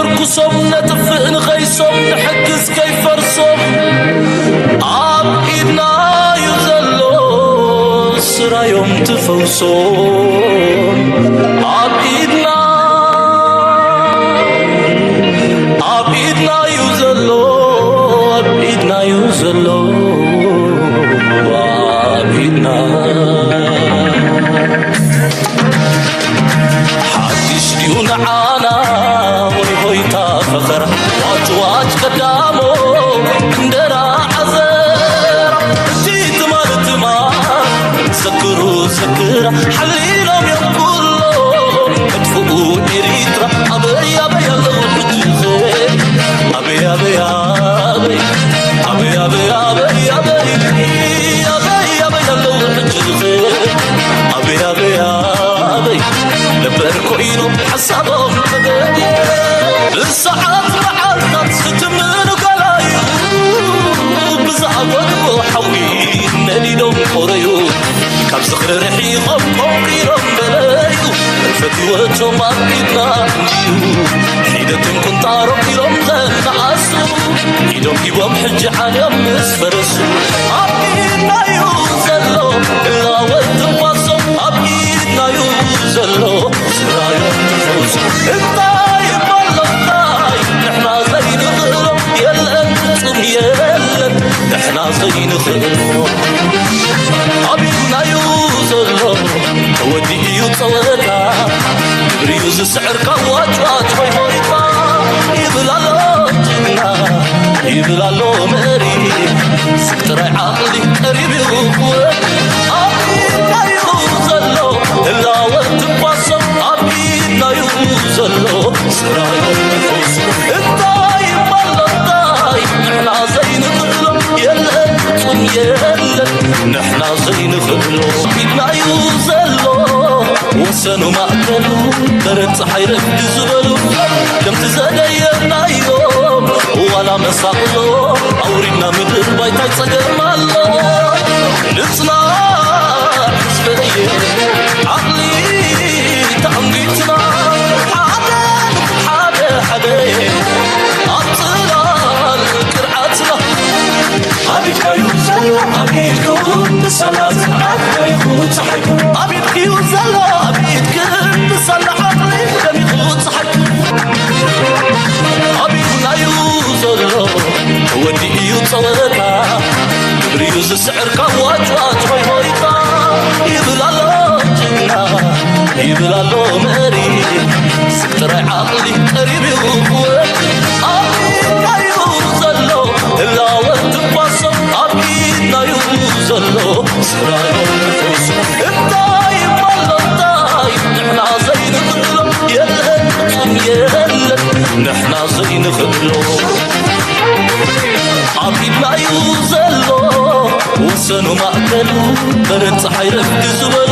ርኩሶም ነጥፍእ ንኸይሶም ንሕግዝ ከይፈርሶም ኣብ ኢድና እዩ ዘሎ ስራዮም ትፈውሶም ኣብ ኢድና ኣብ ኢድና እዩ ዘሎ ኣብ ኢድና እዩ ዘሎ ኣብ ኢድና ሓድሽ ድዩ ንዓና ወይ ሆይታ ፈኸራ ዋጭ ዋጭ ቀዳሞ እንደራ ዓዘራ እቲ ትማል ትማል ዘክሩ ዘክራ ሓሊሎም እዮም ኩሎ መጥፍኡ ኤሪትራ ኣበይ ኣበይ ኣለዉ ሕጂ ኣበይ ኣበይ ኣበይ ኣበይ ኣበይ ኣበይ ኣበይ ኣበይ ኣበይ ኣለዉ ሕጂ ኣበይ ኣበይ ኣበይ ነበር ኮይኑ ሓሳቦም ተገዲ ብሰዓት መዓልታት ዝትምኑ ገላዩ ብዝኣጎድቦ ሓዊ ነዲዶም ቆረዩ ካብ ዝኽሪ ርሒቖም ቆንቂሎም በለዩ ፈትወቶም ኣብ ኢድና እንድዩ ሒደቶም ቁንጣሮ ኢሎም ዘነኣሱ ኢዶም ሂቦም ሕጂ ዓልዮም ምስ ፈረሱ ኣብ ኢድናዩ ዘሎ እላወት ትንፋሶም ኣብ ኢድናዩ ዘሎ ስራዮም ትፈውሱ እንታይ እባሎ እንታይ ንሕና ዘይንኽእሎ የለን ፍጹም የለን ንሕና ዘይንኽእሎ ኣብ ኢድናዩ ዘሎ ተወዲኡ እዩ ጸወታ ግብሪዩ ዝስዕር ካብ ዋጭዋጭ ሆይ ሆይታ ይብል ኣሎ ጅግና ይብል ኣሎ መሪ ስብ ጥራይ ዓቕሊ ቀሪብ እዩ ክወድ ኣብ ኢድናዩ ዘሎ ህላወ ትንፋሶም ኣብ ኢድናዩ ዘሎ ስራዮ እንታይ እባሎ እንታይ ንሕና ዘይንኽእሎ የለን ፍጹም የለን ንሕና ዘይንኽእሎ ኢድናዩ ዘሎ ወሰኑ ማእከሉ በረድ ፀሓይ ረፍዲ ዝበሉ ከምቲ ዘደየብናዮም ዋላ መሳቕሎ ኣውሪድና ምድር ባይታይ ፀገም ኣሎ ንፅናዕ ህዝበየ ዓቕሊ ተኣንጊትና ሓደ ሓደ ሓደ ኣብ ፅላል ቅርዓትና ኣቢድካዩ ዘሎ ኣቢድኩ ብሰላ ዝዓበይኩ ፀሓይኩ ኣቢድክዩ ዘሎ ኣቢድክ ብሰላ ዓቕሊ ደሚኹ ፀሓይኩ ኣቢድናዩ ዘሎ ተወዲኡ እዩ ፀወታ ግብሪዩ ዝስዕር ካብ ዋጭዋጭ ሆይ ሆይታ ይብል ኣሎ ጅግና ይብል ኣሎ መሪ ስብ ጥራይ ዓቕሊ ቀሪብ እዩ ክወድ ኣብ ኢድናዩ ዘሎ ህላወ ትንፋሶም ኣብ ኢድናዩ ዘሎ ስራዮ ትፈውሱ እንታይ እባሎ እንታይ ንሕና ዘይንኽእሎ የለን ፍጹም የለን ንሕና ዘይንኽእሎ ኣብ ኢድናዩ ዘሎ ወሰኑ ማእከሉ በረድ ፀሓይ ረፍዲ ዝበሉ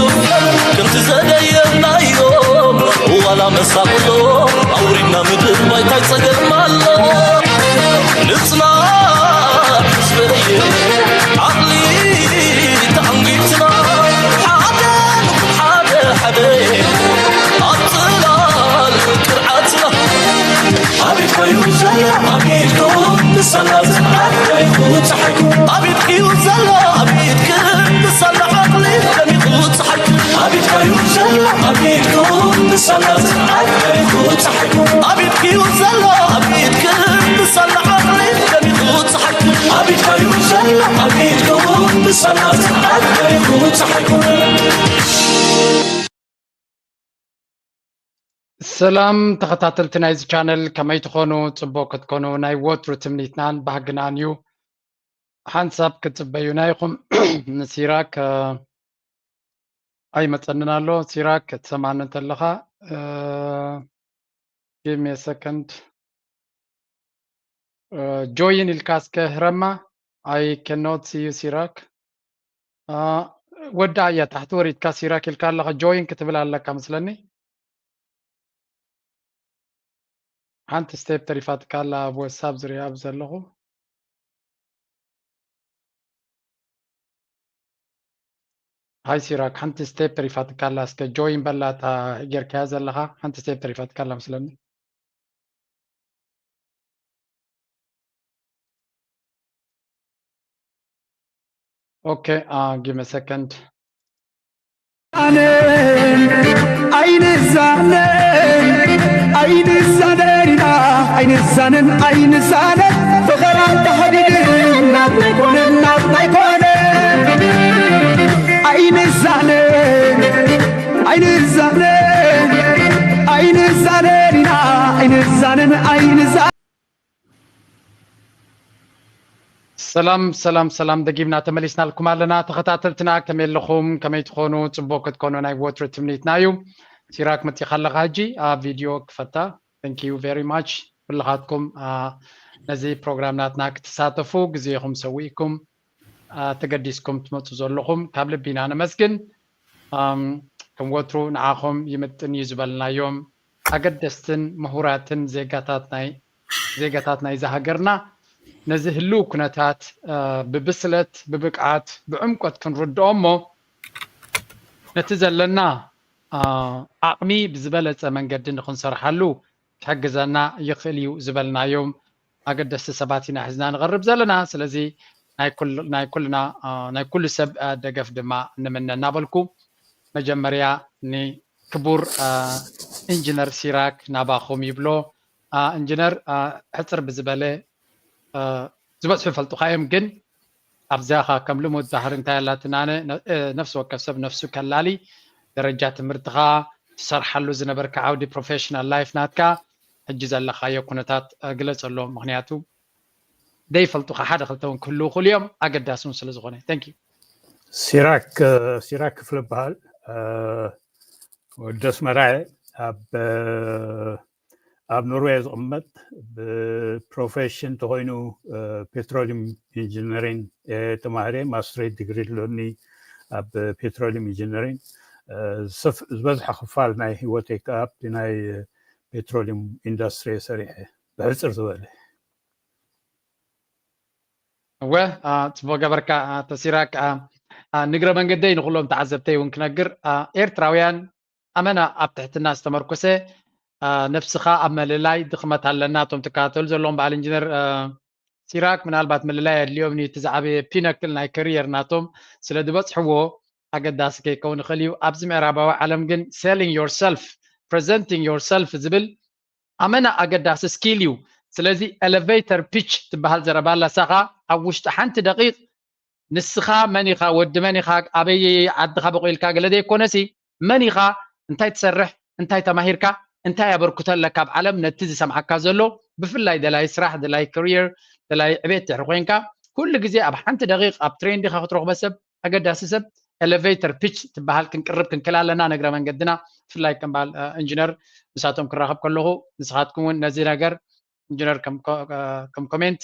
ከምቲ ዘደየብናዮም ዋላ መሳቕሎ ኣውሪድና ምድር ባይታይ ፀገም ኣሎ ንፅናዕ ህዝበየ ዓቕሊ ተኣንጊትና ሓደ ሓደ ሓደ ኣብ ፅላል ቅርዓትና ኣቢድካዩ ዘሎ ኣቢድኩ ንሰላ ዝዓበይኩ ፀሓይኩ ኣቢድክዩ ዘሎ ኣቢድክ ንሰላ ዓቕሊ ደሚቑ ፀሓይኩ ኣቢድካዩ ዘሎ ኣቢድኩ ንሰላ ዝዓበይኩ ፀሓይኩ ኣቢድክዩ ዘሎ ኣቢድክ ንሰላ ዓቕሊ ደሚቑ ፀሓይኩ ኣቢድካዩ ዘሎ ኣቢድኩ ንሰላ ዝዓበይኩ ፀሓይኩ ሰላም ተኸታተልቲ ናይዚ ቻነል ከመይ ትኾኑ? ጽቡቕ ክትኮኑ ናይ ወትሩ ትምኒትናን ባህግናን እዩ። ሓንሳብ ክትጽበዩና ኢኹም። ንሲራክ ኣይመጸንን ኣሎ። ሲራክ ክትሰማኒ እንተለኻ give me a second. ጆይን ኢልካ እስከ ህረማ። I cannot see you ሲራክ። ወዳ እያ ታሕቲ ወሪድካ ሲራክ ኢልካ ኣለኻ ጆይን ክትብል ኣለካ መስለኒ። ሓንቲ ስቴፕ ተሪፋትካ ኣላ ኣብ ወሳብ ዝሪኣ ኣብ ዘለኹ። ሃይ ሲራክ ሓንቲ ስቴፕ ተሪፋትካ ኣላ እስከ ጆይን በላ እታ ጌርካያ ዘለኻ ሓንቲ ስቴፕ ተሪፋትካ ኣላ መስለኒ። Okay, uh, give me a second. ኣይንዛነን ኣይንዛነን ኢና ኣይንዛነን ኣይንዛነን ፍቕር ኣንተሃዲድ ናትና ኣይኮነን ናትና ኣይኮነን ኣይንዛነን ኣይንዛነን ኣይንዛነን ኢና ኣይንዛነን ኣይንዛነን ሰላም ሰላም ሰላም፣ ደጊምና ተመሊስናልኩም ኣለና። ተኸታተልትና ከመይ ኣለኹም? ከመይ ትኾኑ? ጽቡቕ ክትኮኑ ናይ ወትሩ ትምኒትና እዩ። ሲራክ መጺኻ ኣለኻ ሕጂ ኣብ ቪድዮ ክፈታ። Thank you very much። ኩልኻትኩም ነዚ ፕሮግራም ናትና ክትሳተፉ ግዜኹም ሰዊእኩም ተገዲስኩም ትመጹ ዘለኹም ካብ ልቢ ኢና ነመስግን። ከም ወትሩ ንዓኹም ይምጥን እዩ ዝበልናዮም ኣገደስትን ምሁራትን ዜጋታት ናይ ዜጋታት ናይዛ ሃገርና ነዚ ህልው ኩነታት ብብስለት ብብቅዓት ብዕምቆት ክንርድኦ እሞ ነቲ ዘለና ዓቕሚ ብዝበለፀ መንገዲ ንክንሰርሓሉ ክሕግዘና ይኽእል እዩ ዝበልናዮም ኣገደስቲ ሰባት ኢና ሒዝና ንቐርብ ዘለና። ስለዚ ናይ ኩልና ናይ ኩሉ ሰብ ደገፍ ድማ ንምነ እናበልኩ መጀመርያ ንክቡር ኢንጂነር ሲራክ ናባኹም ይብሎ። ኢንጂነር ሕፅር ብዝበለ ዝበፅሑ ይፈልጡኻ እዮም፣ ግን ኣብዚኣ ኸ ከም ልሙድ ባህሪ እንታይ ኣላትና? ኣነ ነፍሲ ወከፍ ሰብ ነፍሱ ከላሊ ደረጃ ትምህርትኻ ትሰርሓሉ ዝነበርካ ዓውዲ ፕሮፌሽናል ላይፍ ናትካ ሕጂ ዘለኻዮ ኩነታት ግለፀሎም። ምክንያቱ ዘይፈልጡኻ ሓደ ክልተ እውን ክህልው ይኽእሉ እዮም፣ ኣገዳሲ እውን ስለ ዝኾነ። Thank you። ሲራክ ሲራክ ክፍለ በሃል ወዲ ኣስመራ እየ። ኣብ ኣብ ኖርዌይ ዝቕመጥ ብፕሮፌሽን ተኮይኑ ፔትሮሊም ኢንጂነሪን ተማህረ ማስትሬት ዲግሪ ኣለኒ ኣብ ፔትሮሊም ኢንጂነሪን። ዝበዝሐ ክፋል ናይ ህይወተይ ከዓ ኣብቲ ናይ ፔትሮሊም ኢንዱስትሪ ሰሪሐ ብሕፅር ዝበለ። እወ፣ ጽቡቅ ገበርካ ተሲራክ። ንግረ መንገደይ ንኩሎም ተዓዘብተይ እውን ክነግር ኤርትራውያን ኣመና ኣብ ትሕትና ዝተመርኮሰ ነብስኻ ኣብ ምልላይ ድኽመት ኣለና። እቶም ትከታተሉ ዘለኹም በዓል ኢንጂነር ሲራክ ምናልባት ምልላይ ኣድልዮም እቲ ዝዓበየ ፒነክል ናይ ከሪየር ናቶም ስለ ዝበጽሕዎ ኣገዳሲ ከይከውን ይኽእል እዩ። ኣብዚ ምዕራባዊ ዓለም ግን selling yourself presenting yourself ዝብል ኣመና ኣገዳሲ ስኪል እዩ። ስለዚ ኤሌቬተር ፒች ትበሃል ዘረባ ኣላ። እሳ ኸኣ ኣብ ውሽጢ ሓንቲ ደቂቕ ንስኻ መን ኢኻ፣ ወዲ መን ኢኻ፣ ኣበይ ዓድኻ በቑልካ ገለ ዘይኮነሲ መን ኢኻ፣ እንታይ ትሰርሕ፣ እንታይ ተማሂርካ፣ እንታይ ኣበርክቶ ኣለካ ኣብ ዓለም ነቲ ዝሰምዓካ ዘሎ ብፍላይ ደላይ ስራሕ ደላይ ክሪየር ደላይ ዕቤት ድሕሪ ኮይንካ ኩሉ ግዜ ኣብ ሓንቲ ደቂቕ ኣብ ትሬንድ ኢኻ ክትረኽቦ ሰብ ኣገዳሲ ሰብ ኤሌቬተር ፒች ትበሃል ክንቅርብ ክንክል ኣለና። ንግረ መንገድና ብፍላይ ከም በዓል ኢንጂነር ምሳቶም ክራኸብ ከለኹ ንስኻትኩም እውን ነዚ ነገር ኢንጂነር ከም ኮሜንት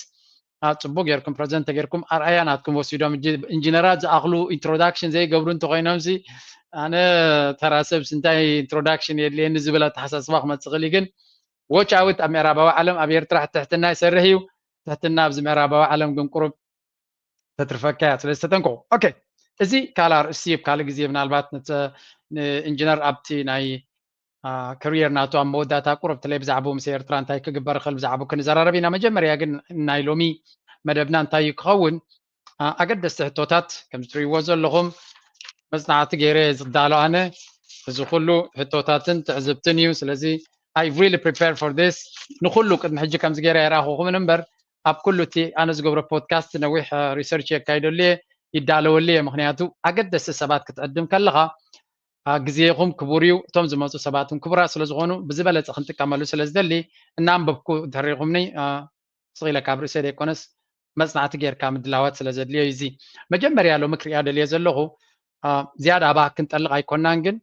ጽቡቅ ጌርኩም ፕረዘንት ጌርኩም ኣርኣያ ናትኩም ወሲዶም። ኢንጂነራት ዝኣኽሉ ኢንትሮዳክሽን ዘይገብሩ እንተኮይኖም ሲ ኣነ ተራ ሰብ እንታይ ኢንትሮዳክሽን የድልየኒ ዝብል ኣተሓሳስባ ክመፅእ ክእል ግን ዎች ኣውት ኣብ ምዕራባዊ ዓለም ኣብ ኤርትራ ትሕትና ይሰርሕ እዩ። ትሕትና ኣብዚ ምዕራባዊ ዓለም ግን ቁሩብ ተትርፈካ እያ። ስለዚ ተጠንቀቁ። ኦኬ፣ እዚ ካልእ ኣርእስቲ እዩ። ካልእ ግዜ ምናልባት ንኢንጂነር ኣብቲ ናይ ከሪየር ናቱ ኣብ መወዳእታ ቁሩብ ትለይ ብዛዕባኡ ምስ ኤርትራ እንታይ ክግበር ይኽእል ብዛዕባኡ ክንዘራረብ ኢና። መጀመርያ ግን ናይ ሎሚ መደብና እንታይ እዩ ክኸውን? ኣገደስቲ ሕቶታት ከም ትርእይዎ ዘለኹም መጽናዕቲ ገይረ ዝዳሎ ኣነ እዚ ኩሉ ሕቶታትን ትዕዝብትን እዩ። ስለዚ I really prepare for this ንኩሉ ቅድሚ ሕጂ ከምዚ ገይረ ኣይረኣኹኹምን እምበር ኣብ ኩሉ እቲ ኣነ ዝገብሮ ፖድካስት ነዊሕ ሪሰርች የካይደሉ እየ ይዳለወሉ እየ። ምክንያቱ ኣገደስቲ ሰባት ክትዕድም ከለኻ ግዜኹም ክቡር እዩ። እቶም ዝመፁ ሰባትን ክቡራት ስለዝኾኑ ብዝበለፀ ክንጥቀመሉ ስለዝደሊ እናንበብኩ ድሕሪኹምኒ ስቕ ኢለ ካብ ርእሰ ዘይኮነስ መፅናዕቲ ጌርካ ምድላዋት ስለዘድልዮ እዩ። እዚ መጀመርያ ሎሚ ክሪኣ ደልየ ዘለኹ ዝያዳ ኣባህ ክንጠልቕ ኣይኮናን፣ ግን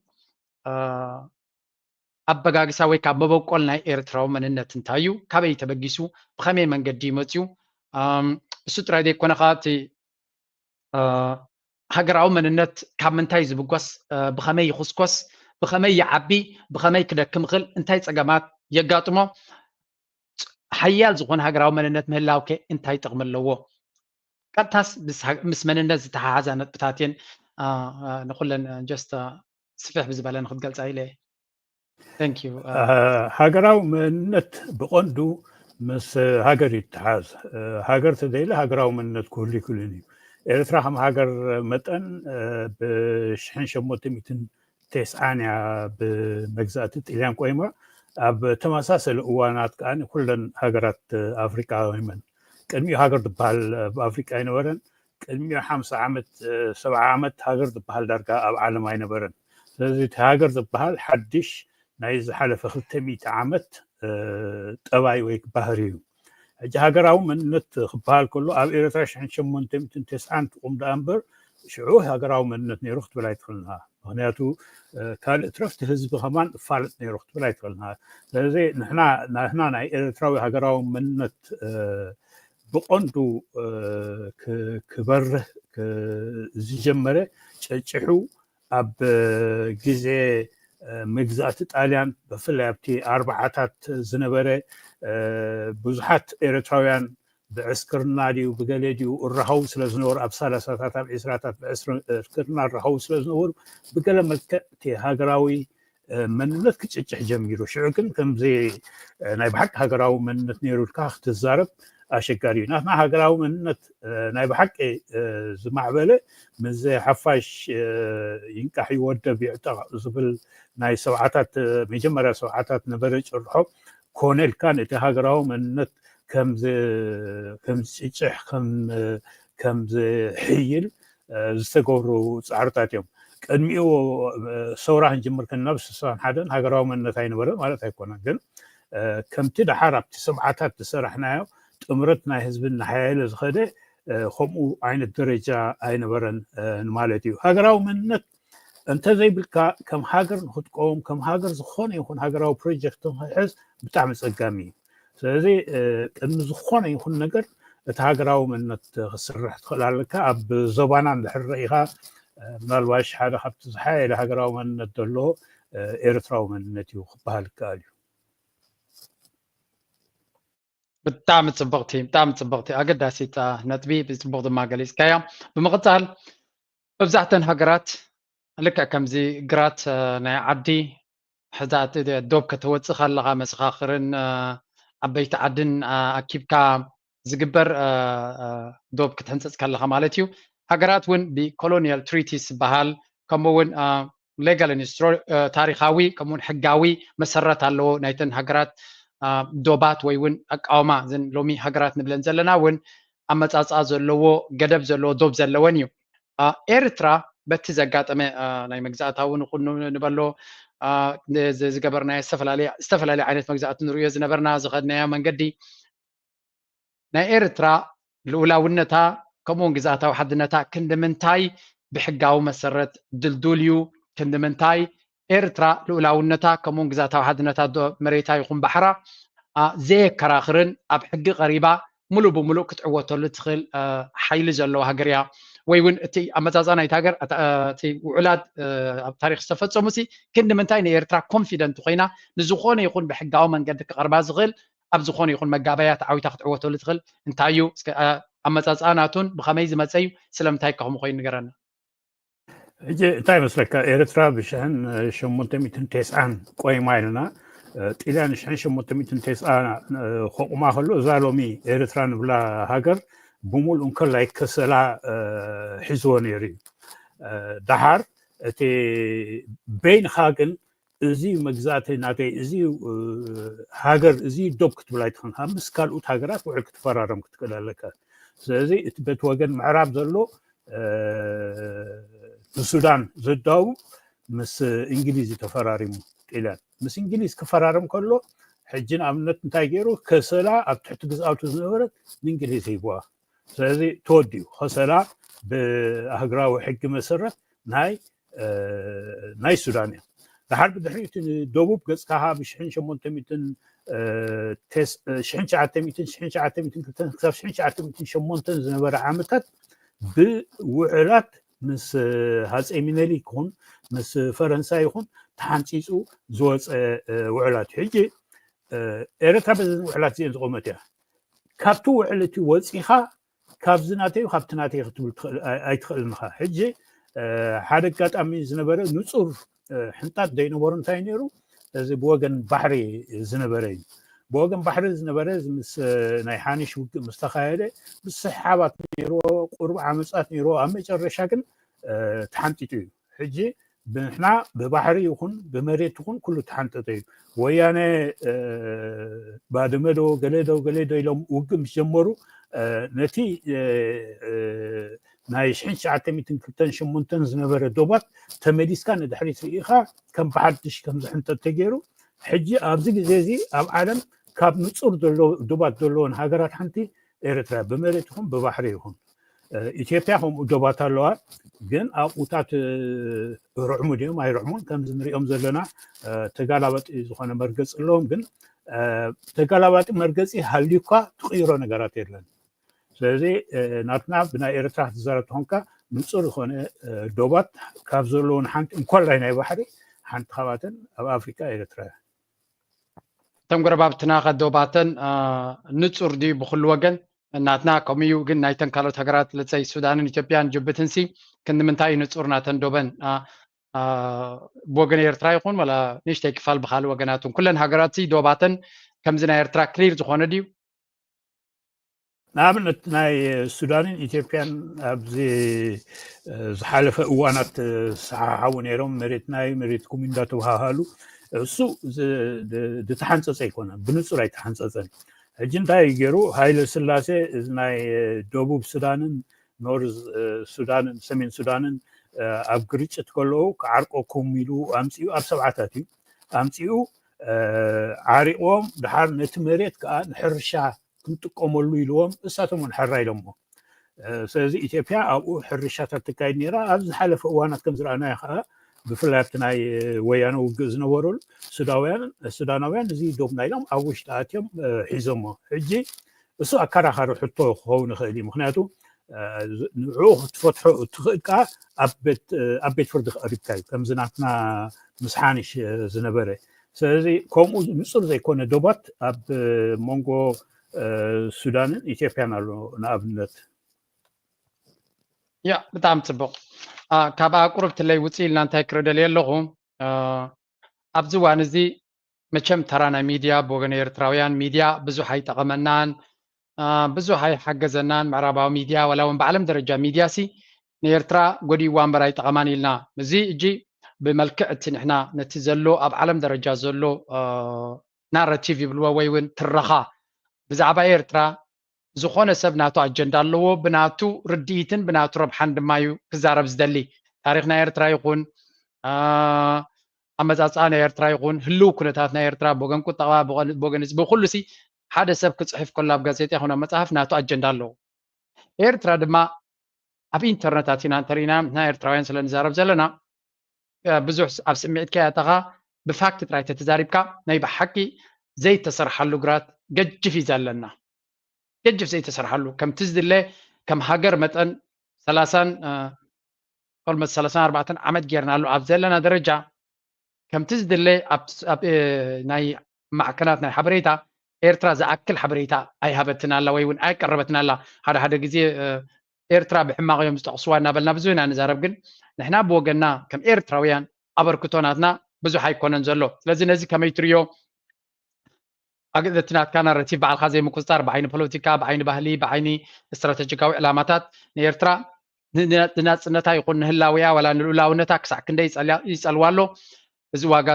ኣበጋግሳ ወይ ካብ መበቆል ናይ ኤርትራዊ መንነት እንታይ እዩ? ካበይ ተበጊሱ? ብኸመይ መንገዲ እዩ መፅዩ? እሱ ጥራይ ዘይኮነ ከዓ እቲ ሃገራዊ መንነት ካብ ምንታይ ዝብጎስ፣ ብኸመይ ይኹስኮስ፣ ብኸመይ ይዓቢ፣ ብኸመይ ክደክም ይኽእል፣ እንታይ ፀገማት የጋጥሞ፣ ሓያል ዝኾነ ሃገራዊ መንነት ምህላውከ እንታይ ጥቕሚ ኣለዎ? ቀጥታስ ምስ መንነት ዝተሓሓዛ ነጥብታት እየን። ንኩለን ጀስት ስፍሕ ብዝበለ ንክትገልፃ ኢለ ሃገራዊ መንነት ብቐንዱ ምስ ሃገር ይተሓዝ። ሃገር ተዘይለ ሃገራዊ መንነት ክህሉ ይክልን እዩ። ኤርትራ ከም ሃገር መጠን ብሽሕን ሸሞንተ ሚእትን ተስዓን እያ ብመግዛእቲ ጥልያን ቆይማ። ኣብ ተመሳሰሊ እዋናት ከኣ ኩለን ሃገራት ኣፍሪቃ ወይመን ቅድሚኡ ሃገር ዝበሃል ኣብ ኣፍሪቃ ኣይነበረን። ቅድሚኡ ሓምሳ ዓመት ሰብዓ ዓመት ሃገር ዝበሃል ዳርጋ ኣብ ዓለም ኣይነበረን። ስለዚ እቲ ሃገር ዝበሃል ሓድሽ ናይ ዝሓለፈ ክልተ ሚእቲ ዓመት ጠባይ ወይ ባህሪ እዩ። ሕጂ ሃገራዊ መንነት ክበሃል ከሎ ኣብ ኤርትራ ሽሕን ሸሞንተ ሚእትን ተስዓን ትቑም ደኣ እምበር ሽዑ ሃገራዊ መንነት ነይሩ ክትብል ኣይትኽእልን ኢኻ። ምኽንያቱ ካልእ ትረፍቲ ህዝቢ ከማን እፋለጥ ነይሩ ክትብል ኣይትኽእልን ኢኻ። ስለዚ ንሕና ናይ ኤርትራዊ ሃገራዊ መንነት ብቐንዱ ክበርህ ዝጀመረ ጨጭሑ ኣብ ግዜ ምግዛእቲ ጣልያን ብፍላይ ኣብቲ ኣርባዓታት ዝነበረ ብዙሓት ኤርትራውያን ብዕስክርና ድዩ ብገለ ድዩ እራኸቡ ስለ ዝነበሩ ኣብ ሰላሳታት ኣብ ዕስራታት ብዕስክርና እራኸቡ ስለ ዝነበሩ ብገለ መልክዕ እቲ ሃገራዊ መንነት ክጭጭሕ ጀሚሩ። ሽዑ ግን ከምዚ ናይ ብሓቂ ሃገራዊ መንነት ነይሩ ኢልካ ክትዛረብ ኣሸጋሪ እዩ። ናትና ሃገራዊ መንነት ናይ ብሓቂ ዝማዕበለ ምስ ሓፋሽ ይንቃሕ ይወደብ ይዕጠቕ ዝብል ናይ ሰብዓታት መጀመርያ ሰብዓታት ነበረ ጭርሖ ኮነ ኢልካ ነቲ ሃገራዊ መንነት ከም ዝጭጭሕ ከም ዝሕይል ዝተገብሩ ፃዕርታት እዮም። ቅድሚኡ ሰውራ ክንጅምር ከለና ብስሳን ሓደን ሃገራዊ መንነት ኣይነበረ ማለት ኣይኮነን፣ ግን ከምቲ ደሓር ኣብቲ ሰብዓታት ዝሰራሕናዮ ጥምረት ናይ ህዝቢ እናሓየለ ዝኸደ ከምኡ ዓይነት ደረጃ ኣይነበረን ማለት እዩ። ሃገራዊ መንነት እንተዘይብልካ ከም ሃገር ንክትቀውም ከም ሃገር ዝኾነ ይኹን ሃገራዊ ፕሮጀክት ንክሕዝ ብጣዕሚ ፀጋሚ እዩ። ስለዚ ቅድሚ ዝኾነ ይኹን ነገር እቲ ሃገራዊ መንነት ክስርሕ ትኽእል ኣለካ። ኣብ ዞባና እንድሕር ረኢኻ ምናልባሽ ሓደ ካብቲ ዝሓየለ ሃገራዊ መንነት ዘለዎ ኤርትራዊ መንነት እዩ ክበሃል ይከኣል እዩ። ብጣዕሚ ፅብቕቲ ብጣዕሚ ፅብቕቲ ኣገዳሲት ነጥቢ ብፅቡቕ ድማ ገሊፅካያ። ብምቕፃል መብዛሕተን ሃገራት ልክዕ ከምዚ ግራት ናይ ዓዲ ሕዛ ዶብ ከተወፅእ ከለኻ መሰኻኽርን ዓበይቲ ዓድን ኣኪብካ ዝግበር ዶብ ክትሕንፅፅ ከለኻ ማለት እዩ። ሃገራት እውን ብኮሎኒያል ትሪቲስ ዝበሃል ከምኡ እውን ሌጋል ታሪካዊ ከምኡውን ሕጋዊ መሰረት ኣለዎ ናይተን ሃገራት ዶባት ወይ እውን ኣቃውማ እዘን ሎሚ ሃገራት ንብለን ዘለና እውን ኣመፃፅኣ ዘለዎ ገደብ ዘለዎ ዶብ ዘለወን እዩ። ኤርትራ በቲ ዘጋጠመ ናይ መግዛእታዊ ንኹን ንበሎ ዝገበርናዮ ዝተፈላለየ ዓይነት መግዛእቲ ንርእዮ ዝነበርና ዝኸድናዮ መንገዲ ናይ ኤርትራ ልኡላውነታ ከምኡውን ግዝኣታዊ ሓድነታ ክንዲ ምንታይ ብሕጋዊ መሰረት ድልዱል እዩ? ክንዲ ምንታይ ኤርትራ ልኡላውነታ ከምኡውን ግዝኣታዊ ሓድነታ መሬታ ይኹን ባሕራ ዘየከራኽርን ኣብ ሕጊ ቀሪባ ሙሉእ ብሙሉእ ክትዕወተሉ ትኽእል ሓይሊ ዘለዋ ሃገር እያ። ወይ እውን እቲ ኣመፃፅኣ ናይቲ ሃገር እቲ ውዕላት ኣብ ታሪክ ዝተፈፀሙ ሲ ክንዲ ምንታይ ንኤርትራ ኮንፊደንት ኮይና ንዝኾነ ይኹን ብሕጋዊ መንገዲ ክቐርባ ዝኽእል ኣብ ዝኾነ ይኹን መጋበያ ተዓዊታ ክትዕወተሉ ትኽእል እንታይ እዩ? ኣመፃፅኣ ናቱን ብኸመይ ዝመፀ እዩ? ስለምንታይ ከምኡ ኮይኑ ንገረና። ሕጂ እንታይ መስለካ ኤርትራ ብሽሕን ሸሞንተ ሚእትን ተስዓን ቆይማ ኢልና ጥልያን ሽሕን ሸሞንተ ሚእትን ተስዓ ከቑማ ከሎ እዛ ሎሚ ኤርትራ ንብላ ሃገር ብምሉእ እንከላይ ከሰላ ሒዝዎ ነይሩ እዩ። ደሓር እቲ በይንኻ ግን እዚ መግዛእቲ ናተይ እዚ ሃገር እዚ ዶብ ክትብል ኣይትኽእልካ ምስ ካልኡት ሃገራት ውዕል ክትፈራረም ክትክእል ኣለካ። ስለዚ እቲ በቲ ወገን ምዕራብ ዘሎ ብሱዳን ዘዳቡ ምስ እንግሊዝ ተፈራሪሙ ጥልያን ምስ እንግሊዝ ክፈራረም ከሎ ሕጂ ንኣብነት እንታይ ገይሩ ከሰላ ኣብ ትሕቲ ግዝኣቱ ዝነበረት ንእንግሊዝ ሂብዋ። ስለዚ ተወዲኡ ከሰላ ብኣህግራዊ ሕጊ መሰረት ናይ ናይ ሱዳን እያ። ድሓር ብድሕሪኡ እቲ ንደቡብ ገጽካ ብሽሕን ሸሞንተ ሚእትን ሽሕን ትሽዓተ ሚእትን ሽሕን ትሽዓተ ሚእትን ክልተን ክሳብ ሽሕን ትሽዓተ ሚእትን ሸሞንተን ዝነበረ ዓመታት ብውዕላት ምስ ሃፀይ ሚነሊክ ይኹን ምስ ፈረንሳይ ይኹን ተሓንፂፁ ዝወፀ ውዕላት እዩ። ሕጂ ኤረትራ በዘን ውዕላት እዚአን ዝቆመት እያ። ካብቲ ውዕል እቲ ወፂኻ ካብዚ ናተይ ካብቲ ናተይ ክትብል ኣይትኽእልን ኢኻ። ሕጂ ሓደ ኣጋጣሚ ዝነበረ ንፁር ሕንጣት ዘይነበሩ እንታይ ነይሩ? እዚ ብወገን ባሕሪ ዝነበረ እዩ። ብወገን ባሕሪ ዝነበረ እዚ ምስ ናይ ሓኒሽ ውግእ ምስ ተኻየደ፣ ምስሕሓባት ነይርዎ፣ ቁሩብ ዓመጻት ነይርዎ። ኣብ መጨረሻ ግን ተሓንጢጡ እዩ። ሕጂ ብንሕና ብባሕሪ ይኹን ብመሬት ይኹን ኩሉ ተሓንጠጠ እዩ። ወያነ ባድመ ዶ ገለ ዶ ገለ ዶ ኢሎም ውግእ ምስ ጀመሩ፣ ነቲ ናይ ሽሕን ትሽዓተ ሚእትን ክልተን ሸሞንተን ዝነበረ ዶባት ተመሊስካ ንድሕሪት ርኢኻ ከም ብሓድሽ ከም ዝሕንጠጥ ተገይሩ። ሕጂ ኣብዚ ግዜ እዚ ኣብ ዓለም ካብ ንጹር ዘሎ ዶባት ዘለዎን ሃገራት ሓንቲ ኤርትራ፣ ብመሬት ይኹን ብባሕሪ ይኹን። ኢትዮጵያ ከምኡ ዶባት ኣለዋ፣ ግን ኣብኡታት ርዕሙ ድዮም ኣይርዕሙን ከምዚ ንሪኦም ዘለና ተጋላባጢ ዝኾነ መርገፂ ኣለዎም። ግን ተጋላባጢ መርገፂ ሃልዩኳ ትቕይሮ ነገራት የለን። ስለዚ ናትና ብናይ ኤርትራ ክትዛረብ ተኾንካ ንጹር ዝኾነ ዶባት ካብ ዘለውን ሓንቲ እንኮላይ ናይ ባሕሪ ሓንቲ ካብኣተን ኣብ ኣፍሪካ ኤርትራ እያ። እቶም ጎረባብትና ከ ዶባተን ንጹር ድዩ ብኩሉ ወገን? ናትና ከምኡ እዩ፣ ግን ናይተን ካልኦት ሃገራት ልፀይ ሱዳንን ኢትዮጵያን ጅቡትን ሲ ክንዲ ምንታይ እዩ ንጹር ናተን ዶበን? ብወገን ኤርትራ ይኹን ወላ ንእሽተይ ክፋል ብካልእ ወገናትን ኩለን ሃገራት ሲ ዶባተን ከምዚ ናይ ኤርትራ ክሊር ዝኾነ ድዩ? ንኣብነት ናይ ሱዳንን ኢትዮጵያን ኣብዚ ዝሓለፈ እዋናት ዝሰሓሓቡ ነይሮም፣ መሬትና እዩ መሬትኩም እዩ እንዳተባሃሃሉ። እሱ ዝተሓንፀፀ ኣይኮነን፣ ብንፁር ኣይተሓንፀፀን። ሕጂ እንታይ እዩ ገይሩ? ሃይለ ስላሴ እዚ ናይ ደቡብ ሱዳንን ኖርዝ ሱዳንን ሰሜን ሱዳንን ኣብ ግርጭት ከለዉ ክዓርቆኩም ኢሉ ኣምፂኡ፣ ኣብ ሰብዓታት እዩ ኣምፂኡ ዓሪቕዎም። ድሓር ነቲ መሬት ከዓ ንሕርሻ ክንጥቀመሉ ኢልዎም እሳቶም እውን ሕራ ኢሎሞ። ስለዚ ኢትዮጵያ ኣብኡ ሕርሻታት ትካየድ ነይራ። ኣብ ዝሓለፈ እዋናት ከም ዝረኣናዮ ከዓ ብፍላይ ኣብቲ ናይ ወያነ ውግእ ዝነበረሉ ሱዳውያን ሱዳናውያን እዚ ዶብና ኢሎም ኣብ ውሽጢ ኣትዮም ሒዞሞ። ሕጂ እሱ ኣከራኻሪ ሕቶ ክኸውን ይኽእል እዩ። ምክንያቱ ንዕኡ ክትፈትሖ እትኽእል ከዓ ኣብ ቤት ፍርዲ ክቐሪብካ እዩ። ከምዚ ናትና ምስ ሓኒሽ ዝነበረ። ስለዚ ከምኡ ንፁር ዘይኮነ ዶባት ኣብ መንጎ ሱዳንን ኢትዮጵያን ኣሎ ንኣብነት። ያ ብጣዕሚ ፅቡቕ። ካብ ኣቁርብትለይ ውፅእ ኢልና እንታይ ክረደልየ ኣለኹ ኣብዚ እዋን እዚ መቸም ተራ ናይ ሚድያ ብወገን ኤርትራውያን ሚድያ ብዙሕ ኣይጠቐመናን፣ ብዙሕ ኣይሓገዘናን። ምዕራባዊ ሚድያ ዋላ እውን ብዓለም ደረጃ ሚድያ ሲ ንኤርትራ ጎዲእዋ እምበር ኣይጠቐማን ኢልና። እዚ እጂ ብመልክዕ እቲ ንሕና ነቲ ዘሎ ኣብ ዓለም ደረጃ ዘሎ ናራቲቭ ይብልዎ ወይ እውን ትረኻ ብዛዕባ ኤርትራ ዝኾነ ሰብ ናቱ ኣጀንዳ ኣለዎ። ብናቱ ርድኢትን ብናቱ ረብሓን ድማ እዩ ክዛረብ ዝደሊ። ታሪኽ ናይ ኤርትራ ይኹን ኣመፃፅኣ ናይ ኤርትራ ይኹን ህልው ኩነታት ናይ ኤርትራ ብወገን ቁጠባ ብወገን እዚ ብኩሉ ሲ ሓደ ሰብ ክፅሕፍ ከሎ ኣብ ጋዜጣ ይኹን ኣብ መፅሓፍ ናቱ ኣጀንዳ ኣለዎ። ኤርትራ ድማ ኣብ ኢንተርነት ኣቲና እንተሪኢና ናይ ኤርትራውያን ስለ ንዛረብ ዘለና ብዙሕ ኣብ ስምዒት ከይኣተኻ ብፋክት ጥራይ ተተዛሪብካ ናይ ብሓቂ ዘይተሰርሓሉ ግራት ገጅፍ እዩ ዘለና። ገጅፍ ዘይተሰርሓሉ ከምቲ ዝድለ ከም ሃገር መጠን ሰላሳን ኦልሞስት ሰላሳን ኣርባዕተን ዓመት ጌርናሉ ኣብ ዘለና ደረጃ ከምቲ ዝድለ ናይ ማዕከናት ናይ ሓበሬታ ኤርትራ ዝኣክል ሓበሬታ ኣይሃበትን ኣላ ወይ እውን ኣይቀረበትን ኣላ። ሓደ ሓደ ግዜ ኤርትራ ብሕማቕ እዮም ዝጠቕስዋ እናበልና ብዙ ኢና ንዛረብ። ግን ንሕና ብወገንና ከም ኤርትራውያን ኣበርክቶ ናትና ብዙሕ ኣይኮነን ዘሎ። ስለዚ ነዚ ከመይ ትርዮ? እቲ ናትካ ናረቲቭ ባዕልካ ዘይምቁፅፃር ብዓይኒ ፖለቲካ፣ ብዓይኒ ባህሊ፣ ብዓይኒ ስትራተጂካዊ ዕላማታት ንኤርትራ ንናፅነታ ይኹን ንህላውያ ዋላ ንልኡላውነታ ክሳዕ ክንደይ ይፀልዋ ኣሎ? እዚ ዋጋ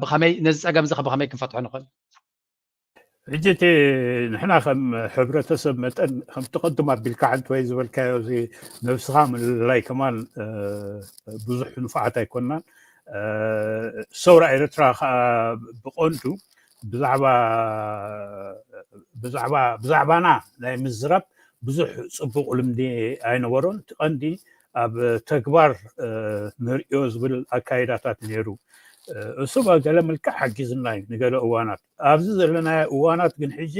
ብኸመይ ነዚ ፀገም እዚ ብኸመይ ክንፈትሖ ንኽእል? ሕጂ እቲ ንሕና ከም ሕብረተሰብ መጠን ከምቲ ቅድም ኣቢልካ ሓንቲ ወይ ዝበልካዮ እዚ ነብስኻ ምልላይ ከማን ብዙሕ ንፉዓት ኣይኮናን። ሰውራ ኤርትራ ከዓ ብቐንዱ ብዛዕባ ብዛዕባ ብዛዕባና ናይ ምዝራብ ብዙሕ ፅቡቕ ልምዲ ኣይነበሮን። እቲ ቀንዲ ኣብ ተግባር ንርእዮ ዝብል ኣካይዳታት ነይሩ። እሱ በገለ ምልክዕ ሓጊዝና እዩ ንገለ እዋናት። ኣብዚ ዘለናዮ እዋናት ግን ሕጂ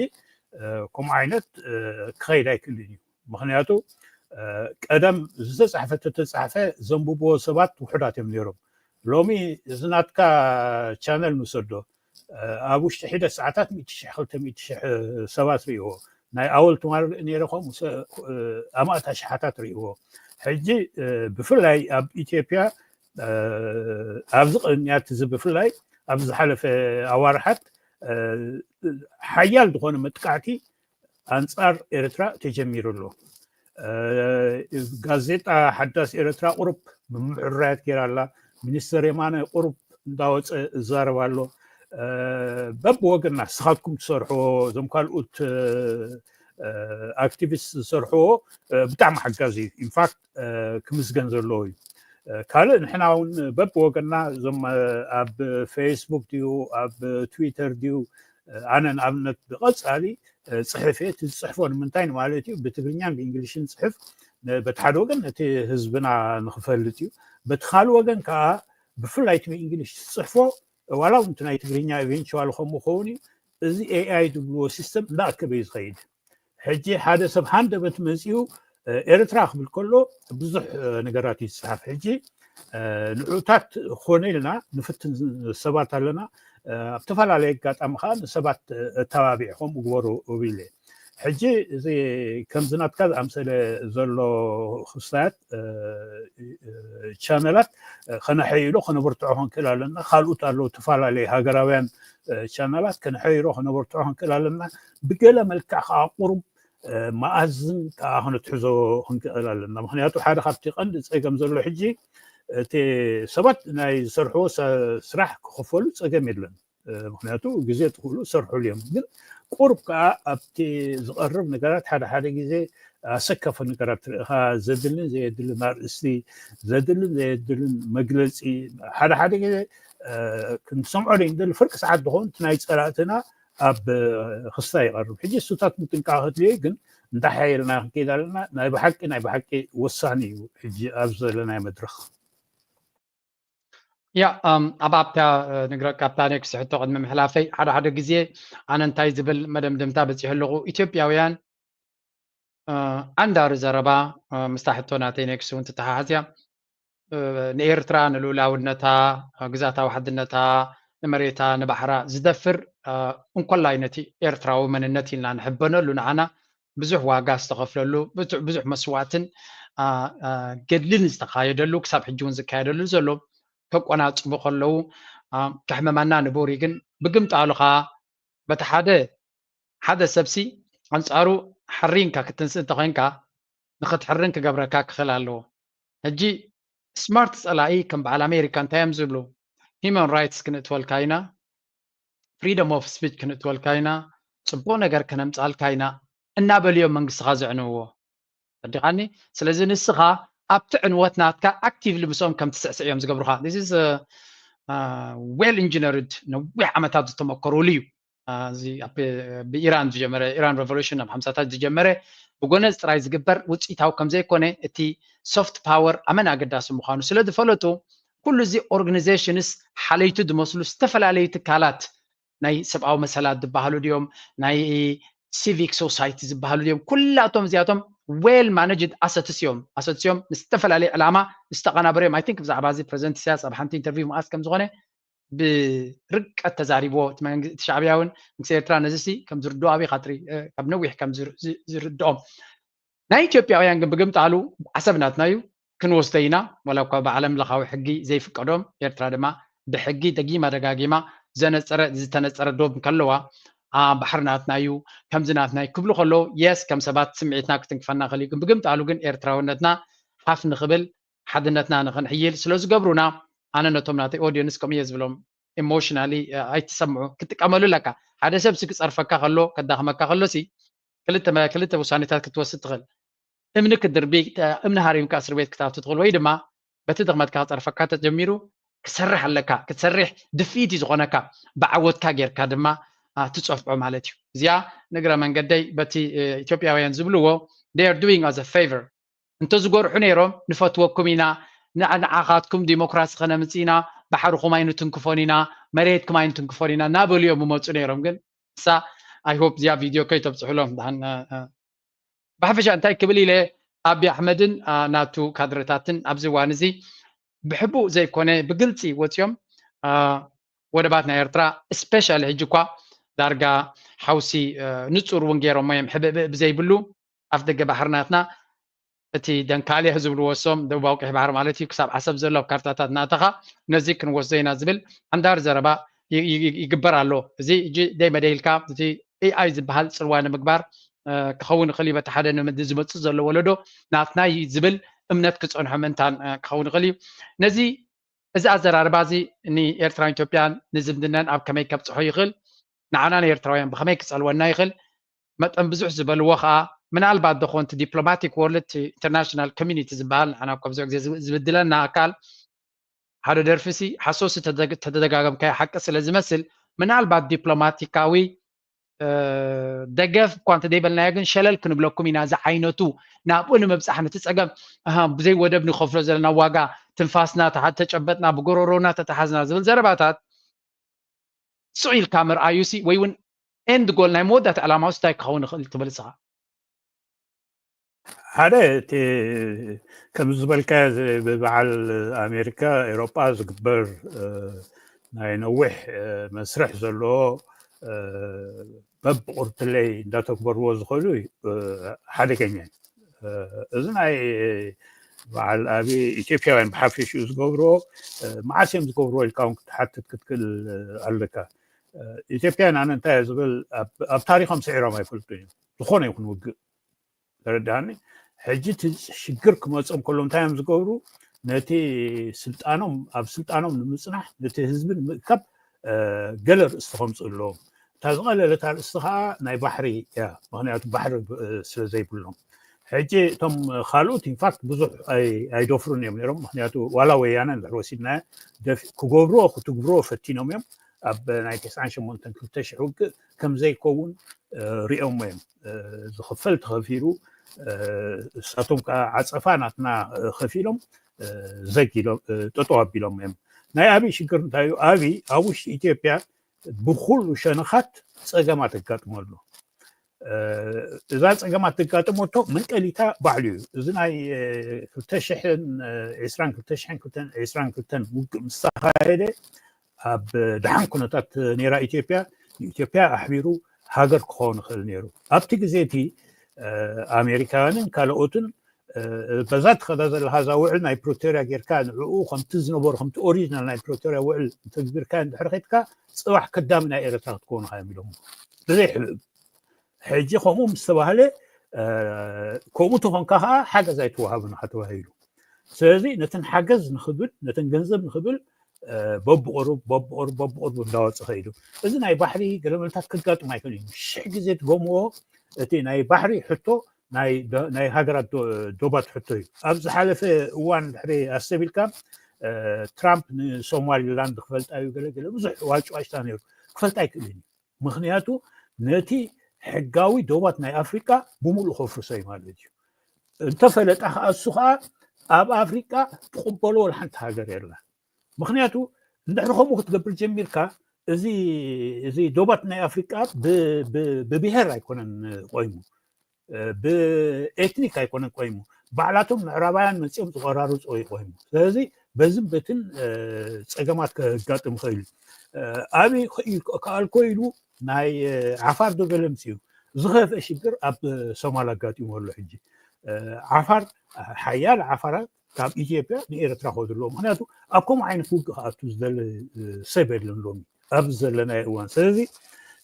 ከምኡ ዓይነት ክኸይድ ኣይክእልን እዩ። ምክንያቱ ቀደም ዝተፃሕፈ ተተፃሕፈ ዘንብብዎ ሰባት ውሑዳት እዮም ነይሮም። ሎሚ እዚ ናትካ ቻነል ንውሰዶ ኣብ ውሽጢ ሒደት ሰዓታት ሚእቲ ሽሕ ክልተ ሚእቲ ሽሕ ሰባት ርእይዎ። ናይ ኣወል ትማል ርኢ ነይረ ከምኡ ኣማእት ኣሽሓታት ርእይዎ። ሕጂ ብፍላይ ኣብ ኢትዮጵያ ኣብዚ ቅንያት እዚ ብፍላይ ኣብ ዝሓለፈ ኣዋርሓት ሓያል ዝኾነ መጥቃዕቲ ኣንጻር ኤርትራ ተጀሚሩ ኣሎ። ጋዜጣ ሓዳስ ኤርትራ ቁሩብ ብምዕራያት ገይራ ኣላ። ሚኒስተር የማነ ቁሩብ እንዳወፀ እዛረብ ኣሎ። በብወገንና ንስኻትኩም ትሰርሕዎ፣ እዞም ካልኦት ኣክቲቪስት ዝሰርሕዎ ብጣዕሚ ሓጋዚ እዩ። ኢንፋክት ክምስገን ዘለዎ እዩ። ካልእ ንሕና እውን በብወገንና እዞም ኣብ ፌስቡክ ድዩ ኣብ ትዊተር ድዩ ኣነ ንኣብነት ብቐፃሊ ፅሕፍ እየ። እቲ ዝፅሕፎ ንምንታይ ማለት እዩ? ብትግርኛን ብእንግሊሽን ፅሕፍ በቲ ሓደ ወገን ነቲ ህዝብና ንክፈልጥ እዩ። በቲ ካልእ ወገን ከዓ ብፍላይ እቲ ብእንግሊሽ ዝፅሕፎ ዋላ እውን እቲ ናይ ትግርኛ ኤቨንቹዋል ከምኡ ክኸውን እዩ። እዚ ኤኣይ ዝብልዎ ሲስተም እንዳኣከበ እዩ ዝኸይድ። ሕጂ ሓደ ሰብ ሃንደበት መፂኡ ኤርትራ ክብል ከሎ ብዙሕ ነገራት እዩ ዝፅሓፍ። ሕጂ ንዑታት ኮነ ኢልና ንፍትን ሰባት ኣለና። ኣብ ዝተፈላለየ ኣጋጣሚ ከዓ ንሰባት ኣተባቢዕ ከምኡ ግበሩ እብል እየ። ሕጂ እዚ ከምዚ ናትካ ዝኣምሰለ ዘሎ ክስታያት ቻነላት ከነሐይሎ ከነበርትዖ ክንክእል ኣለና። ካልኦት ኣለዉ ተፈላለየ ሃገራውያን ቻነላት ከነሐይሎ ከነበርትዖ ክንክእል ኣለና። ብገለ መልክዕ ከዓ ቁሩብ መኣዝን ከዓ ክንትሕዞ ክንክእል ኣለና። ምክንያቱ ሓደ ካብቲ ቀንዲ ፀገም ዘሎ ሕጂ እቲ ሰባት ናይ ዝሰርሕዎ ስራሕ ክኸፈሉ ፀገም የለን። ምክንያቱ ግዜ ትኽእሉ ሰርሕሉ እዮም። ግን ቁሩብ ከዓ ኣብቲ ዝቐርብ ነገራት ሓደ ሓደ ግዜ ኣሰካፊ ነገራት ትርእኻ፣ ዘድልን ዘየድልን ኣርእስቲ፣ ዘድልን ዘየድልን መግለፂ ሓደ ሓደ ግዜ ክንሰምዖ ዘይንደሊ ፍርቂ ሰዓት ዝኸውን እቲ ናይ ፀላእትና ኣብ ክስታ ይቐርብ። ሕጂ እሱታት ምጥንቃቕ ክድልዮ ግን እንዳሓየልና ክንከይድ ኣለና። ናይ ብሓቂ ናይ ብሓቂ ወሳኒ እዩ ሕጂ ኣብ ዘለናዮ መድረኽ። ያ ኣብ ኣብታ ንግረካ ኣብታ ኔክስት ሕቶ ቅድሚ ምሕላፈይ ሓደ ሓደ ግዜ ኣነ እንታይ ዝብል መደምደምታ በፂሑ ኣለኹ። ኢትዮጵያውያን ዓንዳሪ ዘረባ ምስታ ሕቶ ናተይ ኔክስት እውን ትተሓሓዝ እያ። ንኤርትራ ንልኡላውነታ፣ ግዛታዊ ሓድነታ፣ ንመሬታ ንባሕራ ዝደፍር እንኮላይ ነቲ ኤርትራዊ መንነት ኢልና ንሕበነሉ ንዓና ብዙሕ ዋጋ ዝተኸፍለሉ ብዙሕ መስዋእትን ገድልን ዝተኻየደሉ ክሳብ ሕጂ እውን ዝካየደሉ ዘሎ ተቆናፅቡ ከለዉ ከሕመመና ንቡር እዩ። ግን ብግምጣሉ ከዓ በቲ ሓደ ሓደ ሰብሲ ኣንፃሩ ሓሪንካ ክትንስእ እንተኮይንካ ንክትሕርን ክገብረካ ክኽእል ኣለዎ። ሕጂ ስማርት ፀላኢ ከም በዓል ኣሜሪካ እንታይ እዮም ዝብሉ? ሂማን ራይትስ ክንእትወልካ ኢና፣ ፍሪደም ኦፍ ስፒች ክንእትወልካ ኢና፣ ፅቡቅ ነገር ከነምፃልካ ኢና እናበሉ እዮም መንግስትኻ ዘዕንውዎ። ተረዲኻኒ? ስለዚ ንስኻ ኣብቲ ዕንወት ናትካ ኣክቲቭሊ ምስኦም ከም ትስዕስዕ እዮም ዝገብሩኻ። ስ ዌል ኢንጂነርድ ነዊሕ ዓመታት ዝተመከሩሉ እዩ። ብኢራን ዝጀመረ ኢራን ሬቮሉሽን ኣብ ሓምሳታት ዝጀመረ ብጎነዝ ጥራይ ዝግበር ውፅኢታዊ ከምዘይኮነ እቲ ሶፍት ፓወር ኣመን ኣገዳሲ ምዃኑ ስለ ዝፈለጡ ኩሉ እዚ ኦርጋኒዜሽንስ ሓለይቱ ዝመስሉ ዝተፈላለዩ ትካላት ናይ ሰብኣዊ መሰላት ዝበሃሉ ድዮም ናይ ሲቪክ ሶሳይቲ ዝበሃሉ ድዮም ኩላቶም እዚኣቶም ዌል ማነጅድ ኣሰትስ እዮም ኣሰትስ እዮም ንዝተፈላለየ ዕላማ ዝተቐናበሩ እዮም። ኣይ ቲንክ ብዛዕባ እዚ ፕሬዚደንት ኢሳያስ ኣብ ሓንቲ ኢንተርቪው መኣስ ከም ዝኾነ ብርቀት ተዛሪብዎ እቲ መንግስቲ ሻዕብያ እውን መንግስቲ ኤርትራ ነዚ ሲ ከም ዝርድኦ ኣበይ ካትሪ ካብ ነዊሕ ከም ዝርድኦም ናይ ኢትዮጵያውያን ግን ብግምጣሉ ዓሰብ ናትና እዩ ክንወስዶ ኢና ዋላ እኳ ብዓለም ለኻዊ ሕጊ ዘይፍቀዶም ኤርትራ ድማ ብሕጊ ደጊማ ደጋጊማ ዘነፀረ ዝተነፀረ ዶብ ከለዋ ባሕሪ ናትና እዩ ከምዚ ናትና እዩ ክብሉ ከለዉ የስ ከም ሰባት ስምዒትና ክትንክፈና ክእል ግን ብግምጣሉ ግን ኤርትራውነትና ሓፍ ንክብል ሓድነትና ንክንሕይል ስለ ዝገብሩና ኣነ ነቶም ናተይ ኦዲየንስ ከምኡ እየ ዝብሎም ኢሞሽናሊ ኣይትሰምዑ ክትጥቀመሉ ኣለካ ሓደ ሰብ ሲ ክፀርፈካ ከሎ ከዳኽመካ ከሎ ሲ ክልተ ውሳኔታት ክትወስድ ትኽእል እምኒ ክድርቢ እምኒ ሃሪምካ እስር ቤት ክትኣቱ ትኽእል ወይ ድማ በቲ ድኽመትካ ክፀርፈካ ተጀሚሩ ክሰርሕ ኣለካ ክትሰርሕ ድፍኢት እዩ ዝኾነካ ብዓወትካ ጌርካ ድማ ትፀፍዖ ማለት እዩ እዚኣ ንግረ መንገደይ በቲ ኢትዮጵያውያን ዝብልዎ they are doing us a favor እንተዝጎርሑ ነይሮም ንፈትወኩም ኢና ንዓኻትኩም ዲሞክራሲ ከነምፅእ ኢና ባሕርኹም ኣይንትንክፎን ኢና መሬትኩም ኣይንትንክፎን ኢና እናበሉ እዮም ምመፁ ነይሮም ግን እሳ ኣይሆፕ እዚኣ ቪድዮ ከይተብፅሑሎም ብሓፈሻ እንታይ ክብል ኢለ ኣቢ ኣሕመድን ናቱ ካድረታትን ኣብዚ እዋን እዚ ብሕቡእ ዘይኮነ ብግልፂ ወፂኦም ወደባት ናይ ኤርትራ ስፔሻሊ ሕጂ እኳ ዳርጋ ሓውሲ ንፁር እውን ገይሮሞ እዮም ሕብእብእ ብዘይብሉ ኣፍ ደገ ባሕርናትና እቲ ደንካልያ ዝብልዎ እሶም ደቡባዊ ቀይሕ ባሕሪ ማለት እዩ ክሳብ ዓሰብ ዘሎ ኣብ ካርታታት እናእተኻ ነዚ ክንወስዶ ኢና ዝብል ዓንዳሪ ዘረባ ይግበር ኣሎ። እዚ እጂ ደይ መደይልካ እቲ ኤኣይ ዝበሃል ፅልዋ ንምግባር ክኸውን ይኽእል እዩ። በቲ ሓደ ንምዲ ዝመፅእ ዘሎ ወለዶ ናትና እዩ ዝብል እምነት ክፀንሖ ምእንታን ክኸውን ይኽእል እዩ። ነዚ እዚ ኣዘራርባ እዚ ንኤርትራን ኢትዮጵያን ንዝምድነን ኣብ ከመይ ከብፅሖ ይኽእል፣ ንዓና ንኤርትራውያን ብኸመይ ክፀልወና ይኽእል፣ መጠን ብዙሕ ዝበልዎ ከዓ ምናልባት ዶ ኮንቲ ዲፕሎማቲክ ወርልድ ኢንተርናሽናል ኮሚኒቲ ዝበሃል ንዓና እኮ ብዙሕ ግዜ ዝብድለና ኣካል ሓደ ደርፊ ሲ ሓሶሲ ተደጋገምካዮ ሓቂ ስለ ዝመስል ምናልባት ዲፕሎማቲካዊ ደገፍ እኳ እንተደይበልናዮ ግን ሸለል ክንብለኩም ኢና። እዚ ዓይነቱ ናብኡ ንምብፃሕ ነቲ ፀገም ብዘይ ወደብ ንኸፍሎ ዘለና ዋጋ ትንፋስና ተጨበጥና ብጎሮሮና ተተሓዝና ዝብል ዘረባታት ስቕ ኢልካ ምርኣዩ ሲ ወይ እውን ኤንድ ጎል ናይ መወዳእታ ዕላማ ውስ እንታይ ክኸውን ይኽእል ትብል ስኻ? ሓደ እቲ ከም ዝበልካ ብበዓል ኣሜሪካ ኤሮጳ ዝግበር ናይ ነዊሕ መስርሕ ዘለዎ በብቁርትለይ እንዳተግበርዎ ዝኽእሉ ሓደገኛ እዩ። እዚ ናይ በዓል ኣብ ኢትዮጵያውያን ብሓፊሽኡ ዝገብርዎ መዓስ እዮም ዝገብርዎ ኢልካ እውን ክትሓትት ክትክእል ኣለካ። ኢትዮጵያን ኣነ እንታይ ዝብል ኣብ ታሪኾም ስዒሮም ኣይፈልጡ እዮም። ዝኾነ ይኹን ውግእ ተረዳኒ። ሕጂ እቲ ሽግር ክመፆም ከሎ እንታይ እዮም ዝገብሩ? ነቲ ስልጣኖም ኣብ ስልጣኖም ንምፅናሕ ነቲ ህዝቢ ንምእካብ ገለ ርእስቲ ከምፅኡ ኣለዎም። እታ ዝቐለለት ኣርእስቲ ከዓ ናይ ባሕሪ እያ። ምክንያቱ ባሕሪ ስለ ዘይብሎም ሕጂ እቶም ካልኦት ኢንፋክት ብዙሕ ኣይደፍሩን እዮም ነሮም። ምክንያቱ ዋላ ወያነ እንድሕር ወሲድናዮ ክገብርዎ ክትግብርዎ ፈቲኖም እዮም። ኣብ ናይ ተስዓን ሸሞንተን ክልተ ሽሕ ውግእ ከምዘይከውን ሪኦሞ እዮም። ዝኽፈል ተኸፊሉ እሳቶም ከዓ ዓፀፋ ናትና ከፊሎም ዘግ ኢሎም ጠጠው ኣቢሎም እዮም። ናይ ኣብይ ሽግር እንታይ እዩ? ኣብይ ኣብ ውሽጢ ኢትዮጵያ ብኩሉ ሸነኻት ፀገማት ኣጋጥሞ ኣሎ። እዛ ፀገማት ተጋጠመቶ መንቀሊታ ባዕሉ እዩ። እዚ ናይ ክልተ ሽሕን ዕስራን ክልተ ሽሕን ዕስራን ክልተን ውግእ ምስ ተኻየደ ኣብ ደሓን ኩነታት ነይራ ኢትዮጵያ፣ ንኢትዮጵያ ኣሕቢሩ ሃገር ክኸውን ይኽእል ነይሩ። ኣብቲ ግዜ እቲ ኣሜሪካውያንን ካልኦትን በዛ ትኸዳ ዘለካ እዛ ውዕል ናይ ፕሪቶርያ ጌርካ ንዕኡ ከምቲ ዝነበሩ ከምቲ ኦሪጂናል ናይ ፕሪቶርያ ውዕል እንተግቢርካ እንድሕር ከድካ ፅባሕ ከዳሚ ናይ ኤረትራ ክትከውን ኢኻ እዮም ኢሎም ብዘይ ሕብእብ። ሕጂ ከምኡ ምስ ተባህለ ከምኡ ተኾንካ ከዓ ሓገዝ ኣይትወሃብን ኢኻ ተባሂሉ። ስለዚ ነተን ሓገዝ ንኽብል ነተን ገንዘብ ንኽብል በብቁሩብ በብቁሩብ በብቁሩብ እንዳወፀ ከይዱ። እዚ ናይ ባሕሪ ገለመለታት ከጋጥም ኣይክእል እዩ። ሽሕ ግዜ ትገምዎ እቲ ናይ ባሕሪ ሕቶ ናይ ሃገራት ዶባት ሕቶ እዩ። ኣብ ዝሓለፈ እዋን ድሕሪ ኣስተቢልካ ትራምፕ ንሶማሊላንድ ክፈልጣ እዩ ገለገለ ብዙሕ ዋጭዋጭታ ነይሩ። ክፈልጣ ኣይክእልን እዩ። ምክንያቱ ነቲ ሕጋዊ ዶባት ናይ ኣፍሪቃ ብምሉእ ከፍርሶ እዩ ማለት እዩ። እንተፈለጣ ከዓ እሱ ከዓ ኣብ ኣፍሪቃ ትቕበሎ ወላ ሓንቲ ሃገር የላ። ምክንያቱ እንድሕሪ ከምኡ ክትገብር ጀሚርካ እዚ እዚ ዶባት ናይ ኣፍሪቃ ብብሄር ኣይኮነን ቆይሙ ብኤትኒክ ኣይኮነን ቆይሙ ባዕላቶም ምዕራባውያን መፂኦም ዝቆራርፅዎ እዩ ቆይሙ። ስለዚ በዝን በትን ፀገማት ከጋጥም ይኽእል እዩ። ኣብይ ከኣልኮ ኢሉ ናይ ዓፋር ዶ ገለ ምፅኡ ዝኸፍአ ሽግር ኣብ ሶማል ኣጋጢሙ ኣሎ። ሕጂ ዓፋር ሓያል ዓፋራት ካብ ኢትዮጵያ ንኤርትራ ከዱ ኣለዎ። ምክንያቱ ኣብ ከምኡ ዓይነት ውግእ ክኣቱ ዝደለ ሰብ የለን ሎሚ ኣብዚ ዘለናዮ እዋን። ስለዚ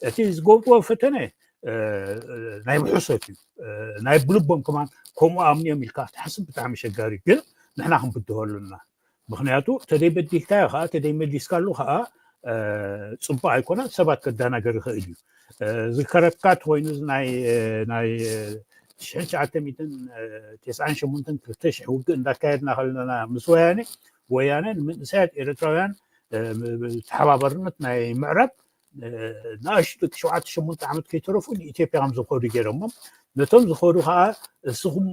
እቲ ዝገብርዎ ፈተነ ናይ ብሕሶት እዩ። ናይ ብልቦም ከማን ከምኡ ኣምንዮም ኢልካ ክትሓስብ ብጣዕሚ ሸጋሪ እዩ። ግን ንሕና ክንብድሆ ኣለና። ምክንያቱ ተደይ በዲልካዮ ከዓ ተደይ መሊስካሉ ከዓ ፅቡቅ ኣይኮነ ሰባት ከዳናገር ይኽእል እዩ። ዝከረካ ተኮይኑ ናይ ናይ ትሽዓን ትሽዓተ ሚእትን ተስዓን ሸሞንተን ክልተ ሽሕ ውግእ እንዳካየድና ከለና ምስ ወያነ ወያነ ንምንእሰያት ኤርትራውያን ተሓባበርነት ናይ ምዕራብ ንኣሽቱ ሸውዓተ ሸሞንተ ዓመት ከይተረፉ ንኢትዮጵያ ከም ዝኸዱ ገይሮሞም ነቶም ዝኸዱ ከዓ እስኹም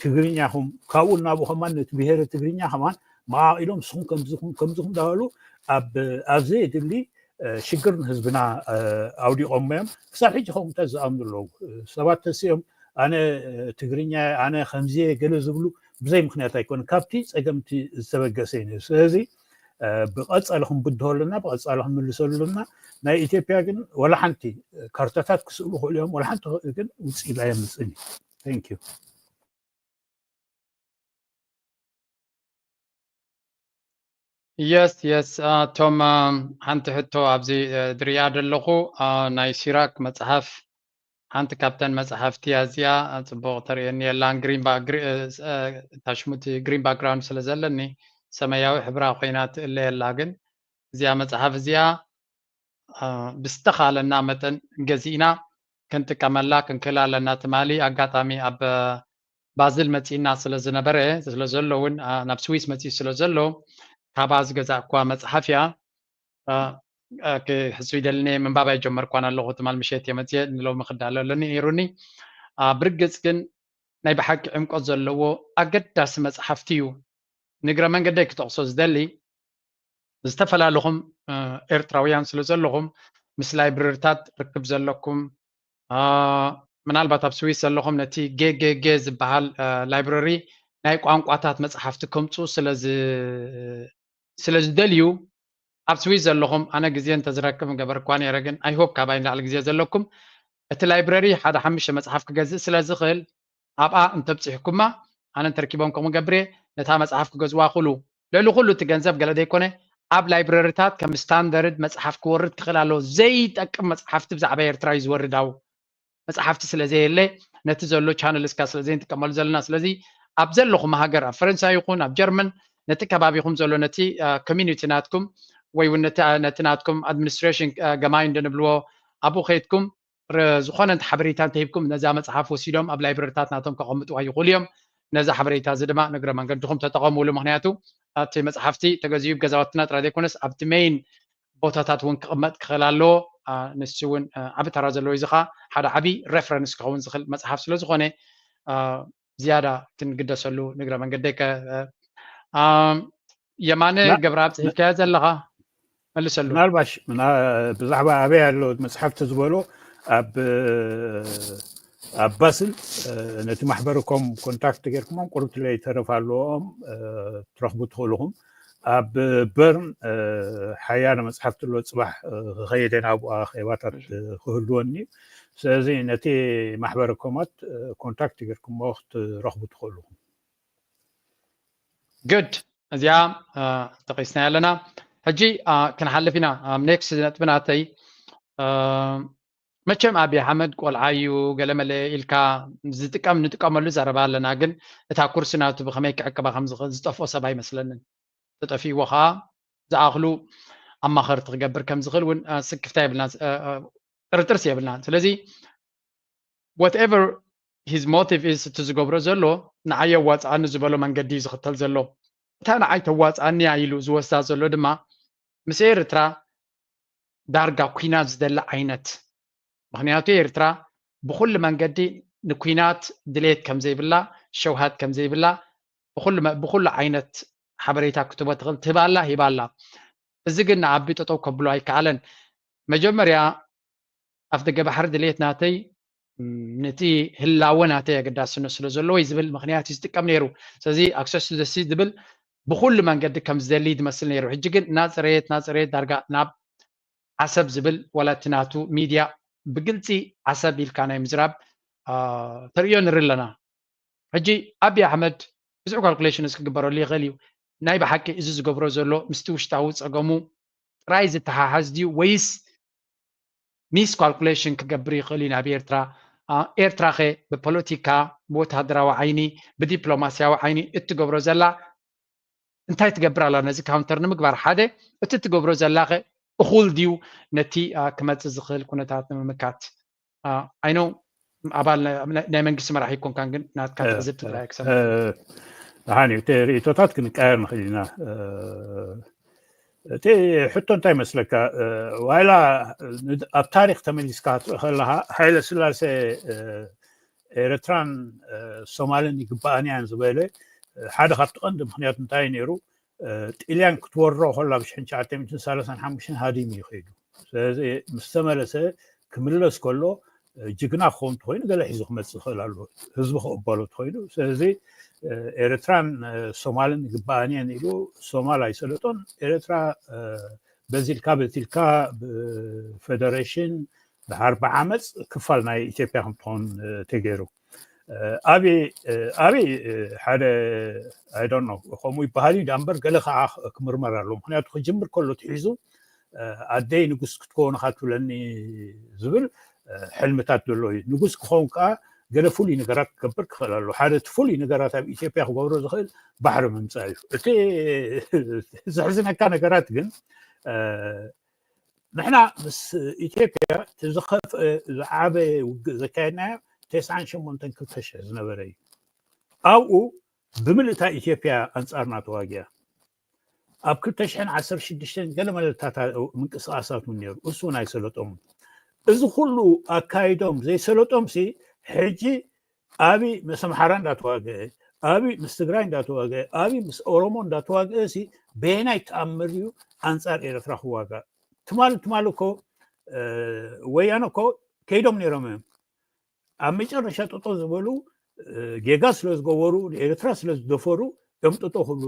ትግርኛኹም ካብኡ እናብኡ ከማን ነቲ ብሄረ ትግርኛ ከማን መቃቂሎም ንስኹም ከምዚኹም ከምዚኹም እንዳበሉ ኣብ ኣብ ዘየድሊ ሽግር ንህዝብና ኣውዲቖሞ እዮም። ክሳብ ሕጂ ከምኡታት ዝኣምኑ ኣለዉ። ሰባት ተሲኦም ኣነ ትግርኛ ኣነ ከምዚ ገለ ዝብሉ ብዘይ ምክንያት ኣይኮነ ካብቲ ፀገምቲ ዝተበገሰ እዩ። ስለዚ ብቐፃሊ ክንብድሆ ኣለና፣ ብቐፃሊ ክንምልሰሉ ኣለና። ናይ ኢትዮጵያ ግን ወላ ሓንቲ ካርታታት ክስእሉ ክእሉ እዮም፣ ወላ ሓንቲ ግን ውፅኢት ኣየምፅእን እዩ። Thank you። የስ የስ፣ እቶም ሓንቲ ሕቶ ኣብዚ ዝርያ ዘለኹ፣ ናይ ሲራክ መፅሓፍ ሓንቲ ካብተን መፅሓፍቲ እያ እዚኣ። ፅቡቕ ተርእየኒ የላን፣ ግሪን ታሽሙቲ ግሪን ባክግራውንድ ስለ ዘለኒ ሰማያዊ ሕብራ ኮይና ትእለ የላ። ግን እዚኣ መፅሓፍ እዚኣ ብዝተኻለና መጠን ገዚእና ክንጥቀመላ ክንክእል ኣለና። ትማሊ ኣጋጣሚ ኣብ ባዝል መፂእና ስለ ዝነበረ፣ ስለ ዘሎ እውን ናብ ስዊስ መፂኡ ስለ ዘሎ፣ ካብኣ ዝገዛእኳ መፅሓፍ እያ። ሕሱ ይደልኒ ምንባብ ኣይጀመርኳን ኣለኹ። ትማል ምሸት እየ መፅየ ንሎሚ ክዳለ ኣለኒ ነይሩኒ። ብርግፅ ግን ናይ ብሓቂ ዕምቆት ዘለዎ ኣገዳሲ መፅሓፍቲ እዩ። ንግረ መንገደይ ክጠቕሶ ዝደሊ፣ ዝተፈላለኹም ኤርትራውያን ስለ ዘለኹም ምስ ላይብረሪታት ርክብ ዘለኩም፣ ምናልባት ኣብ ስዊስ ዘለኹም ነቲ ጌጌጌ ዝበሃል ላይብረሪ ናይ ቋንቋታት መፅሓፍቲ ከምፁ ስለ ዝደልዩ፣ ኣብ ስዊስ ዘለኹም ኣነ ግዜ እንተዝረክብ ገበርኳ ነይረ፣ ግን ኣይሆፕ ካባይ ንላዕሊ ግዜ ዘለኩም፣ እቲ ላይብረሪ ሓደ ሓሙሽተ መፅሓፍ ክገዝእ ስለ ዝኽእል፣ ኣብኣ እንተብፂሕኩማ ኣነ እንተረኪቦም ከምኡ ገብር እየ። ነታ መፅሓፍ ክገዝዋ ክእሉ። ልዕሊ ኩሉ እቲ ገንዘብ ገለ ዘይኮነ ኣብ ላይብረሪታት ከም ስታንደርድ መፅሓፍ ክወርድ ክኽእል ኣለዎ። ዘይጠቅም መፅሓፍቲ ብዛዕባ ኤርትራ እዩ ዝወርድ። ኣብ መፅሓፍቲ ስለ ዘየለ ነቲ ዘሎ ቻነል እስካ ስለ ዘይንጥቀመሉ ዘለና። ስለዚ ኣብ ዘለኹም ሃገር፣ ኣብ ፈረንሳይ ይኹን ኣብ ጀርመን፣ ነቲ ከባቢኹም ዘሎ ነቲ ኮሚኒቲ ናትኩም ወይ እውን ነቲ ናትኩም ኣድሚኒስትሬሽን ገማይ እንደንብልዎ ኣብኡ ከይድኩም ዝኾነ እንተ ሓበሬታ እንተሂብኩም ነዛ መፅሓፍ ወሲዶም ኣብ ላይብረሪታት ናቶም ከቐምጥዋ ይኽእሉ እዮም። ነዛ ሓበሬታ እዚ ድማ ንግረ መንገድኹም ተጠቐምሉ። ምክንያቱ ኣብቲ መፅሓፍቲ ተገዚኡ ገዛውትና ጥራይ ዘይኮነስ ኣብቲ ሜይን ቦታታት እውን ክቕመጥ ክኽእል ኣለዎ። ንሱ እውን ዓቢ ተራ ዘለዎ እዩ። እዚ ከዓ ሓደ ዓቢ ሬፈረንስ ክኸውን ዝኽእል መፅሓፍ ስለ ዝኾነ ዝያዳ ክንግደሰሉ ንግረ መንገደይ። የማነ ገብረኣብ ፅሒፍካዮ ዘለኻ መልሰሉ። ምናልባሽ ብዛዕባ ኣበይ ኣሎ መፅሓፍቲ ዝበሎ ኣብ ኣብ ባስል ነቲ ማሕበርኮም ኮንታክት ጌርኩሞም ቁርብቲ ለይ ተረፍ ኣለዎም ትረኽቡ ትኽእልኹም። ኣብ በርን ሓያለ መፅሓፍቲ ኣሎ። ፅባሕ ክኸይደ ናብኡ ኣኼባታት ክህልወኒ እዩ። ስለዚ ነቲ ማሕበርኮማት ኮንታክት ጌርኩሞ ክትረኽቡ ትኽእልኹም። ግድ እዚኣ ጠቂስናያ ኣለና። ሕጂ ክንሓልፍ ኢና ኣብ ኔክስት ነጥቢ ናተይ። መቸም ኣብይ ኣሕመድ ቆልዓ እዩ ገለመለ ኢልካ ዝጥቀም ንጥቀመሉ ዘረባ ኣለና፣ ግን እታ ኩርሲ ናቱ ብከመይ ክዕቅባ ከም ዝኽእል ዝጠፍኦ ሰብ ኣይመስለንን። ተጠፊእዎ ከዓ ዝኣኽሉ ኣማኸርቲ ክገብር ከም ዝኽእል እውን ስክፍታ የብልና፣ ጥርጥርስ የብልና። ስለዚ whatever his motive is፣ እቲ ዝገብሮ ዘሎ ንዓይ የዋፅኣኒ ዝበሎ መንገዲ እዩ ዝኽተል ዘሎ። እታ ንዓይ ተዋፅኣኒ እያ ኢሉ ዝወስዳ ዘሎ ድማ ምስ ኤርትራ ዳርጋ ኩናት ዝደሊ ዓይነት። ምክንያቱ ኤርትራ ብኩሉ መንገዲ ንኩናት ድሌት ከም ዘይብላ፣ ሸውሃት ከም ዘይብላ ብኩሉ ዓይነት ሓበሬታ ክትቦ ትኽእል ትህባላ ሂባላ። እዚ ግን ንኣቢ ጠጠው ከብሎ ኣይከኣለን። መጀመርያ ኣፍ ደገ ባሕሪ ድሌት ናተይ ነቲ ህላወ ናተይ ኣገዳስነት ስለ ዘለዎ እዩ ዝብል ምክንያት እዩ ዝጥቀም ነይሩ። ስለዚ ኣክሰስ ቱ ዘሲ ዝብል ብኩሉ መንገዲ ከም ዝደሊ ዝመስል ነይሩ። ሕጂ ግን ናፅሬት ናፅሬት ዳርጋ ናብ ዓሰብ ዝብል ዋላ እቲ ናቱ ሚድያ ብግልፂ ዓሰብ ኢልካ ናይ ምዝራብ ተርእዮ ንርኢ ኣለና። ሕጂ ኣብይ ኣሕመድ ብዙሕ ካልኩሌሽንስ ክግበረሉ ይኽእል እዩ። ናይ ብሓቂ እዚ ዝገብሮ ዘሎ ምስቲ ውሽጣዊ ፀገሙ ጥራይ ዝተሓሓዝ ድዩ ወይስ ሚስ ካልኩሌሽን ክገብር ይኽእል እዩ ናብ ኤርትራ? ኤርትራ ኸ ብፖለቲካ፣ ብወታደራዊ ዓይኒ፣ ብዲፕሎማስያዊ ዓይኒ እትገብሮ ዘላ እንታይ ትገብር ኣላ ነዚ ካውንተር ንምግባር? ሓደ እቲ ትገብሮ ዘላ ኸ እኹል ድዩ ነቲ ክመፅእ ዝኽእል ኩነታት ንምምካት? ኣይኖ ኣባል ናይ መንግስቲ መራሒ ይኮንካን ግን ናትካ ትዕዝብቲ ጥራይ ክሰምዕ። ደሓን እዩ። እቲ ርእቶታት ክንቀያየር ንኽእል ኢና። እቲ ሕቶ እንታይ ይመስለካ? ዋይላ ኣብ ታሪክ ተመሊስካ ክትርኢ ከለካ ሃይለ ስላሴ ኤረትራን ሶማልን ይግባኣን እያን ዝበለ ሓደ ካብቲ ቀንዲ ምክንያት እንታይ ነይሩ? ጥልያን ክትወሮ ከላ ብ ሽሕን ትሽዓተ ሚእትን ሰላሳን ሓሙሽተን ሃዲሙ እዩ ከይዱ። ስለዚ ምስ ተመለሰ ክምለስ ከሎ ጅግና ክኸውን ተኮይኑ ገለ ሒዙ ክመፅእ ይኽእል ኣሎ፣ ህዝቢ ክቕበሎ ተኮይኑ። ስለዚ ኤርትራን ሶማልን ይግባኣን እየን ኢሉ ሶማል ኣይሰለጦን። ኤርትራ በዚ ኢልካ በቲ ኢልካ ብፌደሬሽን ድሓር ብዓመፅ ክፋል ናይ ኢትዮጵያ ከምትኾን ተገይሩ። ኣበይ ኣበይ ሓደ I don't know ከምኡ ይበሃል እዩ ዳእምበር ገለ ከዓ ክምርመር ኣሎ። ምክንያቱ ክጅምር ከሎ ትሒዙ ኣደይ ንጉስ ክትከውን ኢኻ ትብለኒ ዝብል ሕልምታት ዘሎ እዩ። ንጉስ ክኸውን ከዓ ገለ ፍሉይ ነገራት ክገብር ክኽእል ኣሎ። ሓደ እቲ ፍሉይ ነገራት ኣብ ኢትዮጵያ ክገብሮ ዝኽእል ባሕሪ ምምፃእ እዩ። እቲ ዘሕዝነካ ነገራት ግን ንሕና ምስ ኢትዮጵያ እቲ ዝኸፍአ ዝዓበየ ውግእ ዘካየድናዮ ተስዓን ሸሞንተን ክልተ ሽሕ ዝነበረ እዩ። ኣብኡ ብምልእታ ኢትዮጵያ ኣንፃርና ተዋጊኣ። ኣብ ክልተ ሽሕን ዓሰርተ ሽዱሽተን ገለ መለታት ምንቅስቃሳት እውን ነይሩ። እሱ እውን ኣይሰለጦም። እዚ ኩሉ ኣካይዶም ዘይሰለጦም ሲ ሕጂ ኣብይ ምስ ኣምሓራ እንዳተዋገአ ኣብይ ምስ ትግራይ እንዳተዋገአ ኣብይ ምስ ኦሮሞ እንዳተዋገአ ሲ በየናይ ተኣምር እዩ ኣንፃር ኤርትራ ክዋጋእ? ትማል ትማል እኮ ወያነ እኮ ከይዶም ነይሮም እዮም። ኣብ መጨረሻ ጠጦ ዝበሉ ጌጋ ስለ ዝገበሩ ንኤርትራ ስለ ዝደፈሩ እዮም ጠጦ ክብሉ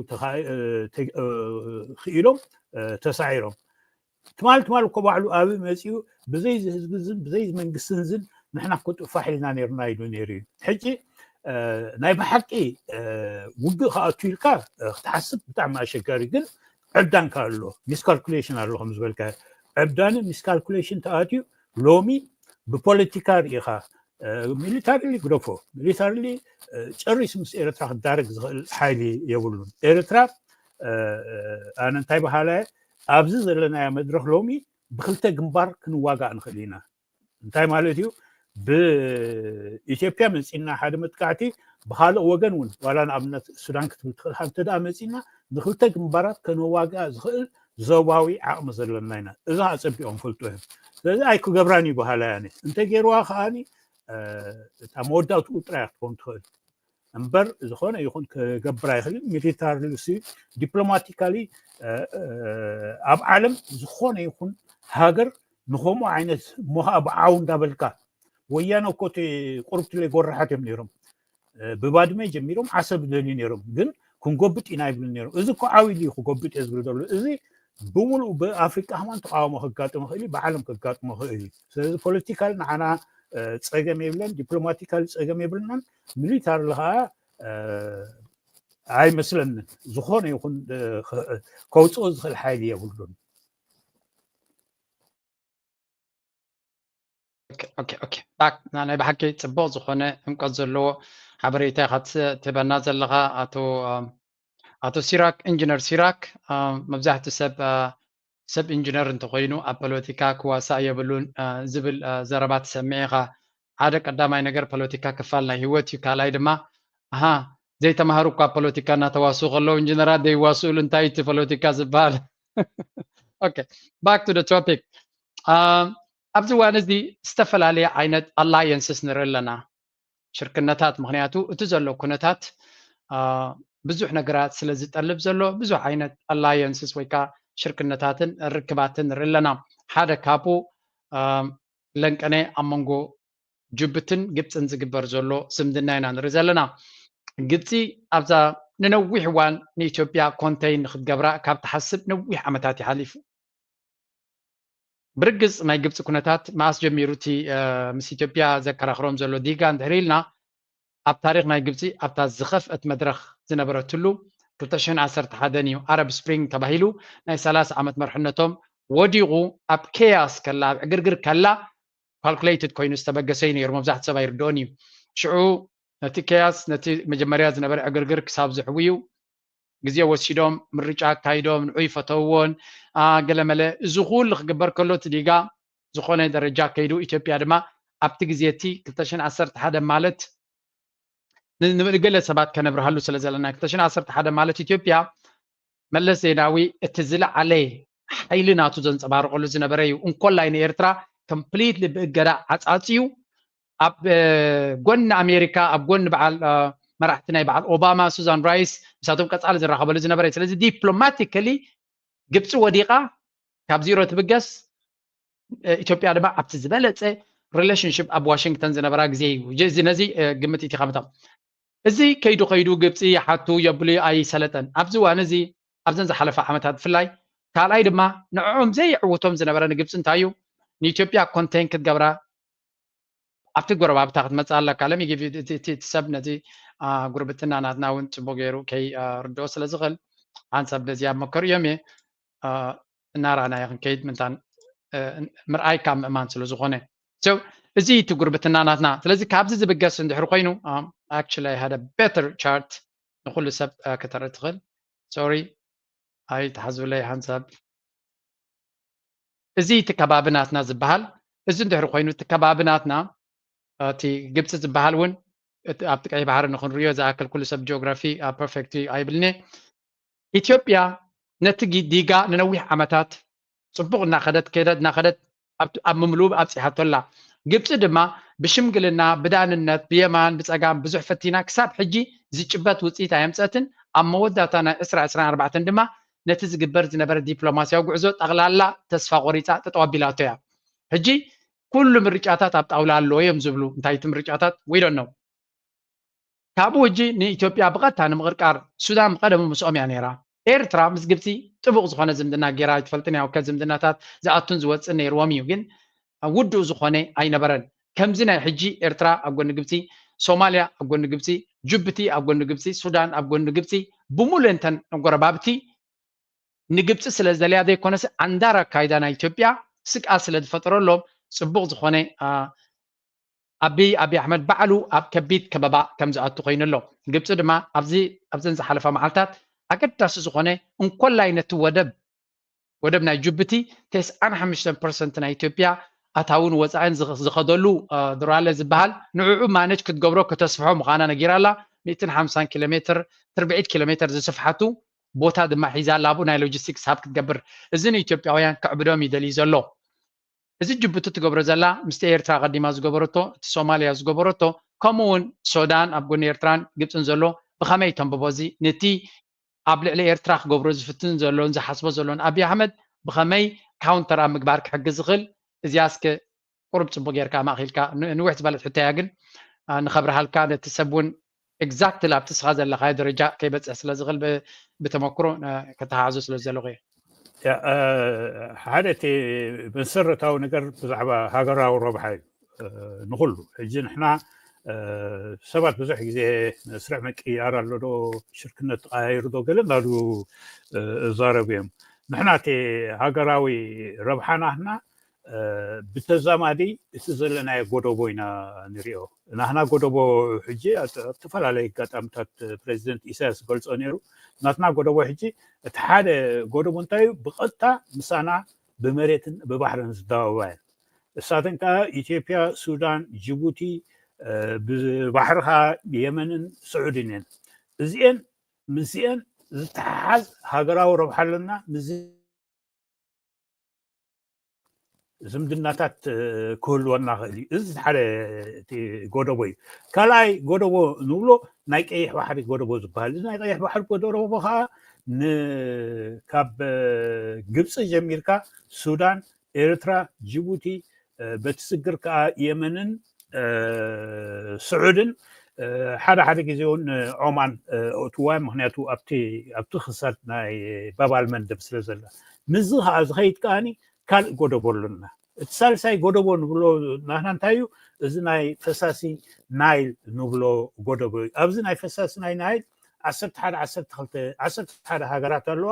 ክኢሎም ተሳዒሮም። ትማል ትማል እኮ ባዕሉ ኣብ መፅኡ ብዘይ ዝህዝቢ ዝን ብዘይ መንግስትን ዝን ንሕና እኮ ጥፋሕ ኢልና ነርና ኢሉ ነይሩ እዩ። ሕጂ ናይ ብሓቂ ውግእ ክኣቱ ኢልካ ክትሓስብ ብጣዕሚ ኣሸጋሪ ግን ዕብዳንካ ኣሎ ሚስካልኩሌሽን ኣሎ ከም ዝበልካ ዕብዳን ሚስካልኩሌሽን ተኣትዩ ሎሚ ብፖለቲካ ርኢኻ ሚሊታሪሊ ግደፎ ሚሊታሪሊ ጨሪስ ምስ ኤርትራ ክዳረግ ዝኽእል ሓይሊ የብሉን። ኤርትራ ኣነ እንታይ በሃላ ኣብዚ ዘለናዮ መድረኽ ሎሚ ብክልተ ግንባር ክንዋጋእ ንኽእል ኢና። እንታይ ማለት እዩ? ብኢትዮጵያ መፂና ሓደ መጥቃዕቲ ብካልእ ወገን እውን ዋላ ንኣብነት ሱዳን ክትብል ትኽእል እንተ ደኣ መፂና ንክልተ ግንባራት ከነዋግኣ ዝኽእል ዞባዊ ዓቕሚ ዘለና ኢና። እዚ ኣፀቢቖም ፈልጡ እዮም። ስለዚ ኣይክገብራን እዩ በሃላ ያኒ እንተ ገይርዋ ከዓኒ እታ መወዳእትኡ ጥራይ ክትኮን ትኽእል እምበር ዝኾነ ይኹን ክገብር ኣይኽእልን። ሚሊታሪ ዲፕሎማቲካሊ ኣብ ዓለም ዝኾነ ይኹን ሃገር ንከምኡ ዓይነት ሞሃ ብዓው እንዳበልካ ወያነ እኮ እቲ ቁርብቲ ለይጎረሓት እዮም ነይሮም ብባድመ ጀሚሮም ዓሰብ ደልዩ ነይሮም ግን ክንጎብጥ ኢና ይብሉ ነይሮም። እዚ እኮ ዓው ኢሉ እዩ ክጎብጥ እየ ዝብል ዘሎ። እዚ ብምሉእ ብኣፍሪቃ ከማን ተቃውሞ ከጋጥሞ ክእል እዩ፣ ብዓለም ከጋጥሞ ክእል እዩ። ስለዚ ፖለቲካል ንዓና ፀገም የብለን፣ ዲፕሎማቲካል ፀገም የብልናን፣ ሚሊታሪ ከዓ ኣይመስለንን ዝኾነ ይኹን ከውፅኦ ዝኽእል ሓይሊ የብሉን። ናይ ብሓቂ ፅቡቅ ዝኾነ ዕምቀት ዘለዎ ሓበሬታ ኢካ ትህበና ዘለካ ኣቶ ኣቶ ሲራክ ኢንጂነር ሲራክ። መብዛሕትኡ ሰብ ሰብ ኢንጂነር እንተኮይኑ ኣብ ፖለቲካ ክዋሳእ የብሉን ዝብል ዘረባ ትሰምዕ ኢካ። ሓደ ቀዳማይ ነገር ፖለቲካ ክፋል ናይ ሂወት እዩ። ካልኣይ ድማ ኣሃ ዘይተማሃሩ እኳ ፖለቲካ እናተዋስኡ ከለዉ ኢንጂነራት ዘይዋስኡሉ እንታይ እቲ ፖለቲካ ዝበሃል? Okay, back to the topic. ኣብዚ እዋን እዚ ዝተፈላለየ ዓይነት ኣላየንስስ ንርኢ ኣለና፣ ሽርክነታት። ምክንያቱ እቲ ዘሎ ኩነታት ብዙሕ ነገራት ስለ ዝጠልብ ዘሎ ብዙሕ ዓይነት ኣላየንስስ ወይ ከዓ ሽርክነታትን ርክባትን ንርኢ ኣለና። ሓደ ካብኡ ለንቀነ ኣብ መንጎ ጅቡትን ግብፅን ዝግበር ዘሎ ዝምድና ኢና ንርኢ ዘለና። ግብፂ ኣብዛ ንነዊሕ እዋን ንኢትዮጵያ ኮንተይን ንክትገብራ ካብ ትሓስብ ነዊሕ ዓመታት ይሓሊፉ። ብርግፅ ናይ ግብፂ ኩነታት መኣስ ጀሚሩ እቲ ምስ ኢትዮጵያ ዘከራኽሮም ዘሎ ዲጋ እንድሕር ኢልና ኣብ ታሪክ ናይ ግብፂ ኣብታ ዝኸፍአት መድረክ ዝነበረትሉ ክልተ ሽሕን ዓሰርተ ሓደን እዩ። ኣረብ ስፕሪንግ ተባሂሉ ናይ ሰላሳ ዓመት መርሕነቶም ወዲቑ ኣብ ኬያስ ከላ ኣብ ዕግርግር ከላ ካልኩሌትድ ኮይኑ ዝተበገሰ እዩ ነይሩ። መብዛሕትኡ ሰብ ኣይርድኦን እዩ። ሽዑ ነቲ ኬያስ ነቲ መጀመርያ ዝነበረ ዕግርግር ክሳብ ዝሕውዩ ግዜ ወሲዶም ምርጫ ኣካይዶም ንዑ ይፈተውዎን ገለመለ እዚ ኩሉ ክግበር ከሎ እቲ ዲጋ ዝኾነ ደረጃ ከይዱ ኢትዮጵያ ድማ ኣብቲ ግዜ እቲ ክልተ ሽሕን ዓሰርተ ሓደን ማለት ንገለ ሰባት ከነብርሃሉ ስለ ዘለና ክልተ ሽሕን ዓሰርተ ሓደን ማለት ኢትዮጵያ መለስ ዜናዊ እቲ ዝለዓለ ሓይሊ ናቱ ዘንፀባርቀሉ ዝነበረ እዩ። እንኮላይ ንኤርትራ ኮምፕሊትሊ ብእገዳ ዓፃፅዩ ኣብ ጎኒ ኣሜሪካ ኣብ ጎኒ በዓል መራሕቲ ናይ በዓል ኦባማ ሱዛን ራይስ ምሳቶም ቀፃሊ ዝራኸበሉ ዝነበረ እዩ። ስለዚ ዲፕሎማቲካሊ ግብፂ ወዲቃ ካብ ዚሮ ትብገስ ኢትዮጵያ ድማ ኣብቲ ዝበለፀ ሪሌሽንሽፕ ኣብ ዋሽንግተን ዝነበራ ግዜ እዩ። ነዚ ግምት ኢቲካ ምታም እዚ ከይዱ ከይዱ ግብፂ ይሓቱ የብሉ ኣይሰለጠን። ኣብዚ እዋን እዚ ኣብዘን ዝሓለፈ ዓመታት ብፍላይ ካልኣይ ድማ ንዕኦም ዘይዕውቶም ዝነበረ ንግብፂ እንታይ እዩ ንኢትዮጵያ ኮንቴን ክትገብራ ኣብቲ ጎረባብታ ክትመፅእ ኣለካ። ለሚጊ እቲ ሰብ ነዚ ጉርብትና ናትና እውን ፅቡቅ ገይሩ ከይርድኦ ስለዝኽእል ሓንሳብ ነዚ ኣብ መከሩ እዮም እየ እናረኣናዮ ክንከይድ ምንታን ምርኣይ ካብ ምእማን ስለ ዝኾነ እዚ እቲ ጉርብትና ናትና። ስለዚ ካብዚ ዝብገስ እንድሕር ኮይኑ actually I had a better chart ንኩሉ ሰብ ከተርኢ ትኽእል። ሶሪ ኣይትሓዝብለይ ሓንሳብ። እዚ እቲ ከባቢ ናትና ዝበሃል እዚ እንድሕር ኮይኑ እቲ ከባቢ ናትና እቲ ግብፂ ዝበሃል እውን ኣብቲ ቀይ ባሕሪ ንክንሪዮ ዝኣክል ኩሉ ሰብ ጂኦግራፊ ፐርፌክት ኣይብልኒ። ኢትዮጵያ ነቲ ዲጋ ንነዊሕ ዓመታት ፅቡቅ እናኸደት ከደት እናኸደት ኣብ ምምልኡ ኣብፂሓቶ ኣላ። ግብፂ ድማ ብሽምግልና ብዳንነት ብየማን ብፀጋም ብዙሕ ፈቲና ክሳብ ሕጂ ዝጭበት ውፅኢት ኣየምፀትን። ኣብ መወዳእታ ናይ ዕስራ ዕስራን ኣርባዕተን ድማ ነቲ ዝግበር ዝነበረ ዲፕሎማስያዊ ጉዕዞ ጠቕላላ ተስፋ ቆሪፃ ጠጠው ኣቢላቶ እያ። ሕጂ ኩሉ ምርጫታት ኣብ ጣውላ ኣለዎ እዮም ዝብሉ። እንታይ እቲ ምርጫታት? We don't know። ካብኡ ሕጂ ንኢትዮጵያ ብቐጥታ ንምቕርቃር ሱዳን ብቐደሙ ምስኦም እያ ነይራ። ኤርትራ ምስ ግብፂ ጥቡቕ ዝኾነ ዝምድና ገይራ ኣይትፈልጥን እያ። ከ ዝምድናታት ዝኣቱን ዝወፅን ነይርዎም እዩ፣ ግን ውዱእ ዝኾነ ኣይነበረን። ከምዚ ናይ ሕጂ ኤርትራ ኣብ ጎኒ ግብፂ፣ ሶማልያ ኣብ ጎኒ ግብፂ፣ ጅቡቲ ኣብ ጎኒ ግብፂ፣ ሱዳን ኣብ ጎኒ ግብፂ፣ ብምሉእንተን ጎረባብቲ ንግብፂ ስለ ዝደልያ ዘይኮነስ ኣንዳር ኣካይዳ ናይ ኢትዮጵያ ስግኣት ስለ ዝፈጠረሎም ፅቡቕ ዝኾነ ኣብይ ኣብይ ኣሕመድ ባዕሉ ኣብ ከቢድ ከበባ ከም ዝኣቱ ኮይኑ ኣሎ። ግብፂ ድማ ኣብዚ ኣብዘን ዝሓለፋ መዓልታት ኣገዳሲ ዝኾነ እንኮላይ ነቲ ወደብ ወደብ ናይ ጅቡቲ ተስዓን ሓሙሽተን ፐርሰንት ናይ ኢትዮጵያ ኣታውን ወፃእን ዝኸደሉ ዶራለ ዝበሃል ንዕዑ ማነጅ ክትገብሮ ከተስፍሖ ምዃና ነጊራ ኣላ። ሚእትን ሓምሳን ኪሎ ሜትር ትርብዒት ኪሎ ሜትር ዝስፍሓቱ ቦታ ድማ ሒዛ ኣላ ኣብኡ ናይ ሎጂስቲክስ ሃብ ክትገብር። እዚ ንኢትዮጵያውያን ከዕብዶም እዩ ደልዩ ዘሎ። እዚ ጅቡቲ ትገብሮ ዘላ ምስቲ ኤርትራ ቀዲማ ዝገበረቶ እቲ ሶማልያ ዝገበረቶ ከምኡ እውን ሱዳን ኣብ ጎኒ ኤርትራን ግብፅን ዘሎ ብኸመይ ተንብቦ እዚ ነቲ ኣብ ልዕሊ ኤርትራ ክገብሮ ዝፍትን ዘሎን ዝሓስቦ ዘሎን ኣብይ ኣሕመድ ብኸመይ ካውንተር ኣብ ምግባር ክሕግዝ ዝኽእል እዚኣ እስከ ቁሩብ ፅቡቅ ጌርካ ማእኪልካ ንውሕ ዝበለት ሕቶ እያ ግን ንኸብርሃልካ ነቲ ሰብ እውን ኤግዛክትሊ ኣብቲ ስኻ ዘለኻዮ ደረጃ ከይበፅሕ ስለ ዝኽእል ብተመክሮ ከተሓሕዞ ስለ ዘለኹ እየ። ሓደ እቲ መሰረታዊ ነገር ብዛዕባ ሃገራዊ ረብሓ እዩ። ንኩሉ ሕጂ ንሕና ሰባት ብዙሕ ግዜ መስርዕ ምቅይያር ኣሎ ዶ ሽርክነት ተቀያይሩ ዶ ገለ እናሉ እዛረቡ እዮም። ንሕና እቲ ሃገራዊ ረብሓ ናህና ብተዛማዲ እቲ ዘለናዮ ጎደቦ ኢና ንሪኦ። ናህና ጎደቦ ሕጂ ኣብ ዝተፈላለዩ ኣጋጣሚታት ፕሬዚደንት ኢሳያስ ዝገልፆ ነይሩ። ናትና ጎደቦ ሕጂ እቲ ሓደ ጎደቦ እንታይ እዩ? ብቐጥታ ምሳና ብመሬትን ብባሕርን ዝዳወባ እየን። እሳተን ከዓ ኢትዮጵያ፣ ሱዳን፣ ጅቡቲ፣ ብባሕሪ ከዓ የመንን ስዑድን እየን። እዚአን ምስዚአን ዝተሓሓዝ ሃገራዊ ረብሓ ኣለና። ምስ ዝምድናታት ክህልወና ክእል እዩ። እዚ ሓደ እቲ ጎደቦ እዩ። ካልኣይ ጎደቦ ንብሎ ናይ ቀይሕ ባሕሪ ጎደቦ ዝበሃል። እዚ ናይ ቀይሕ ባሕሪ ጎደቦ ከዓ ካብ ግብፂ ጀሚርካ ሱዳን፣ ኤርትራ፣ ጅቡቲ፣ በቲ ስግር ከዓ የመንን ስዑድን ሓደ ሓደ ግዜ እውን ዖማን እትዋ ምክንያቱ ኣብቲ ክሳድ ናይ ባባል መንደብ ስለ ዘላ ምስዚ ከዓ ዝኸይድ ከዓኒ ካልእ ጎደቦ ኣሎና። እቲ ሳልሳይ ጎደቦ ንብሎ ናህና እንታይ እዩ? እዚ ናይ ፈሳሲ ናይል ንብሎ ጎደቦ እዩ። ኣብዚ ናይ ፈሳሲ ናይ ናይል ዓሰርተ ሓደ ዓሰርተ ክልተ ዓሰርተ ሓደ ሃገራት ኣለዋ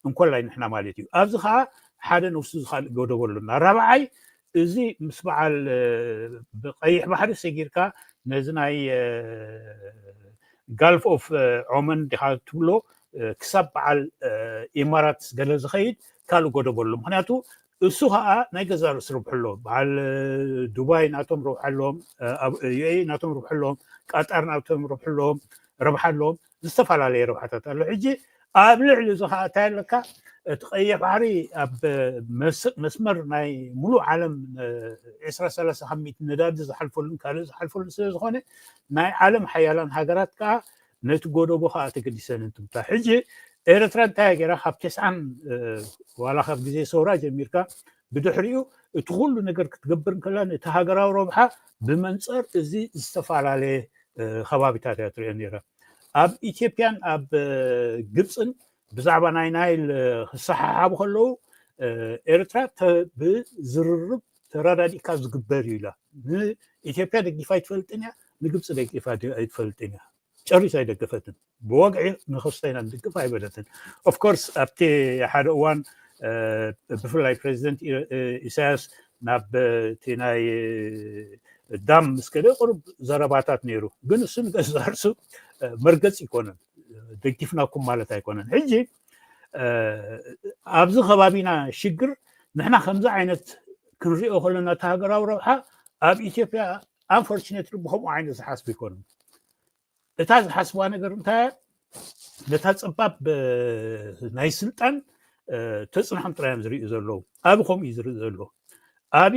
እንኮላይ ንሕና ማለት እዩ። ኣብዚ ከዓ ሓደ ነብሱ ዝካልእ ጎደቦ ኣሎና። ራብዓይ እዚ ምስ በዓል ብቀይሕ ባሕሪ ሰጊርካ ነዚ ናይ ጋልፍ ኦፍ ዖመን ዲካ ትብሎ ክሳብ በዓል ኢማራት ገለ ዝኸይድ ካልእ ጎደቦ ኣሎ። ምክንያቱ እሱ ከዓ ናይ ገዛ ርእሱ ርብሑ ኣለዎ። በዓል ዱባይ ናቶም ርብሑ ኣለዎም፣ ዩኤኢ ናቶም ርብሑ ኣለዎም፣ ቃጣር ናቶም ርብሑ ኣለዎም፣ ረብሓ ኣለዎም፣ ዝተፈላለየ ረብሓታት ኣሎ። ሕጂ ኣብ ልዕሊ እዚ ከዓ እንታይ ኣለካ? እቲ ቀይሕ ባሕሪ ኣብ መስመር ናይ ሙሉእ ዓለም ዕስራ ሰላሳ ካብ ሚእቲ ነዳዲ ዝሓልፈሉን ካልእ ዝሓልፈሉን ስለ ዝኾነ ናይ ዓለም ሓያላን ሃገራት ከዓ ነቲ ጎደቦ ከዓ ተገዲሰን እንትምታ። ሕጂ ኤርትራ እንታይ ገይራ ካብ ተስዓን ዋላ ካብ ግዜ ሰውራ ጀሚርካ ብድሕሪኡ እቲ ኩሉ ነገር ክትገብር እንከላ ነቲ ሃገራዊ ረብሓ ብመንፅር እዚ ዝተፈላለየ ከባቢታት እያ ትሪኦ ነይራ። ኣብ ኢትዮጵያን ኣብ ግብፅን ብዛዕባ ናይ ናይል ክሰሓሓቡ ከለዉ ኤርትራ ብዝርርብ ተረዳዲእካ ዝግበር እዩ ኢላ። ንኢትዮጵያ ደጊፋ ኣይትፈልጥን እያ፣ ንግብፂ ደጊፋ ኣይትፈልጥን እያ። ጨሪሱ ኣይደገፈትን። ብወግዒ ንክስቶ ኢና ንድግፍ ኣይበለትን። ኦፍኮርስ ኣብቲ ሓደ እዋን ብፍላይ ፕሬዚደንት ኢሳያስ ናብ እቲ ናይ ዳም ምስ ከደ ቁሩብ ዘረባታት ነይሩ፣ ግን እሱ ንገዛርሱ መርገፂ ይኮነን፣ ደጊፍናኩም ማለት ኣይኮነን። ሕጂ ኣብዚ ከባቢና ሽግር ንሕና ከምዚ ዓይነት ክንሪኦ ከለና እቲ ሃገራዊ ረብሓ ኣብ ኢትዮጵያ unfortunately ብከምኡ ዓይነት ዝሓስብ ይኮኑ። እታ ዝሓስብዋ ነገር እንታይ ነታ ፀባብ ናይ ስልጣን ተፅንሖም ጥራዮም ዝርእዩ ዘለዉ። ኣብ ከምኡ እዩ ዝርኢ ዘሎ። ኣብ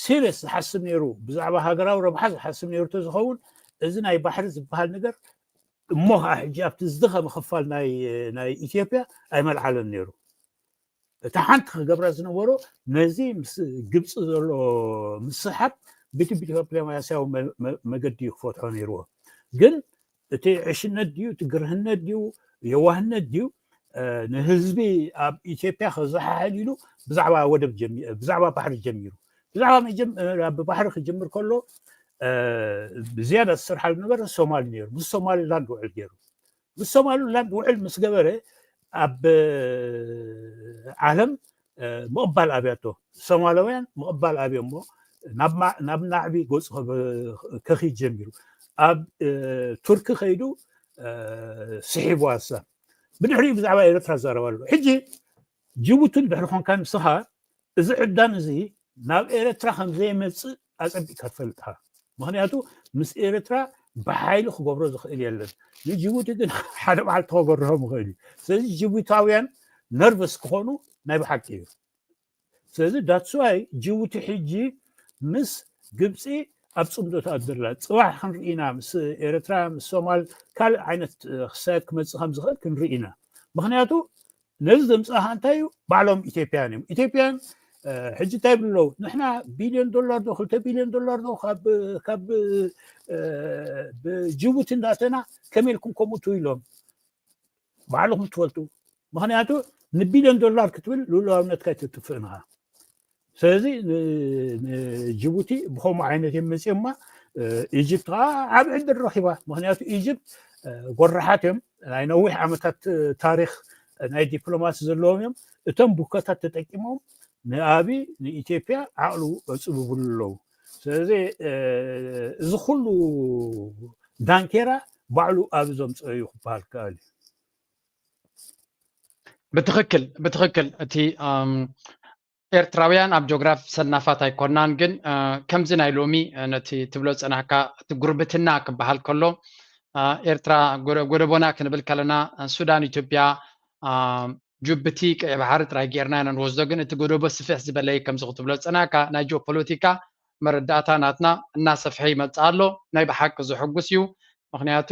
ሲሪየስ ዝሓስብ ነይሩ፣ ብዛዕባ ሃገራዊ ረብሓ ዝሓስብ ነይሩ ተዝኸውን እዚ ናይ ባሕሪ ዝበሃል ነገር እሞ ከዓ ሕጂ ኣብቲ ዝደኸመ ክፋል ናይ ኢትዮጵያ ኣይመልዓለን ነይሩ። እታ ሓንቲ ክገብራ ዝነበሮ ነዚ ምስ ግብፂ ዘሎ ምስሓብ ብዲፕሎማስያዊ መገዲ እዩ ክፈትሖ ነይርዎ። ግን እቲ ዕሽነት ድዩ፣ እቲ ግርህነት ድዩ፣ የዋህነት ድዩ፣ ንህዝቢ ኣብ ኢትዮጵያ ከዘሓሕል ኢሉ ብዛዕባ ወደብ ብዛዕባ ባሕሪ ጀሚሩ። ብዛዕባ ብባሕሪ ክጅምር ከሎ ብዝያዳ ዝሰርሓሉ ነገር ሶማሊ ነይሩ። ምስ ሶማሊላንድ ውዕል ገይሩ። ምስ ሶማሊላንድ ውዕል ምስ ገበረ ኣብ ዓለም ምቕባል ኣብያቶ፣ ሶማላውያን ምቕባል ኣብዮሞ ናብ ናዕቢ ገፁ ከኺድ ጀሚሩ። ኣብ ቱርኪ ከይዱ ስሒቡ ኣሳ ብድሕሪኡ ብዛዕባ ኤርትራ ዝዛረብ ኣሎ። ሕጂ ጅቡቲ ድሕሪ ኮንካ ንስኻ እዚ ዕዳን እዚ ናብ ኤርትራ ከም ዘይመፅእ ኣፀቢቕካ ትፈልጥካ። ምክንያቱ ምስ ኤርትራ ብሓይሊ ክገብሮ ዝኽእል የለን። ንጅቡቲ ግን ሓደ መዓልቲ ክገብርሆም ይኽእል እዩ። ስለዚ ጅቡታውያን ነርቨስ ክኾኑ ናይ ብሓቂ እዩ። ስለዚ that's why ጅቡቲ ሕጂ ምስ ግብፂ ኣብ ፅምዶ ትኣትው ዘላ። ፅባሕ ክንርኢ ኢና ምስ ኤርትራ ምስ ሶማል ካልእ ዓይነት ክሳየት ክመፅእ ከም ዝኽእል ክንርኢ ኢና። ምክንያቱ ነዚ ዘምፅኣኻ እንታይ እዩ? ባዕሎም ኢትዮጵያን እዮም። ኢትዮጵያን ሕጂ እንታይ ይብሉ ኣለዉ? ንሕና ቢልዮን ዶላር ዶ ክልተ ቢልዮን ዶላር ዶ ካብ ጅቡቲ እንዳእተና ከመይ ኢልኩም ከምኡ ትብሉ ኢሎም። ባዕልኹም ትፈልጡ። ምክንያቱ ንቢልዮን ዶላር ክትብል ልኡላውነትካ ኣይተጥፍእን ኢኻ። ስለዚ ንጅቡቲ ብከምኡ ዓይነት እዮም መፂኦማ። ኢጅፕት ከዓ ዓብ ዕድል ረኪባ። ምክንያቱ ኢጅፕት ጎራሓት እዮም፣ ናይ ነዊሕ ዓመታት ታሪክ ናይ ዲፕሎማሲ ዘለዎም እዮም። እቶም ቡከታት ተጠቂሞም ንኣቢ ንኢትዮጵያ ዓቕሉ ኣፅብብሉ ኣለዉ። ስለዚ እዚ ኩሉ ዳንኬራ ባዕሉ ኣብ ዘምፀኦ እዩ ክበሃል ከኣል እዩ። ብትክክል ብትክክል እቲ ኤርትራውያን ኣብ ጆግራፍ ሰናፋት ኣይኮናን፣ ግን ከምዚ ናይ ሎሚ ነቲ ትብሎ ዝፀናሕካ እቲ ጉርብትና ክበሃል ከሎ ኤርትራ ጎደቦና ክንብል ከለና ሱዳን፣ ኢትዮጵያ፣ ጅቡቲ፣ ቀይ ባሕሪ ጥራይ ጌርና ኢና ንወስዶ። ግን እቲ ጎደቦ ስፍሕ ዝበለ እዩ። ከምዚ ክትብሎ ዝፀናሕካ ናይ ጂኦፖለቲካ መረዳእታ ናትና እናሰፍሐ ይመፅእ ኣሎ። ናይ ብሓቂ ዘሐጉስ እዩ። ምክንያቱ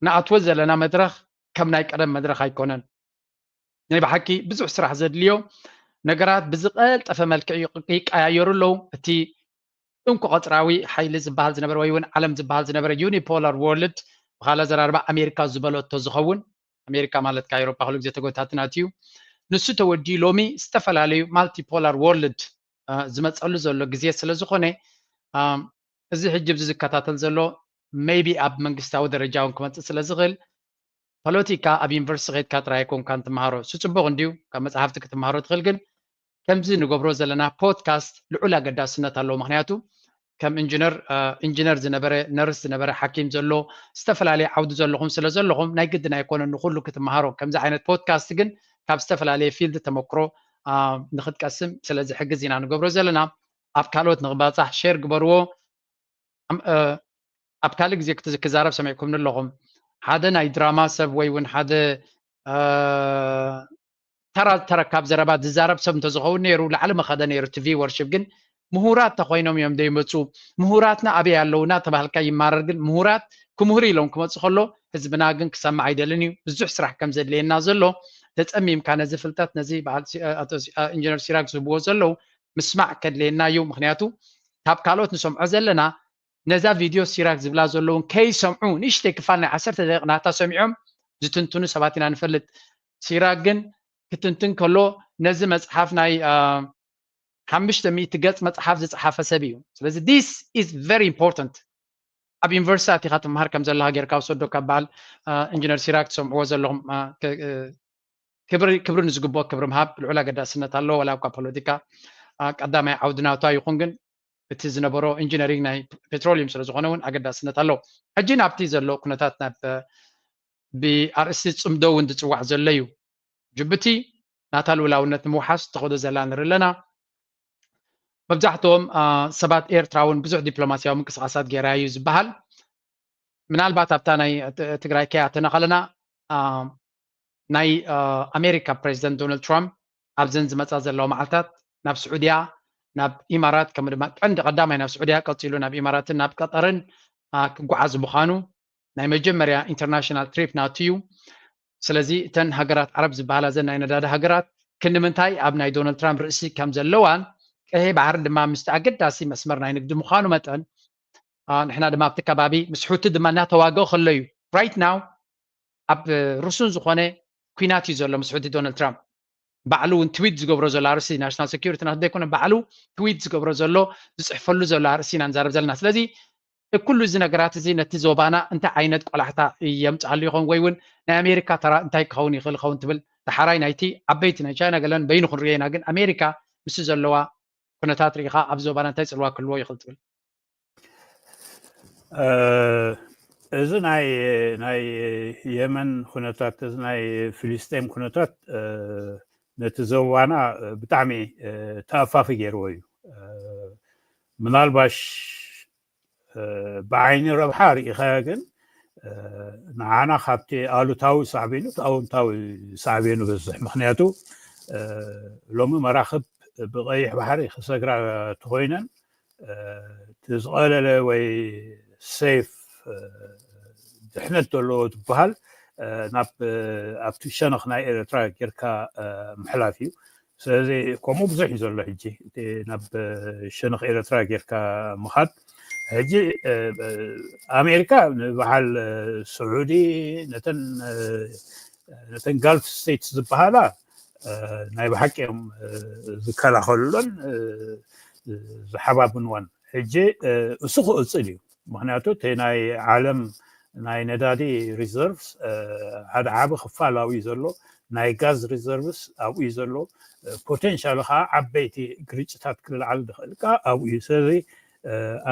ንኣትዎ ዘለና መድረክ ከም ናይ ቀደም መድረክ ኣይኮነን። ናይ ብሓቂ ብዙሕ ስራሕ ዘድልዮ ነገራት ብዝቀልጠፈ መልክዕ ይቀያየሩ ኣለዉ። እቲ እንኮ ቀፅራዊ ሓይሊ ዝበሃል ዝነበረ ወይ እውን ዓለም ዝበሃል ዝነበረ ዩኒፖላር ወርልድ ብካልእ ኣዘራርባ ኣሜሪካ ዝበለቶ ዝኸውን ኣሜሪካ ማለት ካብ ኤሮፓ ኩሉ ግዜ ተጎታትናት እዩ። ንሱ ተወዲኡ ሎሚ ዝተፈላለዩ ማልቲፖላር ወርልድ ዝመፀሉ ዘሎ ግዜ ስለ ዝኾነ እዚ ሕጂ ኣብዚ ዝከታተል ዘሎ maybe ኣብ መንግስታዊ ደረጃ እውን ክመፅእ ስለ ዝኽእል ፖለቲካ ኣብ ዩኒቨርሲቲ ከይድካ ጥራይ ኣይኮንካን ትመሃሮ። እሱ ፅቡቕ እንድዩ ካብ መፅሓፍቲ ክትመሃሮ ትኽእል፣ ግን ከምዚ ንገብሮ ዘለና ፖድካስት ልዑል ኣገዳስነት ኣለዎ። ምክንያቱ ከም ኢንጂነር ኢንጂነር ዝነበረ ነርስ ዝነበረ ሓኪም ዘሎ ዝተፈላለየ ዓውዲ ዘለኹም ስለ ዘለኹም ናይ ግድን ኣይኮነን ንኩሉ ክትመሃሮ። ከምዚ ዓይነት ፖድካስት ግን ካብ ዝተፈላለየ ፊልድ ተመክሮ ንክትቀስም ስለ ዝሕግዝ ኢና ንገብሮ ዘለና። ኣብ ካልኦት ንክባፃሕ ሼር ግበርዎ። ኣብ ካልእ ግዜ ክዛረብ ሰሚዕኩምኒ ኣለኹም። ሓደ ናይ ድራማ ሰብ ወይ እውን ሓደ ተራ ተረካብ ዘረባ ዝዛረብ ሰብ እንተዝኸውን ነይሩ ላዕሊ መኸደ ነይሩ እቲ ቪወርሽፕ። ግን ምሁራት ተኮይኖም እዮም ዘይመፁ። ምሁራትና ኣበይ ኣለዉ እናተባህልካ ይማረር። ግን ምሁራት ክምህሩ ኢሎም ክመፁ ከሎ ህዝብና ግን ክሰምዕ ኣይደልን እዩ። ብዙሕ ስራሕ ከም ዘድልየና ዘሎ ተፀሚምካ ነዚ ፍልጠት ነዚ ኢንጂነር ሲራክ ዝህብዎ ዘለዉ ምስማዕ ከድልየና እዩ። ምክንያቱ ካብ ካልኦት ንሰምዖ ዘለና ነዛ ቪድዮ ሲራክ ዝብላ ዘለውን ከይሰምዑ ንእሽተይ ክፋል ናይ ዓሰርተ ደቂቕ ናታ ሰሚዖም ዝትንትኑ ሰባት ኢና ንፈልጥ። ሲራክ ግን ክትንትን ከሎ ነዚ መፅሓፍ ናይ ካብ ምሽተ ሚእቲ ገጽ መጽሓፍ ዝጸሓፈ ሰብ እዩ። ስለዚ this is very important። ኣብ ዩኒቨርሲቲ ኣቲኻ ትምሃር ከም ዘለኻ ጌርካ ውሰዶ ካብ በዓል ኢንጂነር ሲራክ ትሰምዕዎ ዘለኹም ክብሪ ንዝግብኦ ክብሪ ምሃብ ልዑል ኣገዳስነት ኣለዎ። ዋላ እኳ ፖለቲካ ቀዳማይ ዓውዲ ናውታ ይኹን፣ ግን እቲ ዝነበሮ ኢንጂነሪንግ ናይ ፔትሮሊየም ስለ ዝኾነ እውን ኣገዳስነት ኣለዎ። ሕጂ ናብቲ ዘሎ ኩነታት ናብ ብኣርእስቲ ጽምዶ እውን ዝጽዋዕ ዘሎ እዩ። ጅቡቲ ናታ ልኡላውነት ንምውሓስ ትኸዶ ዘላ ንርኢ ኣለና። መብዛሕትኦም ሰባት ኤርትራ እውን ብዙሕ ዲፕሎማሲያዊ ምንቅስቃሳት ገይራ እዩ ዝበሃል። ምናልባት ኣብታ ናይ ትግራይ ከያተና ከለና ናይ ኣሜሪካ ፕሬዚደንት ዶናልድ ትራምፕ ኣብዘን ዝመፃ ዘለዋ መዓልታት ናብ ስዑድያ፣ ናብ ኢማራት፣ ከምኡ ድማ ቀንዲ ቀዳማይ ናብ ስዑድያ፣ ቀፂሉ ናብ ኢማራትን ናብ ቀጠርን ክጓዓዝ ምዃኑ ናይ መጀመርያ ኢንተርናሽናል ትሪፕ ናቱ እዩ። ስለዚ እተን ሃገራት ዓረብ ዝበሃላ ዘን ናይ ነዳዲ ሃገራት ክንምንታይ ኣብ ናይ ዶናልድ ትራምፕ ርእሲ ከም ዘለዋን ቀይሕ ባሕሪ ድማ ምስቲ ኣገዳሲ መስመር ናይ ንግዲ ምዃኑ መጠን ንሕና ድማ ኣብቲ ከባቢ ምስ ሑቲ ድማ እናተዋገ ከሎ እዩ right now ኣብ ርሱን ዝኾነ ኩናት እዩ ዘሎ ምስ ሑቲ ዶናልድ ትራምፕ። ባዕሉ እውን ትዊት ዝገብሮ ዘሎ ኣርእስቲ ናሽናል ሴኩሪቲ ናቱ ዘይኮነ ባዕሉ ትዊት ዝገብሮ ዘሎ ዝፅሕፈሉ ዘሎ ኣርእስቲ ኢና ንዛረብ ዘለና። ስለዚ ኩሉ እዚ ነገራት እዚ ነቲ ዞባና እንታይ ዓይነት ቆላሕታ የምፅኣሉ ይኸውን ወይ እውን ናይ ኣሜሪካ ተራ እንታይ ክኸውን ይኽእል ይኸውን ትብል? ዳሕራይ ናይቲ ዓበይቲ ናይ ቻይና ገለን በይኑ ክንሪኦ ኢና፣ ግን ኣሜሪካ ምስ ዘለዋ ኩነታት ርኢኻ ኣብ ዞባና እንታይ ፅልዋ ክህልዎ ይኽእል ትብል? እዚ ናይ ናይ የመን ኩነታት፣ እዚ ናይ ፍልስጤም ኩነታት ነቲ ዞባና ብጣዕሚ ተኣፋፊ ገይርዎ እዩ። ምናልባሽ ብዓይኒ ረብሓ ርኢኻዮ፣ ግን ንዓና ካብቲ ኣሉታዊ ሳዕቤኑ ኣወንታዊ ሳዕቤኑ በዝሕ። ምክንያቱ ሎሚ መራክብ ብቀይሕ ባሕሪ ክሰግራ ተኮይነን እቲ ዝቐለለ ወይ ሴፍ ድሕነት ዘለዎ ዝበሃል ናብ ኣብቲ ሸነኽ ናይ ኤርትራ ጌርካ ምሕላፍ እዩ። ስለዚ ከምኡ ብዙሕ እዩ ዘሎ ሕጂ ናብ ሸነኽ ኤርትራ ጌርካ ምኻድ። ሕጂ ኣሜሪካ ንበዓል ስዑዲ ነተን ነተን ጋልፍ ስቴትስ ዝበሃላ ናይ ብሓቂ እዮም ዝከላኸሉለን ዝሓባብንወን። ሕጂ እሱ ክቕፅል እዩ። ምክንያቱ እቲ ናይ ዓለም ናይ ነዳዲ ሪዘርቭስ ሓደ ዓቢ ክፋል ኣብኡ እዩ ዘሎ። ናይ ጋዝ ሪዘርቭስ ኣብኡ እዩ ዘሎ። ፖቴንሻል ከዓ ዓበይቲ ግርጭታት ክልዓል ዝኽእል ከዓ ኣብኡ እዩ። ስለዚ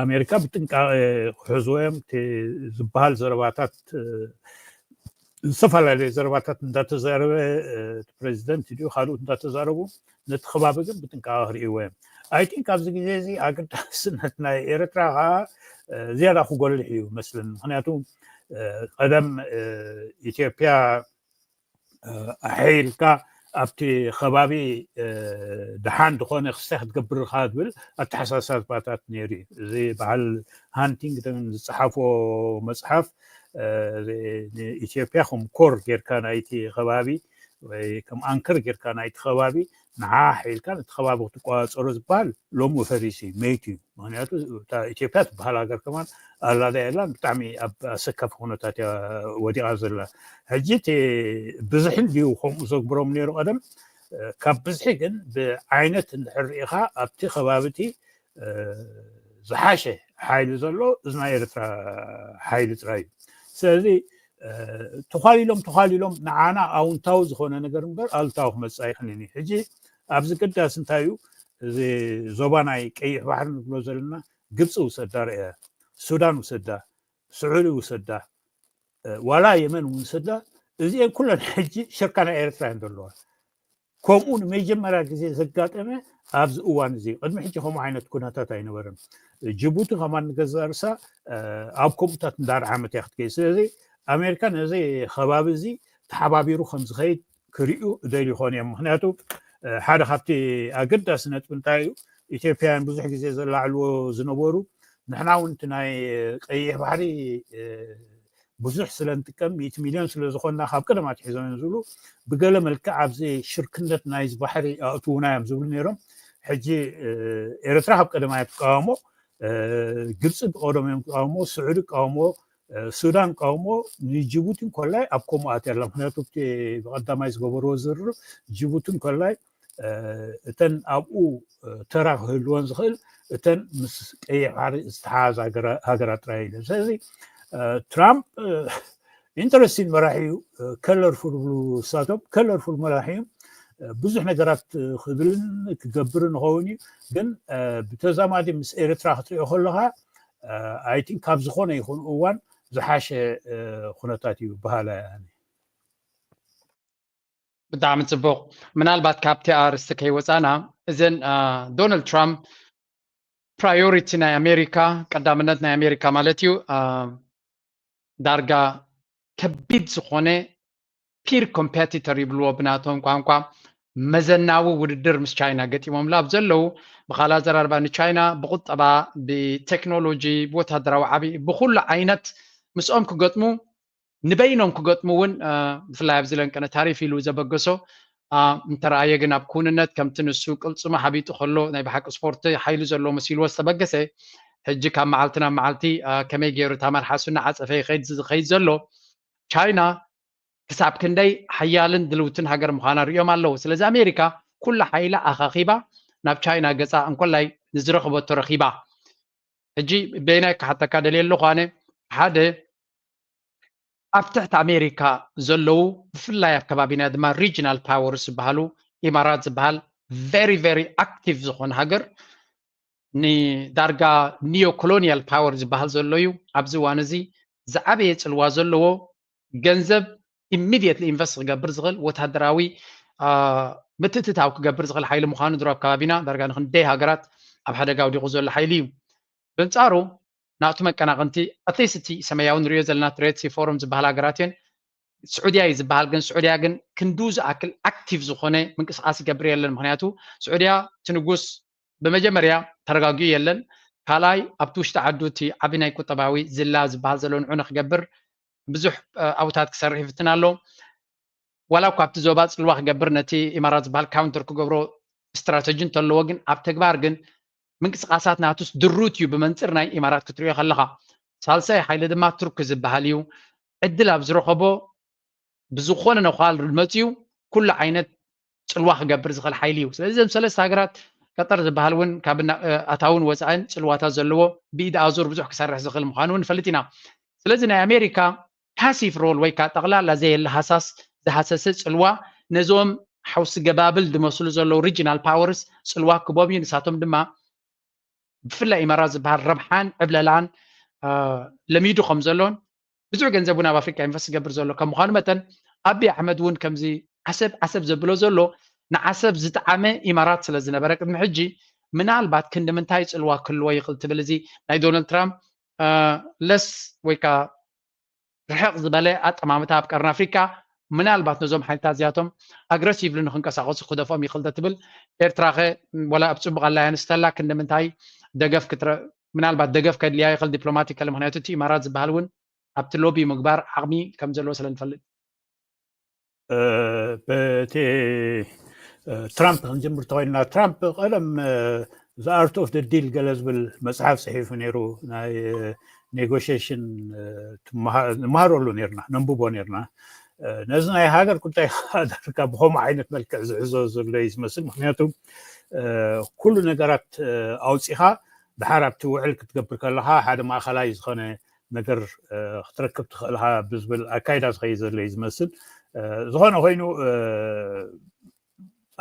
ኣሜሪካ ብጥንቃቄ ክሕዝዎ እዮም። እቲ ዝበሃል ዘረባታት ዝተፈላለዩ ዘረባታት እንዳተዛረበ እቲ ፕሬዚደንት ድዩ ካልኦት እንዳተዛረቡ ነቲ ከባቢ ግን ብጥንቃቄ ክርእይዎ እዮም። ኣይ ቲንክ ኣብዚ ግዜ እዚ ኣገዳስነት ናይ ኤርትራ ከዓ ዝያዳ ክጎልሕ እዩ መስልን። ምክንያቱ ቀደም ኢትዮጵያ ኣሐይልካ ኣብቲ ከባቢ ደሓን ዝኾነ ክስታይ ክትገብር ኢኻ ዝብል ኣተሓሳሰባታት ነይሩ እዩ። እዚ በዓል ሃንቲንግተን ዝፀሓፎ መፅሓፍ ንኢትዮጵያ ከም ኮር ጌርካ ናይቲ ከባቢ ወይ ከም ኣንከር ጌርካ ናይቲ ከባቢ ንዓ ሓይልካ ነቲ ከባቢ ክትቆፃፀሮ ዝበሃል ሎሚ ፈሪሱ እዩ፣ መይቱ እዩ። ምክንያቱ እታ ኢትዮጵያ ትበሃል ሃገር ከማን ኣላዳ የላን፣ ብጣዕሚ ኣብ ኣሰካፊ ኩነታት እያ ወዲቓ ዘላ። ሕጂ እቲ ብዝሒ ድዩ ከምኡ ዘግብሮም ነይሩ ቀደም? ካብ ብዝሒ ግን ብዓይነት እንድሕር ርኢኻ ኣብቲ ከባቢ እቲ ዝሓሸ ሓይሊ ዘሎ እዚ ናይ ኤርትራ ሓይሊ ጥራይ እዩ። ስለዚ ተዃሊሎም ተዃሊሎም ንዓና ኣውንታዊ ዝኾነ ነገር እምበር ኣሉታዊ ክመፅእ ኣይኽእልን እዩ። ሕጂ ኣብዚ ገዳሲ እንታይ እዩ? እዚ ዞባ ናይ ቀይሕ ባሕሪ ንብሎ ዘለና ግብፂ ውሰዳ ርአ፣ ሱዳን ውሰዳ፣ ስዑዲ ውሰዳ፣ ዋላ የመን ውሰዳ፣ እዚአን ኩለን ሕጂ ሽርካ ናይ ኤርትራ እየን ዘለዋ። ከምኡ ንመጀመርያ ግዜ ዘጋጠመ ኣብዚ እዋን እዚ። ቅድሚ ሕጂ ከምኡ ዓይነት ኩነታት ኣይነበረን። ጅቡቲ ከማን ንገዛእ ርእሳ ኣብ ከምኡታት እንዳረዓመት እያ ክትከይድ። ስለዚ ኣሜሪካ ነዚ ከባቢ እዚ ተሓባቢሩ ከም ዝኸይድ ክርእዩ እደልዩ ይኾኑ እዮም። ምክንያቱ ሓደ ካብቲ ኣገዳሲ ነጥቢ እንታይ እዩ? ኢትዮጵያውያን ብዙሕ ግዜ ዘላዕልዎ ዝነበሩ ንሕና እውን እቲ ናይ ቀይሕ ባሕሪ ብዙሕ ስለ ንጥቀም ሚእቲ ሚልዮን ስለ ዝኾንና ካብ ቀደም ኣትሒዞም እዮም ዝብሉ ብገለ መልክዕ ኣብዚ ሽርክነት ናይዚ ባሕሪ ኣእትውና እዮም ዝብሉ ነይሮም። ሕጂ ኤርትራ ካብ ቀደም እያ ትቃወሞ፣ ግብፂ ብቀደም እዮም ዝቃወሞ፣ ስዑዲ ይቃወሞ፣ ሱዳን ይቃወሞ፣ ንጅቡቲ እንኮላይ ኣብ ከምኡ ኣትያ ኣላ። ምክንያቱ እቲ ብቀዳማይ ዝገበርዎ ዝርርብ ጅቡቲ እንኮላይ እተን ኣብኡ ተራ ክህልወን ዝኽእል እተን ምስ ቀይሕ ባሕሪ ዝተሓሓዝ ሃገራት ጥራይ ኢለን። ስለዚ ትራምፕ ኢንተረስቲንግ መራሒ እዩ። ከለርፉል ብሉ ንሳቶም ከለርፉል መራሒ እዮም። ብዙሕ ነገራት ክብልን ክገብርን ይኸውን እዩ። ግን ብተዛማዲ ምስ ኤርትራ ክትሪኦ ከለኻ ኣይ ቲንክ ካብ ዝኾነ ይኹን እዋን ዝሓሸ ኩነታት እዩ በሃላይ ኣነ። ብጣዕሚ ፅቡቕ። ምናልባት ካብቲ ኣርእስቲ ከይወፃና እዘን ዶናልድ ትራምፕ ፕራዮሪቲ ናይ ኣሜሪካ፣ ቀዳምነት ናይ ኣሜሪካ ማለት እዩ፣ ዳርጋ ከቢድ ዝኾነ ፒር ኮምፔቲተር ይብልዎ ብናቶም ቋንቋ፣ መዘናዊ ውድድር ምስ ቻይና ገጢሞምላ ኣብ ዘለዉ፣ ብኻልእ ኣዘራርባ ንቻይና ብቁጠባ፣ ብቴክኖሎጂ፣ ብወታደራዊ ዓብዪ፣ ብኩሉ ዓይነት ምስኦም ክገጥሙ፣ ንበይኖም ክገጥሙ እውን ብፍላይ ኣብዚ ለንቀነ ታሪፍ ኢሉ ዘበገሶ እንተረኣየ ግን ኣብ ክውንነት ከምቲ ንሱ ቅልፅሙ ሓቢጡ ከሎ ናይ ብሓቂ ስፖርት ሓይሉ ዘለዎ መሲልዎ ዝተበገሰ ሕጂ ካብ መዓልቲ ናብ መዓልቲ ከመይ ገይሩ እታ መልሓሱ እናዓፀፈ ይኸይድ ዝኸይድ ዘሎ ቻይና ክሳብ ክንደይ ሓያልን ድልውትን ሃገር ምዃና ሪኦም ኣለዉ። ስለዚ ኣሜሪካ ኩላ ሓይላ ኣኻኺባ ናብ ቻይና ገፃ እንኮላይ ንዝረኽበቶ ረኺባ። ሕጂ በይናይ ክሓተካ ደልየ ኣለኹ ኣነ ሓደ ኣብ ትሕቲ ኣሜሪካ ዘለዉ ብፍላይ ኣብ ከባቢና ድማ ሪጅናል ፓወርስ ዝበሃሉ ኢማራት ዝበሃል ቨሪ ቨሪ ኣክቲቭ ዝኾነ ሃገር ንዳርጋ ኒዮ ኮሎኒያል ፓወር ዝበሃል ዘሎ እዩ። ኣብዚ እዋን እዚ ዝዓበየ ፅልዋ ዘለዎ ገንዘብ ኢሚድየትሊ ኢንቨስት ክገብር ዝኽእል ወታደራዊ ምትእትታው ክገብር ዝኽእል ሓይሊ ምዃኑ ድሮ ኣብ ከባቢና ዳርጋ ንክንደይ ሃገራት ኣብ ሓደጋ ኣውዲቑ ዘሎ ሓይሊ እዩ። በንጻሩ ናቱ መቀናቕንቲ ኣትሊስት እቲ ሰማያዊ ንሪኦ ዘለና ትሬድ ሲ ፎረም ዝበሃል ሃገራት እየን። ስዑድያ እዩ ዝበሃል ግን ስዑድያ ግን ክንዱ ዝኣክል ኣክቲቭ ዝኾነ ምንቅስቃስ ይገብር የለን። ምክንያቱ ስዑድያ እቲ ንጉስ ብመጀመርያ ተረጋጊኡ የለን። ካልኣይ ኣብቲ ውሽጢ ዓዱ እቲ ዓቢ ናይ ቁጠባዊ ዝላ ዝበሃል ዘሎ ንዑ ንክገብር ብዙሕ ኣብታት ክሰርሕ ይፍትን ኣሎ። ዋላ እኳ ኣብቲ ዞባ ፅልዋ ክገብር ነቲ ኢማራት ዝበሃል ካውንተር ክገብሮ ስትራተጂ እንተለዎ ግን ኣብ ተግባር ግን ምንቅስቃሳት ናቱስ ድሩት እዩ ብመንፅር ናይ ኢማራት ክትሪኦ ከለካ። ሳልሳይ ሓይሊ ድማ ቱርክ ዝበሃል እዩ። ዕድል ኣብ ዝረኸቦ ብዝኾነ ነኳል መፅዩ ኩሉ ዓይነት ፅልዋ ክገብር ዝኽእል ሓይሊ እዩ። ስለዚ እዞም ሰለስተ ሃገራት ቀጠር ዝበሃል እውን ካብ ኣታውን ወፃእን ፅልዋታት ዘለዎ ብኢድ ኣዙር ብዙሕ ክሰርሕ ዝኽእል ምዃኑ እውን ንፈልጥ ኢና። ስለዚ ናይ ኣሜሪካ ፓሲቭ ሮል ወይ ከዓ ጠቕላላ ዘየለ ሃሳስ ዝሃሰሰ ፅልዋ ነዞም ሓውሲ ገባብል ዝመስሉ ዘለዉ ሪጂናል ፓወርስ ፅልዋ ክቦም እዩ። ንሳቶም ድማ ብፍላይ ኢማራት ዝበሃል ረብሓን ዕብለላን ለሚዱ ከም ዘሎን ብዙሕ ገንዘብ እውን ኣብ ኣፍሪካ ኢንቨስት ዝገብር ዘሎ ከም ምዃኑ መጠን ኣቢ ኣሕመድ እውን ከምዚ ዓሰብ ዓሰብ ዘብሎ ዘሎ ንዓሰብ ዝጠዓመ ኢማራት ስለ ዝነበረ ቅድሚ ሕጂ ምናልባት ክንዲ ምንታይ ፅልዋ ክህልዎ ይኽእል ትብል እዚ ናይ ዶናልድ ትራምፕ ለስ ወይ ከዓ ርሕቕ ዝበለ ኣጠማምታ ኣብ ቀርኒ ኣፍሪካ ምናልባት ነዞም ሓይልታት እዚኣቶም ኣግረሲቭሊ ንክንቀሳቀሱ ክደፍኦም ይኽእል ትብል ኤርትራ ከ ወላ ኣብ ፅቡቅ ኣላያንስ ተላ ክንዲ ምንታይ ደገፍ ክትረ ምናልባት ደገፍ ከድልያ ይኽእል ዲፕሎማቲካሊ ምክንያቱ እቲ ኢማራት ዝበሃል እውን ኣብቲ ሎቢ ምግባር ዓቕሚ ከም ዘለዎ ስለ ንፈልጥ በቲ ትራምፕ ክንጅምር ተኮይንና ትራምፕ ቀደም the art of the deal ገለ ዝብል መፅሓፍ ፅሒፉ ነይሩ ናይ ኔጎሽሽን ንመሃረሉ ነርና ነንብቦ ነርና ነዚ ናይ ሃገር ጉዳይ ዳርካ ብከምኡ ዓይነት መልክዕ ዝሕዞ ዘሎ እዩ ዝመስል ምክንያቱ ኩሉ ነገራት ኣውፂኻ ድሓር ኣብቲ ውዕል ክትገብር ከለካ ሓደ ማእኸላይ ዝኮነ ነገር ክትረክብ ትኽእልካ ብዝብል ኣካይዳ ዝኸይድ ዘሎ እዩ ዝመስል ዝኾነ ኮይኑ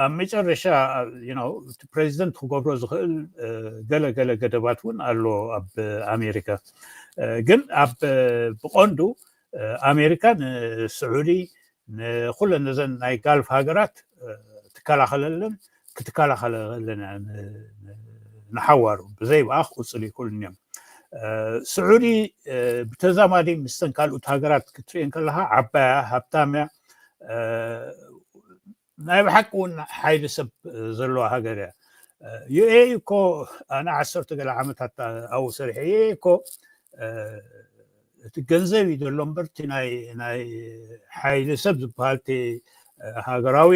ኣብ መጨረሻ እቲ ፕሬዚደንት ክገብሮ ዝኽእል ገለ ገለ ገደባት እውን ኣሎ ኣብ ኣሜሪካ ግን ኣብ ብቀንዱ ኣሜሪካ ንስዑዲ ንኩለን ነዘን ናይ ጋልፍ ሃገራት ትከላኸለለን ክትከላኸለለን ንሓዋሩ ብዘይ ብኣኽ ቅፅል ይክእሉን እዮም ስዑዲ ብተዛማዲ ምስተን ካልኦት ሃገራት ክትሪኤን ከለካ ዓባያ ሃብታምያ ናይ ብሓቂ እውን ሓይሊ ሰብ ዘለዋ ሃገር እያ ዩኤ እኮ ኣነ ዓሰርተ ገለ ዓመታት ኣብኡ ሰሪሐ ዩኤ እኮ እቲ ገንዘብ እዩ ዘሎ እምበር እቲ ናይ ሓይሊ ሰብ ዝበሃል እቲ ሃገራዊ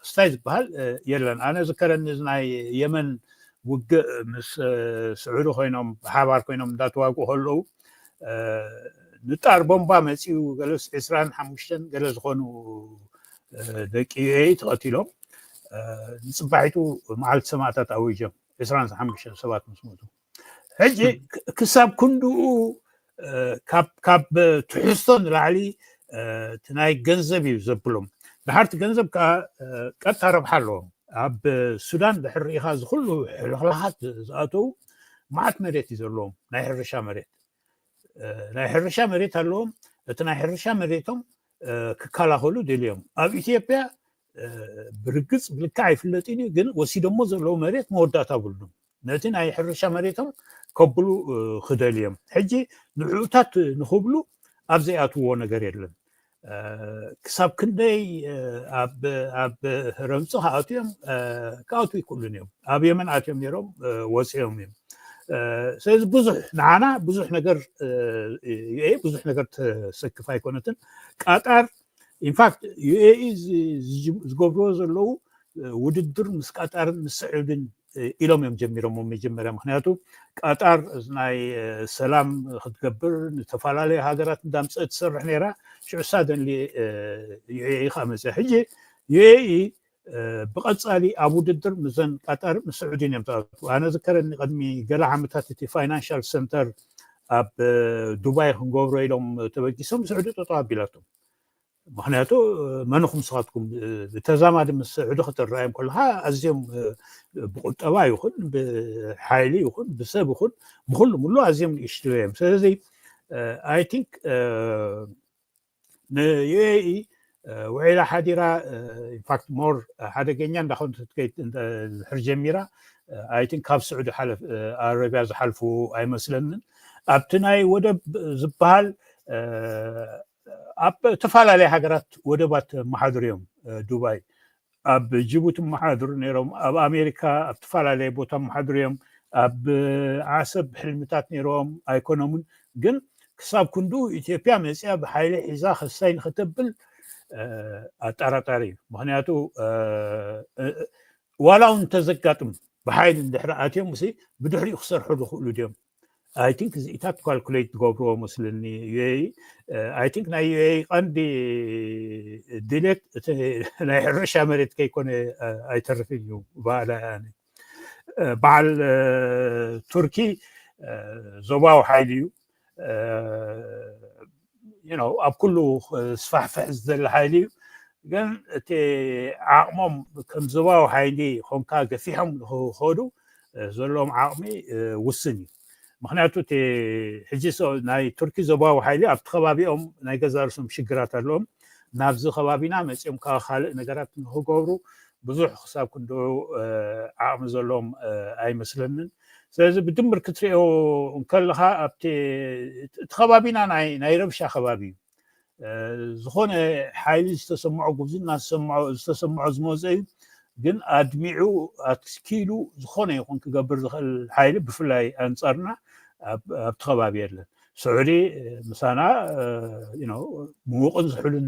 ክስታይ ዝበሃል የለን ኣነ ዝከረኒ ናይ የመን ውግእ ምስ ስዑዲ ኮይኖም ብሓባር ኮይኖም እንዳተዋግኡ ከለዉ ንጣር ቦምባ መፂኡ ገለስ ዕስራን ሓሙሽተን ገለ ዝኾኑ ደቂ ዩኤ ተቐቲሎም ንፅባሒቱ መዓልቲ ሰማእታት ኣዊጀም ዕስራን ሓሙሽተን ሰባት ምስ ሞቱ። ሕጂ ክሳብ ክንድኡ ካብ ትሕዝቶ ንላዕሊ እቲ ናይ ገንዘብ እዩ ዘብሎም። ድሓርቲ ገንዘብ ከዓ ቀጥታ ረብሓ ኣለዎም። ኣብ ሱዳን ድሕር ርኢኻ ዝኩሉ ሕልኽላኻት ዝኣተዉ መዓት መሬት እዩ ዘለዎም፣ ናይ ሕርሻ መሬት ናይ ሕርሻ መሬት ኣለዎም። እቲ ናይ ሕርሻ መሬቶም ክከላኸሉ ደልዮም። ኣብ ኢትዮጵያ ብርግፅ ብልክዕ ኣይፍለጥን እዩ፣ ግን ወሲዶሞ ዘለዉ መሬት መወዳእታ ብሉ ነቲ ናይ ሕርሻ መሬቶም ከብሉ ክደልዮም። ሕጂ ንዕኡታት ንክብሉ ኣብ ዘይኣትዎ ነገር የለን። ክሳብ ክንደይ ኣብ ረምፂ ክኣትዮም ክኣትዉ ይክእሉን እዮም። ኣብ የመን ኣትዮም ነይሮም ወፂኦም እዮም። ስለዚ ብዙሕ ንዓና ብዙሕ ነገር ዩኤኢ ብዙሕ ነገር ተሰክፍ ኣይኮነትን። ቃጣር ኢንፋክት ዩኤኢ ዝገብርዎ ዘለዉ ውድድር ምስ ቃጣርን ምስ ስዑድን ኢሎም እዮም ጀሚሮም መጀመርያ። ምክንያቱ ቃጣር ናይ ሰላም ክትገብር ንተፈላለዩ ሃገራት እንዳምፀእ ትሰርሕ ነይራ። ሽዑ ሳደንሊ ዩኤኢ ከዓ መፅያ። ሕጂ ዩኤኢ ብቐፃሊ ኣብ ውድድር ምዘን ቃጣር ምስ ስዑድን እዮም ዝኣትዉ። ኣነ ዝከረኒ ቅድሚ ገለ ዓመታት እቲ ፋይናንሻል ሰንተር ኣብ ዱባይ ክንገብሮ ኢሎም ተበጊሶም ስዑዲ ጠጠው ኣቢላቶም። ምክንያቱ መን ኢኹም ንስኻትኩም ብተዛማዲ ምስ ስዑዲ ክትረኣዮም ከለካ ኣዝዮም ብቁጠባ ይኹን ብሓይሊ ይኹን ብሰብ ይኹን ብኩሉ ሙሉ ኣዝዮም ንእሽቱ እዮም። ስለዚ ኣይ ቲንክ ንዩኤኢ ውዒላ ሓዲራ ኢንፋክት ሞር ሓደገኛ እንዳኾነት ክትከይድ ድሕር ጀሚራ ኣይ ቲንክ ካብ ስዑዲ ሓለፍ ኣረቢያ ዝሓልፉ ኣይመስለንን። ኣብቲ ናይ ወደብ ዝበሃል ኣብ ዝተፈላለዩ ሃገራት ወደባት መሓድር እዮም። ዱባይ ኣብ ጅቡቲ መሓድር ነይሮም፣ ኣብ ኣሜሪካ ኣብ ተፈላለየ ቦታ መሓድር እዮም። ኣብ ዓሰብ ሕልምታት ነይሮም ኣይኮኖምን። ግን ክሳብ ክንድኡ ኢትዮጵያ መፅያ ብሓይሊ ሒዛ ከሳይ ንክተብል ኣጠራጣሪ እዩ። ምክንያቱ ዋላ እውን እንተዘጋጥም ብሓይሊ እንድሕሪ ኣትዮም ሲ ብድሕሪኡ ክሰርሑ ዝኽእሉ ድዮም? ኣይ ቲንክ እዚኢታት ካልኩሌት ዝገብርዎ መስለኒ። ዩኤኢ ኣይ ቲንክ ናይ ዩኤኢ ቀንዲ ድሌት እቲ ናይ ሕርሻ መሬት ከይኮነ ኣይተርፍን እዩ በዓል ኣነ። በዓል ቱርኪ ዞባዊ ሓይሊ እዩ። ኣብ ኩሉ ስፋሕፍሕ ዝደሊ ሓይሊ እዩ። ግን እቲ ዓቕሞም ከም ዞባዊ ሓይሊ ኮንካ ገፊሖም ንክኸዱ ዘለዎም ዓቕሚ ውስን እዩ። ምክንያቱ እቲ ሕጂ ናይ ቱርኪ ዞባዊ ሓይሊ ኣብቲ ከባቢኦም ናይ ገዛ ርእሶም ሽግራት ኣለዎም። ናብዚ ከባቢና መፂኦም ካብ ካልእ ነገራት ንክገብሩ ብዙሕ ክሳብ ክንድኡ ዓቕሚ ዘለዎም ኣይመስለንን። ስለዚ ብድምር ክትሪኦ እንከለካ ኣብቲ እቲ ከባቢና ናይ ረብሻ ከባቢ እዩ። ዝኾነ ሓይሊ ዝተሰምዖ ጉብዝና ዝተሰምዖ ዝመፀ እዩ። ግን ኣድሚዑ ኣትኪሉ ዝኾነ ይኹን ክገብር ዝኽእል ሓይሊ ብፍላይ ኣንፃርና ኣብቲ ከባቢ የለን። ስዑዲ ምሳና ምዉቕን ዝሑልን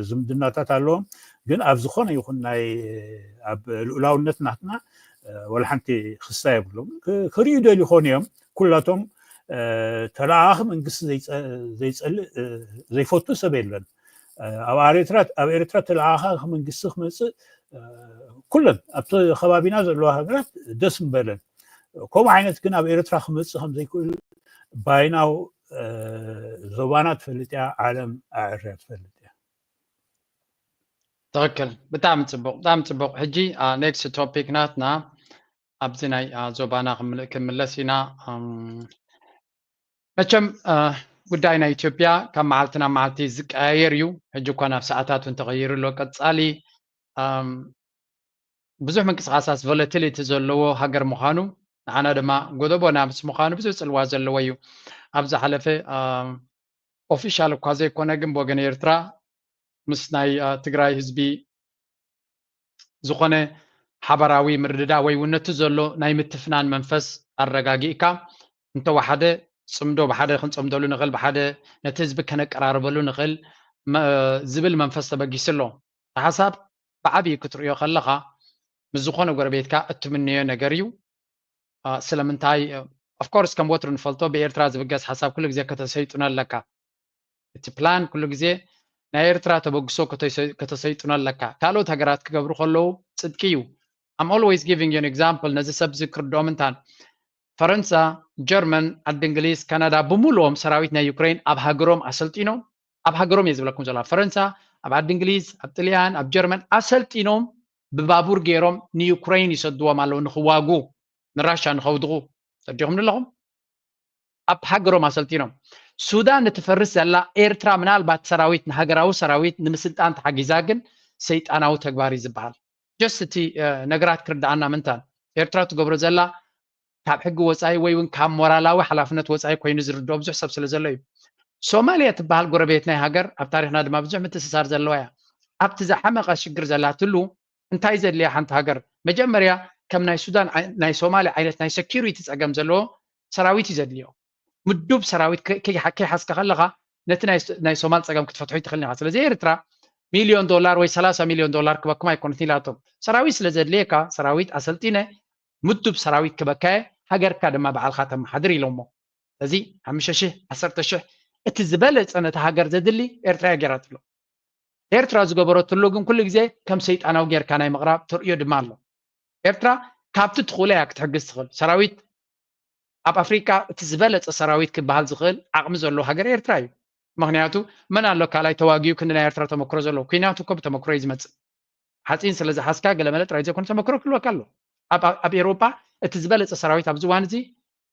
ዝምድናታት ኣለዎም። ግን ኣብ ዝኾነ ይኹን ናይ ኣብ ልኡላውነት ናትና ወላ ሓንቲ ክስታ የብሎም። ክርእዩ ደልዩ ይኾኑ እዮም። ኩላቶም ተለኣኣኺ መንግስቲ ዘይፀልእ ዘይፈቱ ሰብ የለን። ኣብ ኤርትራ ተለኣኣኺ መንግስቲ ክመፅእ ኩለን ኣብቲ ከባቢና ዘለዋ ሃገራት ደስ ምበለን። ከምኡ ዓይነት ግን ኣብ ኤርትራ ክመፅእ ከምዘይክእል ባይናው ዞባና ትፈልጥ እያ፣ ዓለም ኣዕርያ ትፈልጥ እያ። ትኽክል። ብጣዕሚ ፅቡቕ፣ ብጣዕሚ ፅቡቕ። ሕጂ ኔክስት ቶፒክ ናትና ኣብዚ ናይ ዞባና ክምለስ ኢና። መቸም ጉዳይ ናይ ኢትዮጵያ ካብ መዓልቲ ናብ መዓልቲ ዝቀያየር እዩ። ሕጂ እኳ ናብ ሰዓታት እውን ተቐይሩ ኣሎ። ቀፃሊ ብዙሕ ምንቅስቃሳት ቮለቲሊቲ ዘለዎ ሃገር ምዃኑ ንዓና ድማ ጎደቦና ምስ ምዃኑ ብዙሕ ፅልዋ ዘለዎ እዩ። ኣብ ዝሓለፈ ኦፊሻል እኳ ዘይኮነ ግን ብወገን ኤርትራ ምስ ናይ ትግራይ ህዝቢ ዝኾነ ሓባራዊ ምርድዳእ ወይ እውን ነቲ ዘሎ ናይ ምትፍናን መንፈስ ኣረጋጊእካ እንተወሓደ ፅምዶ ብሓደ ክንፀምደሉ ንኽእል፣ ብሓደ ነቲ ህዝቢ ከነቀራርበሉ ንኽእል ዝብል መንፈስ ተበጊሱ ኣሎ። ሓሳብ ብዓብዪ ክትርእዮ ከለኻ ምስ ዝኾነ ጎረቤትካ እትምነዮ ነገር እዩ። ስለምንታይ ኦፍኮርስ ከም ወትሩ ንፈልጦ ብኤርትራ ዝብገስ ሓሳብ ኩሉ ግዜ ከተሰይጡን ኣለካ። እቲ ፕላን ኩሉ ግዜ ናይ ኤርትራ ተበግሶ ከተሰይጥኖ ኣለካ። ካልኦት ሃገራት ክገብሩ ከለዉ ጽድቂ እዩ። I'm always giving you an example፣ ነዚ ሰብ እዚ ክርድኦም እንታን። ፈረንሳ፣ ጀርመን፣ ዓዲ እንግሊዝ፣ ካናዳ ብምሉኦም ሰራዊት ናይ ዩክሬን ኣብ ሃገሮም ኣሰልጢኖም፣ ኣብ ሃገሮም እየ ዝብለኩም ዘለኹ። ፈረንሳ ኣብ ዓዲ እንግሊዝ፣ ኣብ ጥልያን፣ ኣብ ጀርመን ኣሰልጢኖም ብባቡር ገይሮም ንዩክሬን ይሰድዎም ኣለዉ ንክዋጉ፣ ንራሻ ንከውድቑ። ሰዲኹም ኣለኹም ኣብ ሃገሮም ኣሰልጢኖም። ሱዳን እትፈርስ ዘላ ኤርትራ ምናልባት ሰራዊት ንሃገራዊ ሰራዊት ንምስልጣን ተሓጊዛ ግን ሰይጣናዊ ተግባር እዩ ዝበሃል። ጀስት እቲ ነገራት ክርድኣና ምንታን ኤርትራ ትገብሮ ዘላ ካብ ሕጊ ወፃኢ ወይ እውን ካብ ሞራላዊ ሓላፍነት ወፃኢ ኮይኑ ዝርድኦ ብዙሕ ሰብ ስለ ዘሎ እዩ። ሶማልያ ትበሃል ጎረቤት ናይ ሃገር ኣብ ታሪክና ድማ ብዙሕ ምትስሳር ዘለዋ እያ። ኣብቲ ዝሓመቐ ሽግር ዘላትሉ እንታይ ዘድልያ ሓንቲ ሃገር መጀመርያ ከም ናይ ሱዳን ናይ ሶማሊ ዓይነት ናይ ሰኪሪቲ ፀገም ዘለዎ ሰራዊት እዩ ዘድልዮ። ምዱብ ሰራዊት ከይሓዝካ ከለካ ነቲ ናይ ሶማል ፀገም ክትፈትሖ ይትኽእል ኢኻ። ስለዚ ኤርትራ ሚልዮን ዶላር ወይ ሰላሳ ሚልዮን ዶላር ክበኩም ኣይኮነትን ኢላቶም። ሰራዊት ስለ ዘድልየካ ሰራዊት ኣሰልጢነ ምዱብ ሰራዊት ክበካየ ሃገርካ ድማ በዓልካ ተመሓድር ኢሎሞ። ስለዚ ሓሙሽተ ሽሕ ዓሰርተ ሽሕ እቲ ዝበለፀ ነቲ ሃገር ዘድሊ ኤርትራ እያ ገይራትሎ። ኤርትራ ዝገበረትሉ ግን ኩሉ ግዜ ከም ሰይጣናዊ ጌርካ ናይ ምቕራብ ተርእዮ ድማ ኣሎ። ኤርትራ ካብቲ ትኽእሎ እያ ክትሕግዝ ትኽእል። ሰራዊት ኣብ ኣፍሪቃ እቲ ዝበለፀ ሰራዊት ክበሃል ዝኽእል ዓቕሚ ዘለዎ ሃገር ኤርትራ እዩ። ምክንያቱ መን ኣሎ ካልኣይ ተዋጊኡ ክንዲ ናይ ኤርትራ ተመክሮ ዘለዎ? ኩናት እኮ ብተመክሮ እዩ ዝመፅእ። ሓፂን ስለ ዝሓዝካ ገለመለ ጥራይ ዘይኮነ ተመክሮ ክህልወካ ኣሎ። ኣብ ኤውሮጳ እቲ ዝበለፀ ሰራዊት ኣብዚ እዋን እዚ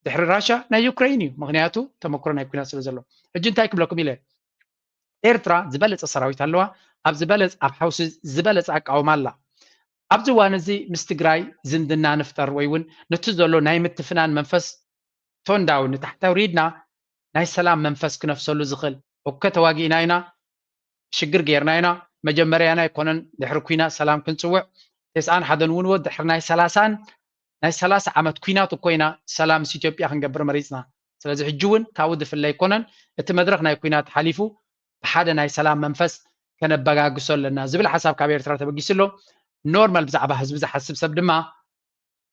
ድሕሪ ራሻ ናይ ዩክሬን እዩ። ምክንያቱ ተመክሮ ናይ ኩናት ስለ ዘሎ። ሕጂ እንታይ ክብለኩም ኢለ፣ ኤርትራ ዝበለፀ ሰራዊት ኣለዋ። ኣብ ዝበለፀ ኣብ ሓውሲ ዝበለፀ ኣቃውማ ኣላ። ኣብዚ እዋን እዚ ምስ ትግራይ ዝምድና ንፍጠር ወይ እውን ነቲ ዘሎ ናይ ምትፍናን መንፈስ ቶንዳው ንታሕቲ ኣውሪድና ናይ ሰላም መንፈስ ክነፍሰሉ ዝኽእል እኮ ተዋጊእና ኢና። ሽግር ጌርና ኢና። መጀመርያና ኣይኮነን ድሕሪ ኩናት ሰላም ክንፅውዕ። ተስዓን ሓደን እውን ድሕሪ ናይ ሰላሳን ናይ ሰላሳ ዓመት ኩናት እኮ ኢና ሰላም ምስ ኢትዮጵያ ክንገብር መሪፅና። ስለዚ ሕጂ እውን ካብኡ ዝፍለ ኣይኮነን። እቲ መድረክ ናይ ኩናት ሓሊፉ ብሓደ ናይ ሰላም መንፈስ ከነበጋግሶ ኣለና ዝብል ሓሳብ ካብ ኤርትራ ተበጊሱ ኣሎ። ኖርማል ብዛዕባ ህዝቢ ዝሓስብ ሰብ ድማ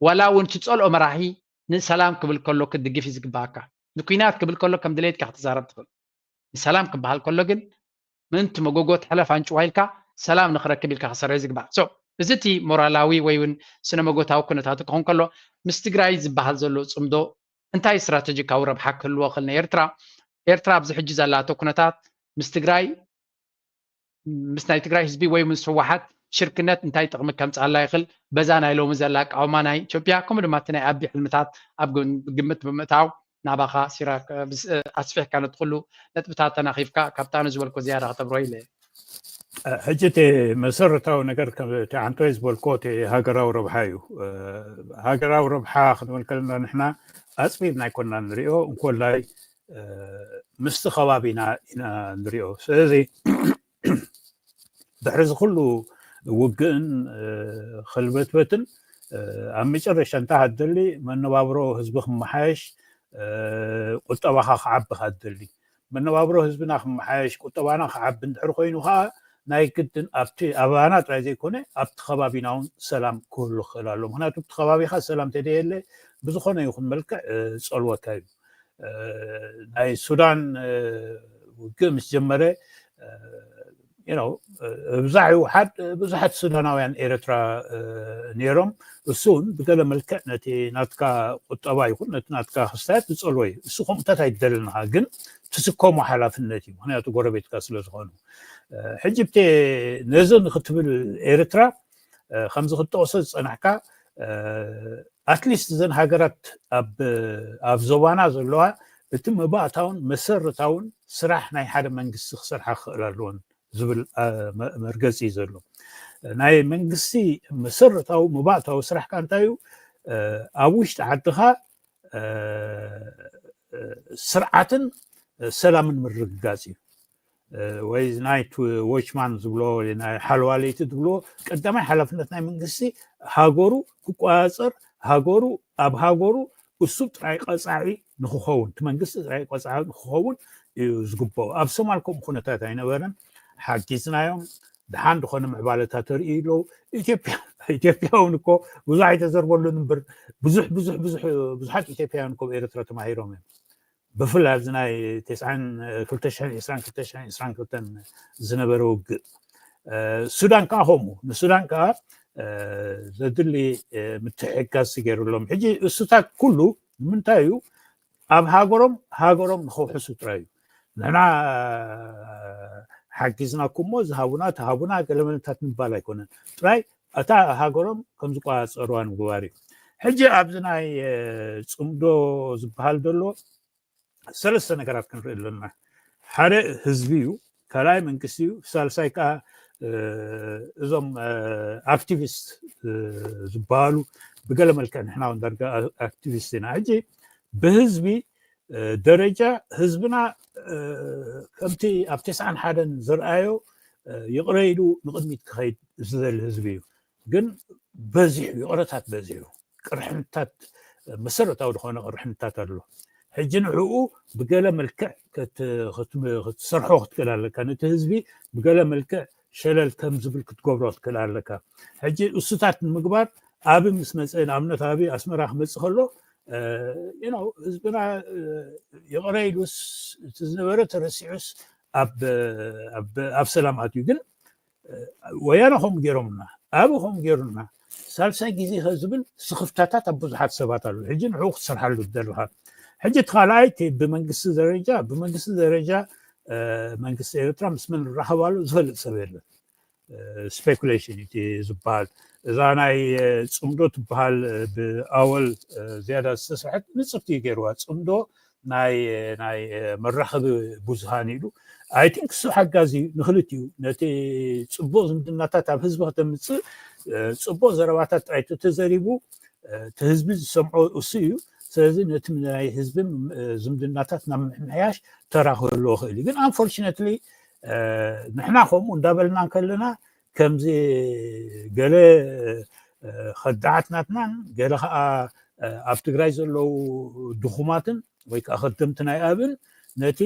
ዋላ እውን ትፀልኦ መራሒ ንሰላም ክብል ከሎ ክትድግፍ እዩ ዝግባኣካ። ንኩናት ክብል ከሎ ከም ድሌትካ ክትዛረብ ትኽእል። ንሰላም ክበሃል ከሎ ግን ምእንቲ መጎጎ ትሕለፍ ኣንጭዋ ኢልካ ሰላም ንክረክብ ኢልካ ክሰርሕ ዝግባእ። So እዚ እቲ ሞራላዊ ወይ እውን ስነ መጎታዊ ኩነታት ክኾን ከሎ ምስ ትግራይ ዝበሃል ዘሎ ፅምዶ እንታይ ስትራተጂካዊ ረብሓ ክህልዎ ክእል ንኤርትራ? ኤርትራ ኣብዚ ሕጂ ዘላቶ ኩነታት ምስ ትግራይ ምስ ናይ ትግራይ ህዝቢ ወይ ምስ ህወሓት ሽርክነት እንታይ ጥቕሚ ከምፅኣላ ይኽእል? በዛ ናይ ሎሚ ዘላ ኣቃውማ ናይ ኢትዮጵያ ከምኡ ድማ እቲ ናይ ኣቢ ሕልምታት ኣብ ግምት ብምእታው ናባኻ ሲራክ ኣስፊሕካ ነቲ ኩሉ ነጥብታት ተናኺፍካ ካብታ ኣነ ዝበልኮ ዝያዳ ከተብሮ ኢለ። ሕጂ እቲ መሰረታዊ ነገር እቲ ዓንቶይ ዝበልኮ እቲ ሃገራዊ ረብሓ እዩ። ሃገራዊ ረብሓ ክንብል ከለና ንሕና ኣፅቢብና ኣይኮንና ንሪኦ፣ እንኮላይ ምስቲ ከባቢና ኢና ንሪኦ። ስለዚ ድሕሪ እዚ ኩሉ ውግእን ኽልበትበትን ኣብ መጨረሻ እንታይ ሃደሊ መነባብሮ ህዝቢ ክመሓየሽ ቁጠባኻ ክዓቢ ሃደሊ መነባብሮ ህዝብና ክመሓየሽ ቁጠባና ክዓቢ እንድሕር ኮይኑ ከዓ ናይ ግድን ኣብቲ ኣባና ጥራይ ዘይኮነ ኣብቲ ከባቢና እውን ሰላም ክህሉ ክኽእል ኣሎ። ምክንያቱ ኣብቲ ከባቢካ ሰላም ተደየለ ብዝኾነ ይኹን መልክዕ ፀልወካ እዩ። ናይ ሱዳን ውግእ ምስ ጀመረ ብዛዕ ይውሓድ ብዙሓት ሱዳናውያን ኤርትራ ነይሮም። እሱ እውን ብገለ መልክዕ ነቲ ናትካ ቁጠባ ይኹን ነቲ ናትካ ክስታያት ዝፀልዎ እዩ። እሱ ከምኡታት ኣይደለንኻ ግን ትስከሞ ሓላፍነት እዩ። ምክንያቱ ጎረቤትካ ስለ ዝኾኑ ሕጂ ብቴ ነዚ ንክትብል ኤርትራ ከምዚ ክትጠቕሶ ዝፀናሕካ ኣትሊስት እዘን ሃገራት ኣብ ዞባና ዘለዋ እቲ መባእታውን መሰረታውን ስራሕ ናይ ሓደ መንግስቲ ክሰርሓ ክኽእል ኣለዎን ዝብል መርገፂ እዩ ዘሎ። ናይ መንግስቲ መሰረታዊ መባእታዊ ስራሕ ከ እንታይ እዩ? ኣብ ውሽጢ ዓድኻ ስርዓትን ሰላምን ምርግጋፅ እዩ። ወይ ናይት ዎችማን ዝብሎ ናይ ሓለዋ ለይቲ ዝብሎ ቀዳማይ ሓላፍነት ናይ መንግስቲ ሃገሩ ክቆፃፀር ሃገሩ ኣብ ሃገሩ እሱ ጥራይ ቀፃዒ ንክኸውን እቲ መንግስቲ ጥራይ ቀፃዒ ንክኸውን እዩ ዝግበኦ። ኣብ ሶማል ከምኡ ኩነታት ኣይነበረን። ሓጊዝናዮም ድሓን ዝኾነ ምዕባለታት ተርእዩ ኣለዉ። ኢትዮጵያ ኢትዮጵያ እውን እኮ ብዙሕ ኣይተዘርበሉን እምበር ብዙሕ ብዙሕ ብዙሕ ብዙሓት ኢትዮጵያውያን እኮ ኤርትራ ተማሂሮም እዮም። ብፍላይ ኣብዚ ናይ ክልተ ሽሕን ዕስራን ክልተ ሽሕን ዕስራን ክልተን ዝነበረ ውግእ። ሱዳን ከዓ ከምኡ። ንሱዳን ከዓ ዘድሊ ምትሕግጋዝ ገይሩሎም። ሕጂ እሱታት ኩሉ ንምንታይ እዩ? ኣብ ሃገሮም ሃገሮም ንኸውሕሱ ጥራይ እዩ። ንሕና ሓጊዝናኩም እሞ ዝሃቡና ተሃቡና ገለመለታት ምባል ኣይኮነን። ጥራይ እታ ሃገሮም ከም ዝቆፃፀሩዋ ንምግባር እዩ። ሕጂ ኣብዚ ናይ ፅምዶ ዝበሃል ዘሎ ሰለስተ ነገራት ክንርኢ ኣለና። ሓደ ህዝቢ እዩ፣ ካልኣይ መንግስቲ እዩ፣ ሳልሳይ ከዓ እዞም ኣክቲቪስት ዝበሃሉ ብገለ መልክዕ ንሕና እውን ዳርጋ ኣክቲቪስት ኢና። ሕጂ ብህዝቢ ደረጃ ህዝብና ከምቲ ኣብ ተስዓን ሓደን ዝረኣዮ ይቕረ ኢሉ ንቕድሚት ክኸይድ ዝደሊ ህዝቢ እዩ። ግን በዚሑ፣ ይቕረታት በዚሑ፣ ቅርሕንታት፣ መሰረታዊ ዝኾነ ቅርሕንታት ኣሎ። ሕጂ ንዕኡ ብገለ መልክዕ ክትሰርሖ ክትክእል ኣለካ። ነቲ ህዝቢ ብገለ መልክዕ ሸለል ከም ዝብል ክትገብሮ ክትክእል ኣለካ። ሕጂ እሱታት ንምግባር ኣብ ምስ መፀ፣ ንኣብነት ኣብ ኣስመራ ክመፅእ ከሎ ህዝብና ይቕረ ኢሉስ እቲ ዝነበረ ተረሲዑስ ኣብ ሰላም ኣትዩ። ግን ወያነ ከምኡ ገይሮምና፣ ኣብ ከምኡ ገይሩና፣ ሳልሳይ ግዜ ከ ዝብል ስኽፍታታት ኣብ ብዙሓት ሰባት ኣሎ። ሕጂ ንዕኡ ክትሰርሓሉ ትደልኻ። ሕጂ እቲ ካልኣይ እቲ ብመንግስቲ ደረጃ ብመንግስቲ ደረጃ መንግስቲ ኤርትራ ምስ መን ራኸባሉ ዝፈልጥ ሰብ የለን። ስፔኩሌሽን እቲ ዝበሃል እዛ ናይ ፅምዶ ትበሃል ብኣወል ዝያዳ ዝተሰርሐት ንፅፍቲ ገይርዋ። ፅምዶ ናይ ናይ መራኸቢ ብዙሃን ኢሉ ኣይ ቲንክ እሱ ሓጋዚ እዩ ንክልቲኡ። ነቲ ፅቡቕ ዝምድናታት ኣብ ህዝቢ ከተምፅእ ፅቡቕ ዘረባታት ጥራይ ተተዘሪቡ እቲ ህዝቢ ዝሰምዖ እሱ እዩ። ስለዚ ነቲ ናይ ህዝቢ ዝምድናታት ናብ ምሕያሽ ተራ ክህልዎ ክእል እዩ። ግን ኣንፎርችነትሊ ንሕና ከምኡ እንዳበልና እንከለና ከምዚ ገለ ከዳዓት ናትናን ገለ ከዓ ኣብ ትግራይ ዘለዉ ድኹማትን ወይ ከዓ ከደምቲ ናይ ኣብን ነቲ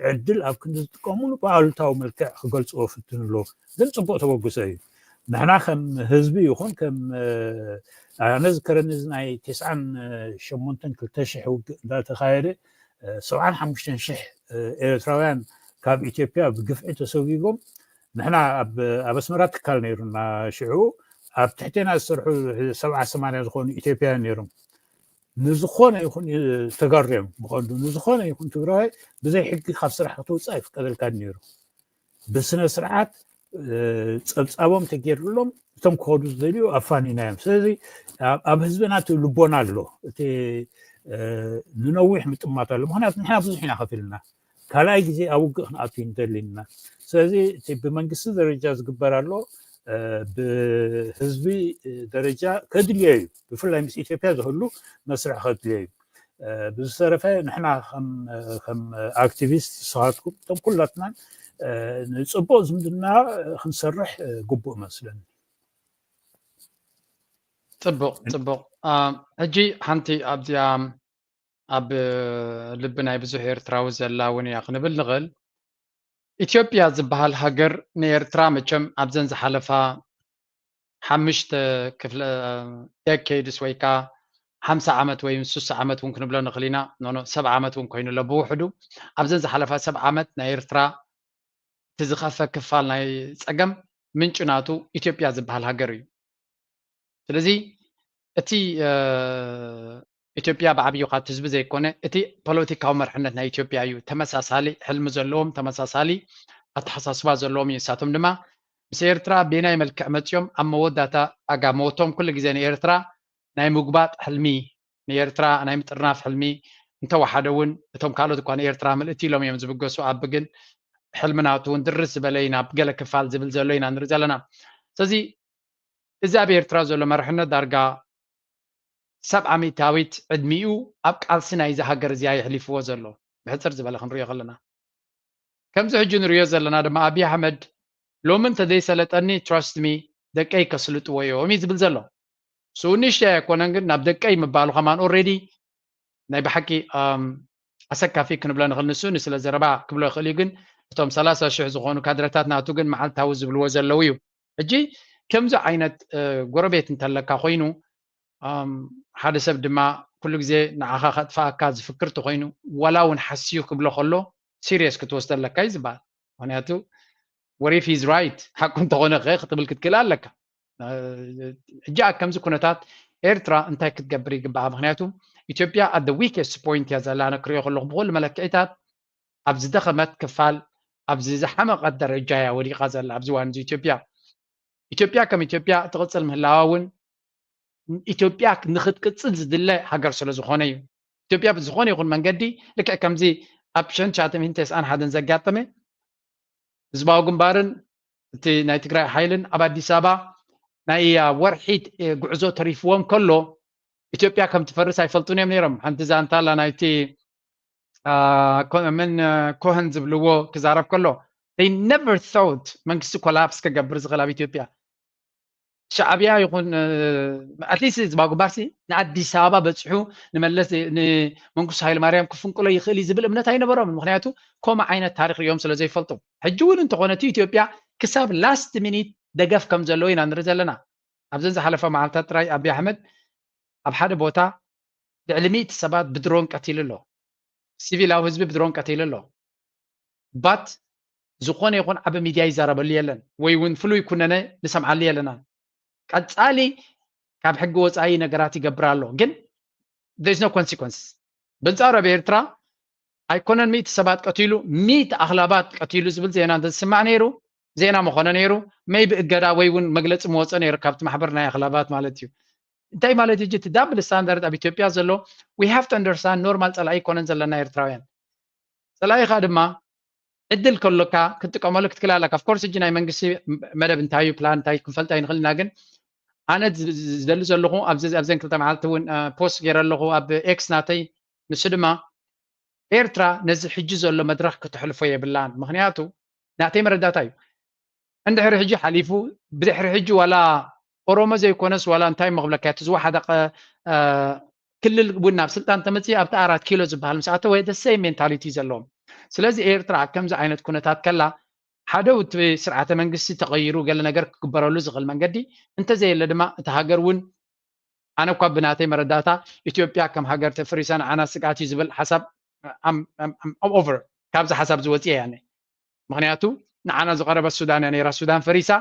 ዕድል ኣብ ክንዲ ዝጥቀሙሉ ብኣሉታዊ መልክዕ ክገልፅዎ ፍትን ኣለዉ። ግን ፅቡቅ ተበግሶ እዩ። ንሕና ከም ህዝቢ ይኹን ከም ኣነ ዝከረኒ እዚ ናይ ተስዓን ሸሞንተን ክልተ ሽሕ ውግእ እንዳተካየደ ሰብዓን ሓሙሽተን ሽሕ ኤርትራውያን ካብ ኢትዮጵያ ብግፍዒ ተሰጒጎም ንሕና ኣብ ኣስመራ ትካል ነይሩና ሽዑ ኣብ ትሕቴና ዝሰርሑ ሰብዓ ሰማንያ ዝኾኑ ኢትዮጵያውያን ነይሮም። ንዝኾነ ይኹን ተጋሩ እዮም ብቐንዱ ንዝኾነ ይኹን ትግራዋይ ብዘይ ሕጊ ካብ ስራሕ ክትወፅእ ኣይፍቀደልካን ነይሩ። ብስነ ስርዓት ፀብፃቦም ተገይርሎም እቶም ክኸዱ ዝደልዩ ኣፋኒና እዮም። ስለዚ ኣብ ህዝብና እቲ ልቦና ኣሎ፣ እቲ ንነዊሕ ምጥማት ኣሎ። ምክንያቱ ንሕና ብዙሕ ኢና ከፊልና ካልኣይ ግዜ ኣብ ውግእ ክንኣቱ ንደሊ ኢና። ስለዚ እቲ ብመንግስቲ ደረጃ ዝግበር ኣሎ ብህዝቢ ደረጃ ከድልዮ እዩ። ብፍላይ ምስ ኢትዮጵያ ዝህሉ መስርሕ ከድልዮ እዩ። ብዝተረፈ ንሕና ከም ኣክቲቪስት ንስኻትኩም እቶም ኩላትናን ንፅቡቅ ዝምድና ክንሰርሕ ግቡእ መስለኒ። ፅቡቅ ፅቡቅ። ሕጂ ሓንቲ ኣብዚኣ ኣብ ልቢ ናይ ብዙሕ ኤርትራዊ ዘላ እውን እያ ክንብል ንኽእል። ኢትዮጵያ ዝበሃል ሃገር ንኤርትራ መቸም ኣብዘን ዝሓለፋ ሓሙሽተ ክፍለ ዴኬድስ ወይ ከዓ ሓምሳ ዓመት ወይ ስሳ ዓመት እውን ክንብሎ ንኽእል ኢና። ኖኖ ሰብ ዓመት እውን ኮይኑ ኣሎ ብውሕዱ። ኣብዘን ዝሓለፋ ሰብ ዓመት ናይ ኤርትራ እቲ ዝኸፈ ክፋል ናይ ፀገም ምንጩ ናቱ ኢትዮጵያ ዝበሃል ሃገር እዩ። ስለዚ እቲ ኢትዮጵያ ብዓብዩ ካብ ህዝቢ ዘይኮነ እቲ ፖለቲካዊ መርሕነት ናይ ኢትዮጵያ እዩ። ተመሳሳሊ ሕልሚ ዘለዎም ተመሳሳሊ ኣተሓሳስባ ዘለዎም እዩ። ንሳቶም ድማ ምስ ኤርትራ ቤናይ መልክዕ መፅዮም ኣብ መወዳታ ኣጋ ሞቶም ኩሉ ግዜ ንኤርትራ ናይ ምጉባጥ ሕልሚ ንኤርትራ ናይ ምጥርናፍ ሕልሚ እንተወሓደ እውን እቶም ካልኦት እኳ ንኤርትራ ምልእቲ ኢሎም እዮም ዝብገሱ ኣብ ግን ሕልሚ ናቱ እውን ድርስ ዝበለ ኢና ገለ ክፋል ዝብል ዘሎ ኢና ንርኢ ዘለና። ስለዚ እዚ ኣብ ኤርትራ ዘሎ መርሕነት ዳርጋ ሰብዓ ሚእታዊት ዕድሚኡ ኣብ ቃልሲ ናይዚ ሃገር እዚኣ የሕሊፍዎ ዘሎ። ብሕፅር ዝበለ ክንሪኦ ከለና ከምዚ ሕጂ ንሪኦ ዘለና ድማ ኣብይ ኣሕመድ ሎሚ እንተዘይሰለጠኒ trust me ደቀይ ከስልጥዎ እዮም እዩ ዝብል ዘሎ። ስኡ ንእሽተይ ኣይኮነን ግን ናብ ደቀይ ምባሉ ከማን already ናይ ብሓቂ ኣሰካፊ ክንብሎ ንኽእል። ንሱ ንስለ ዘረባ ክብሎ ይኽእል እዩ ግን እቶም ሰላሳ ሽሕ ዝኾኑ ካድረታት ናቱ ግን መዓልታዊ ዝብልዎ ዘለዉ እዩ። ሕጂ ከምዚ ዓይነት ጎረቤት እንተለካ ኮይኑ ሓደ ሰብ ድማ ኩሉ ግዜ ንዓኻ ከጥፋኣካ ዝፍክር ተኮይኑ፣ ዋላ እውን ሓስዩ ክብሎ ከሎ ሲሪየስ ክትወስዶ ኣለካ እዩ ዝበሃል። ምክንያቱ what if he's right፣ ሓቁ እንተኾነ ከ ክትብል ክትክእል ኣለካ። ሕጂ ኣብ ከምዚ ኩነታት ኤርትራ እንታይ ክትገብር ይግባኣ? ምክንያቱ ኢትዮጵያ at the weakest point እያ ዘላ። ኣነ ክሪኦ ከለኹ ብኩሉ መለክዒታት ኣብ ዝደኸመት ክፋል፣ ኣብዚ ዝሓመቐት ደረጃ እያ ወዲቓ ዘላ ኣብዚ ዋን እዚ ኢትዮጵያ። ኢትዮጵያ ከም ኢትዮጵያ ትቕጽል ምህላዋ እውን ኢትዮጵያ ንክትቅጽል ዝድለ ሃገር ስለ ዝኾነ እዩ። ኢትዮጵያ ብዝኾነ ይኹን መንገዲ ልክዕ ከምዚ ኣብ ሸንቻትም ሂንቴስ ኣን ሓደን ዘጋጠመ ህዝባዊ ግንባርን እቲ ናይ ትግራይ ሓይልን ኣብ ኣዲስ ኣበባ ናይ ወርሒ ጉዕዞ ተሪፍዎም ከሎ ኢትዮጵያ ከም ትፈርስ ኣይፈልጡን እዮም ነይሮም። ሓንቲ ዛንታ ኣላ ናይቲ ምን ኮሀን ዝብልዎ ክዛረብ ከሎ they never thought መንግስቲ ኮላፕስ ክገብር ዝኽእል ኣብ ኢትዮጵያ ሻዕብያ ይኹን ኣትሊስት ህዝባዊ ግንባርሲ ንኣዲስ ኣበባ በፂሑ ንመለስ ንመንግስቱ ሃይለማርያም ክፍንቅሎ ይኽእል እዩ ዝብል እምነት ኣይነበሮም። ምክንያቱ ከምኡ ዓይነት ታሪክ ሪኦም ስለ ዘይፈልጡ። ሕጂ እውን እንተኾነ እቲ ኢትዮጵያ ክሳብ ላስት ሚኒት ደገፍ ከም ዘለዎ ኢና ንርኢ ዘለና። ኣብዘን ዝሓለፈ መዓልታት ጥራይ ኣብይ ኣሕመድ ኣብ ሓደ ቦታ ልዕሊ ሚእቲ ሰባት ብድሮን ቀቲሉ ኣሎ። ሲቪላዊ ህዝቢ ብድሮን ቀቲሉ ኣሎ። ባት ዝኾነ ይኹን ዓቢ ሚድያ ይዛረበሉ የለን ወይ እውን ፍሉይ ኩነነ ንሰምዓሉ የለናን። ቀጻሊ ካብ ሕጊ ወጻኢ ነገራት ይገብር ኣሎ ግን there is no consequence። በንጻሩ ኣብ ኤርትራ ኣይኮነን ሚእቲ ሰባት ቀቲሉ ሚእቲ ኣኽላባት ቀቲሉ ዝብል ዜና እንተዝስማዕ ነይሩ ዜና ምኾነ ነይሩ። ሜይቢ እገዳ ወይ እውን መግለፂ ምወፀ ነይሩ ካብቲ ማሕበር ናይ ኣኽላባት ማለት እዩ። እንታይ ማለት እዩ እቲ ዳብል ስታንዳርድ ኣብ ኢትዮጵያ ዘሎ? We have to understand ኖርማል ፀላኢ ኣይኮነን ዘለና ኤርትራውያን። ፀላኢኻ ድማ ዕድል ከሎካ ክትጥቀመሉ ክትክእል ኣለካ። ኦፍኮርስ ሕጂ ናይ መንግስቲ መደብ እንታይ እዩ ፕላን እንታይ ክንፈልጥ ኣይንኽእል ኢና። ግን ኣነ ዝደሊ ዘለኹ ኣብዘን ክልተ መዓልቲ እውን ፖስት ገይረ ኣለኹ ኣብ ኤክስ ናተይ። ንሱ ድማ ኤርትራ ነዚ ሕጂ ዘሎ መድረኽ ክትሕልፎ የብላን። ምክንያቱ ናተይ መረዳእታ እዩ። እንድሕሪ ሕጂ ሓሊፉ ብድሕሪ ሕጂ ዋላ ኦሮሞ ዘይኮነስ ዋላ እንታይ እሞ ክብለካ እቲ ዝወሓደ ክልል እውን ናብ ስልጣን ተመፅእ ኣብቲ ኣራት ኪሎ ዝበሃል ምስ ኣተወ ደሰይ ሜንታሊቲ ዘለዎም። ስለዚ ኤርትራ ከምዚ ዓይነት ኩነታት ከላ ሓደ እቲ ስርዓተ መንግስቲ ተቐይሩ ገለ ነገር ክግበረሉ ዝኽእል መንገዲ እንተዘየለ ድማ እቲ ሃገር እውን ኣነ እኳ ብናተይ መረዳእታ ኢትዮጵያ ከም ሃገር ተፍሪሳ ንዓና ስግኣት እዩ ዝብል ሓሳብ ኦቨር ካብዚ ሓሳብ ዝወፅእ እያ። ምክንያቱ ንዓና ዝቐረበት ሱዳን እያ ነይራ። ሱዳን ፈሪሳ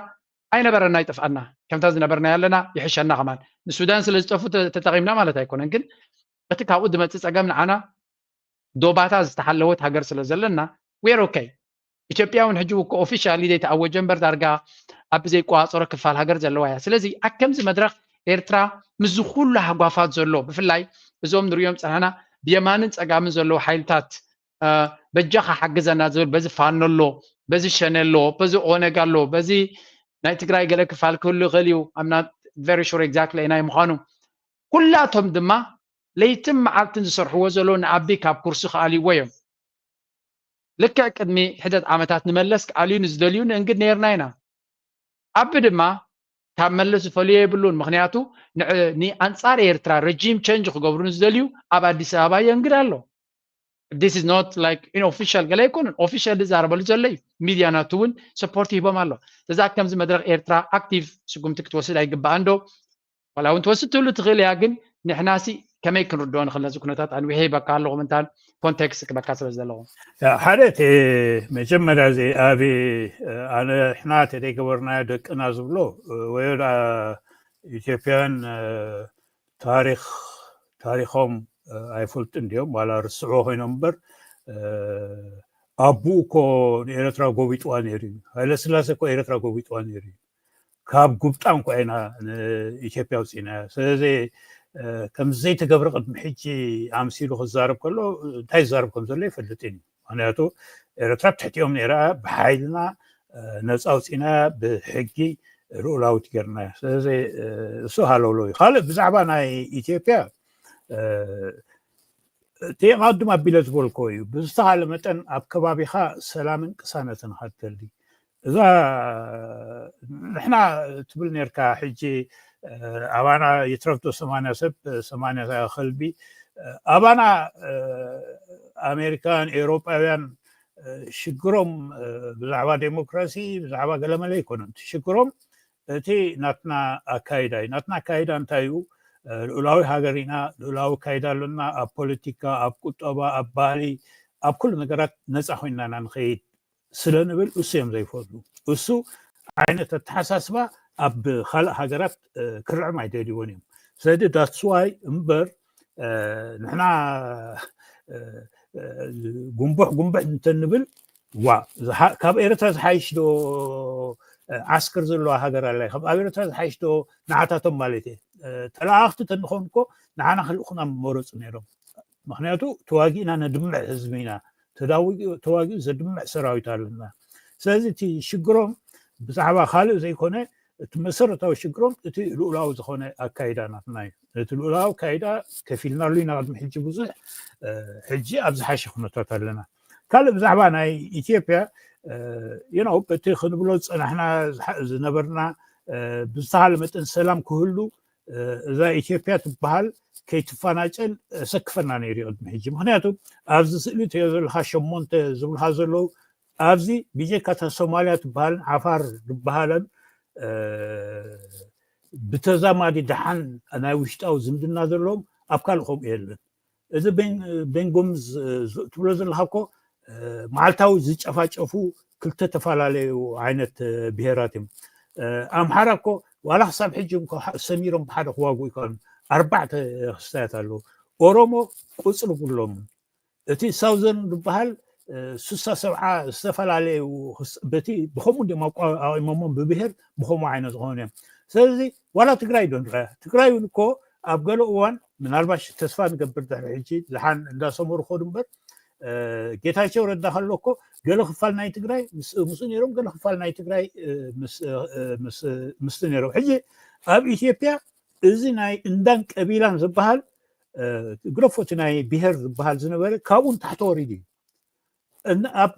ኣይነበረና ይጠፍኣና ከምታ ዝነበርና ያለና ይሕሸና ከማን ንሱዳን ስለ ዝጠፉ ተጠቂምና ማለት ኣይኮነን። ግን እቲ ካብኡ ዝመፅእ ፀገም ንዓና ዶባታ ዝተሓለወት ሃገር ስለ ዘለና we're okay። ኢትዮጵያ እውን ሕጂ እኮ ኦፊሻሊ ዘይተኣወጀ እምበር ዳርጋ ኣብ ዘይቋፀሮ ክፋል ሃገር ዘለዋ እያ። ስለዚ ኣብ ከምዚ መድረክ ኤርትራ ምስዚ ኩሉ ሃጓፋት ዘሎ ብፍላይ እዞም ንሪኦም ፀናሕና ብየማንን ፀጋምን ዘለዉ ሓይልታት በጃኻ ሓግዘና ዝብል በዚ ፋኖ ኣሎ፣ በዚ ሸኔ ኣሎ፣ በዚ ኦነግ ኣሎ፣ በዚ ናይ ትግራይ ገለ ክፋል ክህሉ ይኽእል እዩ። I'm not very sure exactly ናይ ምዃኑ ኩላቶም ድማ ለይትን መዓልትን ዝሰርሕዎ ዘለዉ ንኣቢ ካብ ኩርሲ ክኣልይዎ እዮም። ልክዕ ቅድሚ ሕደት ዓመታት ንመለስ ክኣልዩ ንዝደልዩ ንእንግድ ነይርና ኢና። ኣቢ ድማ ካብ መለስ ዝፈልዮ የብሉን። ምክንያቱ ንኣንፃር ኤርትራ ረጂም ቸንጅ ክገብሩ ንዝደልዩ ኣብ ኣዲስ ኣበባ የንግድ ኣሎ። This is not like ኢንኦፊሻል ገለ ኣይኮነን። ኦፊሻል ዝዛረበሉ ዘሎ እዩ። ሚድያ ናቱ እውን ሰፖርት ይህቦም ኣሎ። እዛ ከምዚ መድረክ ኤርትራ ኣክቲቭ ስጉምቲ ክትወስድ ኣይግባኣን ዶ? ዋላ እውን ትወስድ ትብሉ ትኽእል እያ፣ ግን ንሕናሲ ከመይ ክንርድኦ ንኽእል ነዚ ኩነታት ኣንዊሐ ይበካ ኣለኹ ምንታን ኮንቴክስት ክበካ ስለ ዘለኹ። ሓደ እቲ መጀመርያ እዚ ኣብ ኣነ ሕና ተደይገበርናዮ ደቅና ዝብሎ ወይ ኢትዮጵያውያን ታሪክ ታሪኮም ኣይፈልጡ እንዲዮም ዋላ ርስዑ ኮይኖም እምበር ኣቡኡ እኮ ንኤረትራ ጎቢጥዋ ነይሩ እዩ። ሃይለስላሴ እኮ ኤረትራ ጎቢጥዋ ነይሩ እዩ። ካብ ጉብጣ እንኳ ኢና ንኢትዮጵያ ኣውፂእናዮ። ስለዚ ከምዚ ዘይተገብረ ቅድሚ ሕጂ ኣምሲሉ ክዛረብ ከሎ እንታይ ዝዛረብ ከም ዘሎ ይፈልጥ እዩ። ምክንያቱ ኤረትራ ትሕቲኦም ነይራ ብሓይልና ነፃ ኣውፂእና ብሕጊ ልኡላዊት ጌርና። ስለዚ እሱ ሃለውለው እዩ። ካልእ ብዛዕባ ናይ ኢትዮጵያ እቲ ቀድም ኣቢለ ዝበልኮ እዩ። ብዝተኻለ መጠን ኣብ ከባቢኻ ሰላምን ቅሳነትን ኻ ትደሊ። እዛ ንሕና ትብል ነርካ ሕጂ ኣባና ይትረፍዶ ሰማንያ ሰብ ሰማንያ ከልቢ ኣባና ኣሜሪካውያን ኤውሮጳውያን ሽግሮም ብዛዕባ ዴሞክራሲ ብዛዕባ ገለመለ ኣይኮነን ሽግሮም እቲ ናትና ኣካይዳ እዩ። ናትና ኣካይዳ እንታይ እዩ? ልኡላዊ ሃገር ኢና፣ ልኡላዊ ኣካይዳ ኣሎና፣ ኣብ ፖለቲካ፣ ኣብ ቁጠባ፣ ኣብ ባህሊ፣ ኣብ ኩሉ ነገራት ነፃ ኮይና ኢና ንኸይድ ስለ ንብል እሱ እዮም ዘይፈትዉ። እሱ ዓይነት ኣተሓሳስባ ኣብ ካልእ ሃገራት ክርዕም ኣይደልይዎን እዮም። ስለዚ that's why እምበር ንሕና ጉንቡሕ ጉንቡሕ እንተንብል ዋ ካብ ኤርትራ ዝሓይሽ ዶ ዓስክር ዘለዋ ሃገር ኣላ? ካብ ኣብ ኤርትራ ዝሓይሽ ዶ ንዓታቶም ማለት እየ። ተለኣኽቲ ተንኾን እኮ ንዓና ክልእኹና መረፁ ነይሮም። ምክንያቱ ተዋጊእና ነድምዕ ህዝቢ ኢና፣ ተዋጊኡ ዘድምዕ ሰራዊት ኣለና። ስለዚ እቲ ሽግሮም ብዛዕባ ካልእ ዘይኮነ እቲ መሰረታዊ ሽግሮም እቲ ልኡላዊ ዝኾነ ኣካይዳ ናትና እዩ። እቲ ልኡላዊ ኣካይዳ ከፊልናሉ ኢና ቅድሚ ሕጂ ብዙሕ፣ ሕጂ ኣብ ዝሓሸ ኩነታት ኣለና። ካልእ ብዛዕባ ናይ ኢትዮጵያ you know በቲ ክንብሎ ዝፀናሕና ዝነበርና ብዝተኻለ መጠን ሰላም ክህሉ እዛ ኢትዮጵያ ትበሃል ከይትፈናጨል ሰክፈና ነይሩ ቅድሚ ሕጂ። ምክንያቱ ኣብዚ ስእሊ ትሪኦ ዘለካ ሸሞንተ ዝብልካ ዘለዉ ኣብዚ ብጀካ እታ ሶማልያ ትበሃልን ዓፋር ዝበሃለን ብተዛማዲ ደሓን ናይ ውሽጣዊ ዝምድና ዘለዎም ኣብ ካልእ ከምኡ የለን። እዚ ቤንጎምዝ ትብሎ ዘለካ እኮ መዓልታዊ ዝጨፋጨፉ ክልተ ተፈላለዩ ዓይነት ብሄራት እዮም። ኣምሓራ እኮ ዋላ ክሳብ ሕጂ ሰሚሮም ብሓደ ክዋግኡ ይከኣሉ። ኣርባዕተ ክስታያት ኣለዉ። ኦሮሞ ቁፅሪ ብሎም እቲ ሳውዘርን ዝበሃል ስሳ ሰብዓ ዝተፈላለዩ በቲ ብከምኡ እንዲም ኣቋቂሞሞም ብብሄር ብከምኡ ዓይነት ዝኾኑ እዮም። ስለዚ ዋላ ትግራይ ዶ ንረያ ትግራይ እውን እኮ ኣብ ገለ እዋን ምናልባሽ ተስፋ ንገብር ድሕሪ ሕጂ ዝሓን እንዳሰመሩ ከዱ እምበር ጌታቸው ረዳ ከሎ እኮ ገለ ክፋል ናይ ትግራይ ምስኡ ነይሮም፣ ገለ ክፋል ናይ ትግራይ ምስቲ ነይሮም። ሕጂ ኣብ ኢትዮጵያ እዚ ናይ እንዳን ቀቢላን ዝበሃል ግረፎ እቲ ናይ ብሄር ዝበሃል ዝነበረ ካብኡ ንታሕቲ ወሪዱ እዩ።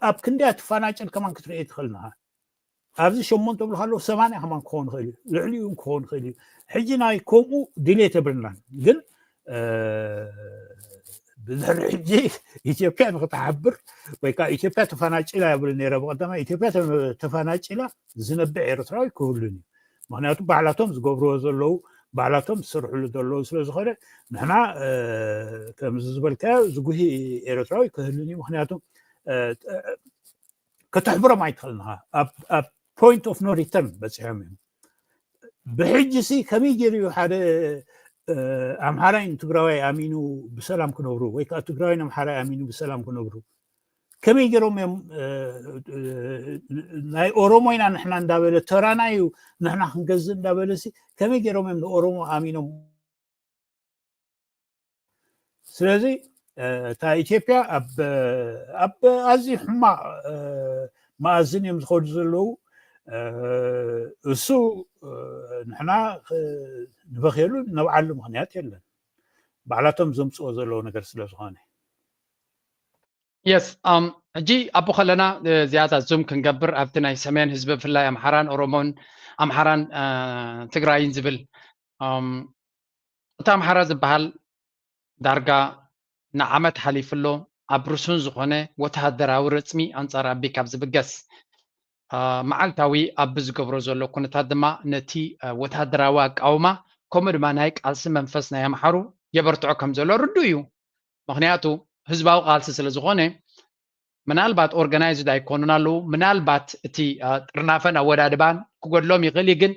ኣብ ክንደያ ትፈናጨል ከማን ክትርኢ ትኽእል ንኻ ኣብዚ ሸሞንተ ብሎ ከለዉ ሰማንያ ከማን ክኸውን ይኽእል እዩ፣ ልዕሊኡ ክኸውን ይኽእል እዩ። ሕጂ ናይ ከምኡ ድሌት የብልናን፣ ግን ብድሕሪ ሕጂ ኢትዮጵያ ንክትሓብር ወይ ከዓ ኢትዮጵያ ተፈናጭላ የብል ነይረ። ብቀዳማይ ኢትዮጵያ ተፈናጭላ ዝነብዕ ኤርትራዊ ክህሉን እዩ። ምክንያቱ ባዕላቶም ዝገብርዎ ዘለዉ ባዕላቶም ዝሰርሕሉ ዘለዉ ስለ ዝኾነ ንሕና ከምዚ ዝበልካዮ ዝጉሂ ኤርትራዊ ክህሉን እዩ። ምክንያቱ ከተሕብሮም ኣይትኽእልን ኢኻ። ኣብ point of no return በፂሖም እዮም። ብሕጂ ሲ ከመይ ገይሩ እዩ ሓደ ኣምሓራይ ንትግራዋይ ኣሚኑ ብሰላም ክነብሩ ወይ ከዓ ትግራዋይ ንኣምሓራይ ኣሚኑ ብሰላም ክነብሩ ከመይ ገይሮም እዮም ናይ ኦሮሞ ኢና ንሕና እንዳበለ ተራና እዩ ንሕና ክንገዝእ እንዳበለ ሲ ከመይ ገይሮም እዮም ንኦሮሞ ኣሚኖም ስለዚ እታ ኢትዮጵያ ኣብ ኣዝዩ ሕማቕ መኣዝን እዮም ዝኸዱ ዘለዉ። እሱ ንሕና ንበኽየሉ ነብዓሉ ምኽንያት የለን። ባዕላቶም ዘምፅኦ ዘለዉ ነገር ስለ ዝኾነ። የስ ሕጂ ኣብኡ ከለና ዝያዳ ዙም ክንገብር ኣብቲ ናይ ሰሜን ህዝቢ ብፍላይ ኣምሓራን ኦሮሞን ኣምሓራን ትግራይን ዝብል እቲ ኣምሓራ ዝበሃል ዳርጋ ንዓመት ሓሊፉ ኣሎ ኣብ ርሱን ዝኾነ ወተሃደራዊ ረፅሚ ኣንፃር ኣቢ ካብ ዝብገስ መዓልታዊ ኣቢ ዝገብሮ ዘሎ ኩነታት ድማ ነቲ ወተሃደራዊ ኣቃውማ ከምኡ ድማ ናይ ቃልሲ መንፈስ ናይ ኣምሓሩ የበርትዖ ከም ዘሎ ርዱ እዩ። ምክንያቱ ህዝባዊ ቃልሲ ስለ ዝኾነ ምናልባት organized ኣይኮኑን ኣለዉ ምናልባት እቲ ጥርናፈን ኣወዳድባን ክጎድሎም ይኽእል እዩ ግን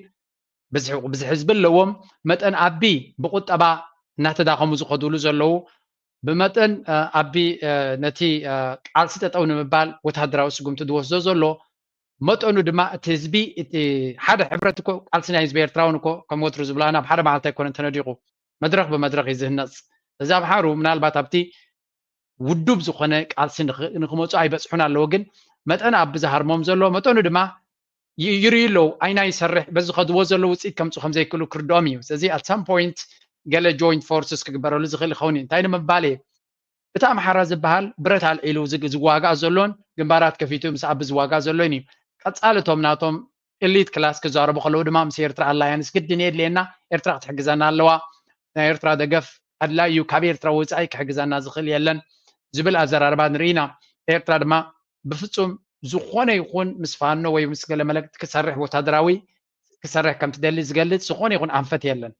ብዝሒ ህዝቢ ኣለዎም መጠን ኣቢ ብቁጠባ እናተዳኸሙ ዝኸዱሉ ዘለዉ ብመጠን ኣቢ ነቲ ቃልሲ ጠጠው ንምባል ወተሃደራዊ ስጉምቲ ዝወስዶ ዘሎ መጠኑ ድማ እቲ ህዝቢ እቲ ሓደ ሕብረት እኮ ቃልሲ ናይ ህዝቢ ኤርትራውን እኮ ከም ወትሩ ዝብላ ናብ ሓደ መዓልቲ ኣይኮነን ተነዲቑ መድረኽ ብመድረኽ እዩ ዝህነፅ እዚ ኣምሓሩ ምናልባት ኣብቲ ውዱብ ዝኾነ ቃልሲ ንክመፁ ኣይበፅሑን ኣለዎ ግን መጠን ኣብ ዝሃርሞም ዘሎ መጠኑ ድማ ይርእዩ ኣለዉ ኣይና ይሰርሕ በዚ ከድዎ ዘሎ ውፅኢት ከምፁ ከምዘይክእሉ ክርድኦም እዩ ስለዚ at some point ገለ joint forces ክግበረሉ ዝኽእል ይኸውን እዩ እንታይ ንምባል እየ እቲ ኣምሓራ ዝበሃል ብረት ኣልዒሉ ዝዋጋእ ዘሎን ግንባራት ከፊቱ ምስ ኣቢ ዝዋጋእ ዘሎን እዩ ቀፃሊ እቶም ናቶም elite class ክዛረቡ ከለዉ ድማ ምስ ኤርትራ alliance ግድን የድልየና ኤርትራ ክትሕግዘና ኣለዋ ናይ ኤርትራ ደገፍ ኣድላይ እዩ ካብ ኤርትራ ወፃኢ ክሕግዘና ዝኽእል የለን ዝብል ኣዘራርባ ንርኢ ኢና ኤርትራ ድማ ብፍፁም ዝኾነ ይኹን ምስ ፋኖ ወይ ምስ ገለ መለክቲ ክሰርሕ ወታደራዊ ክሰርሕ ከም ትደሊ ዝገልፅ ዝኾነ ይኹን ኣንፈት የለን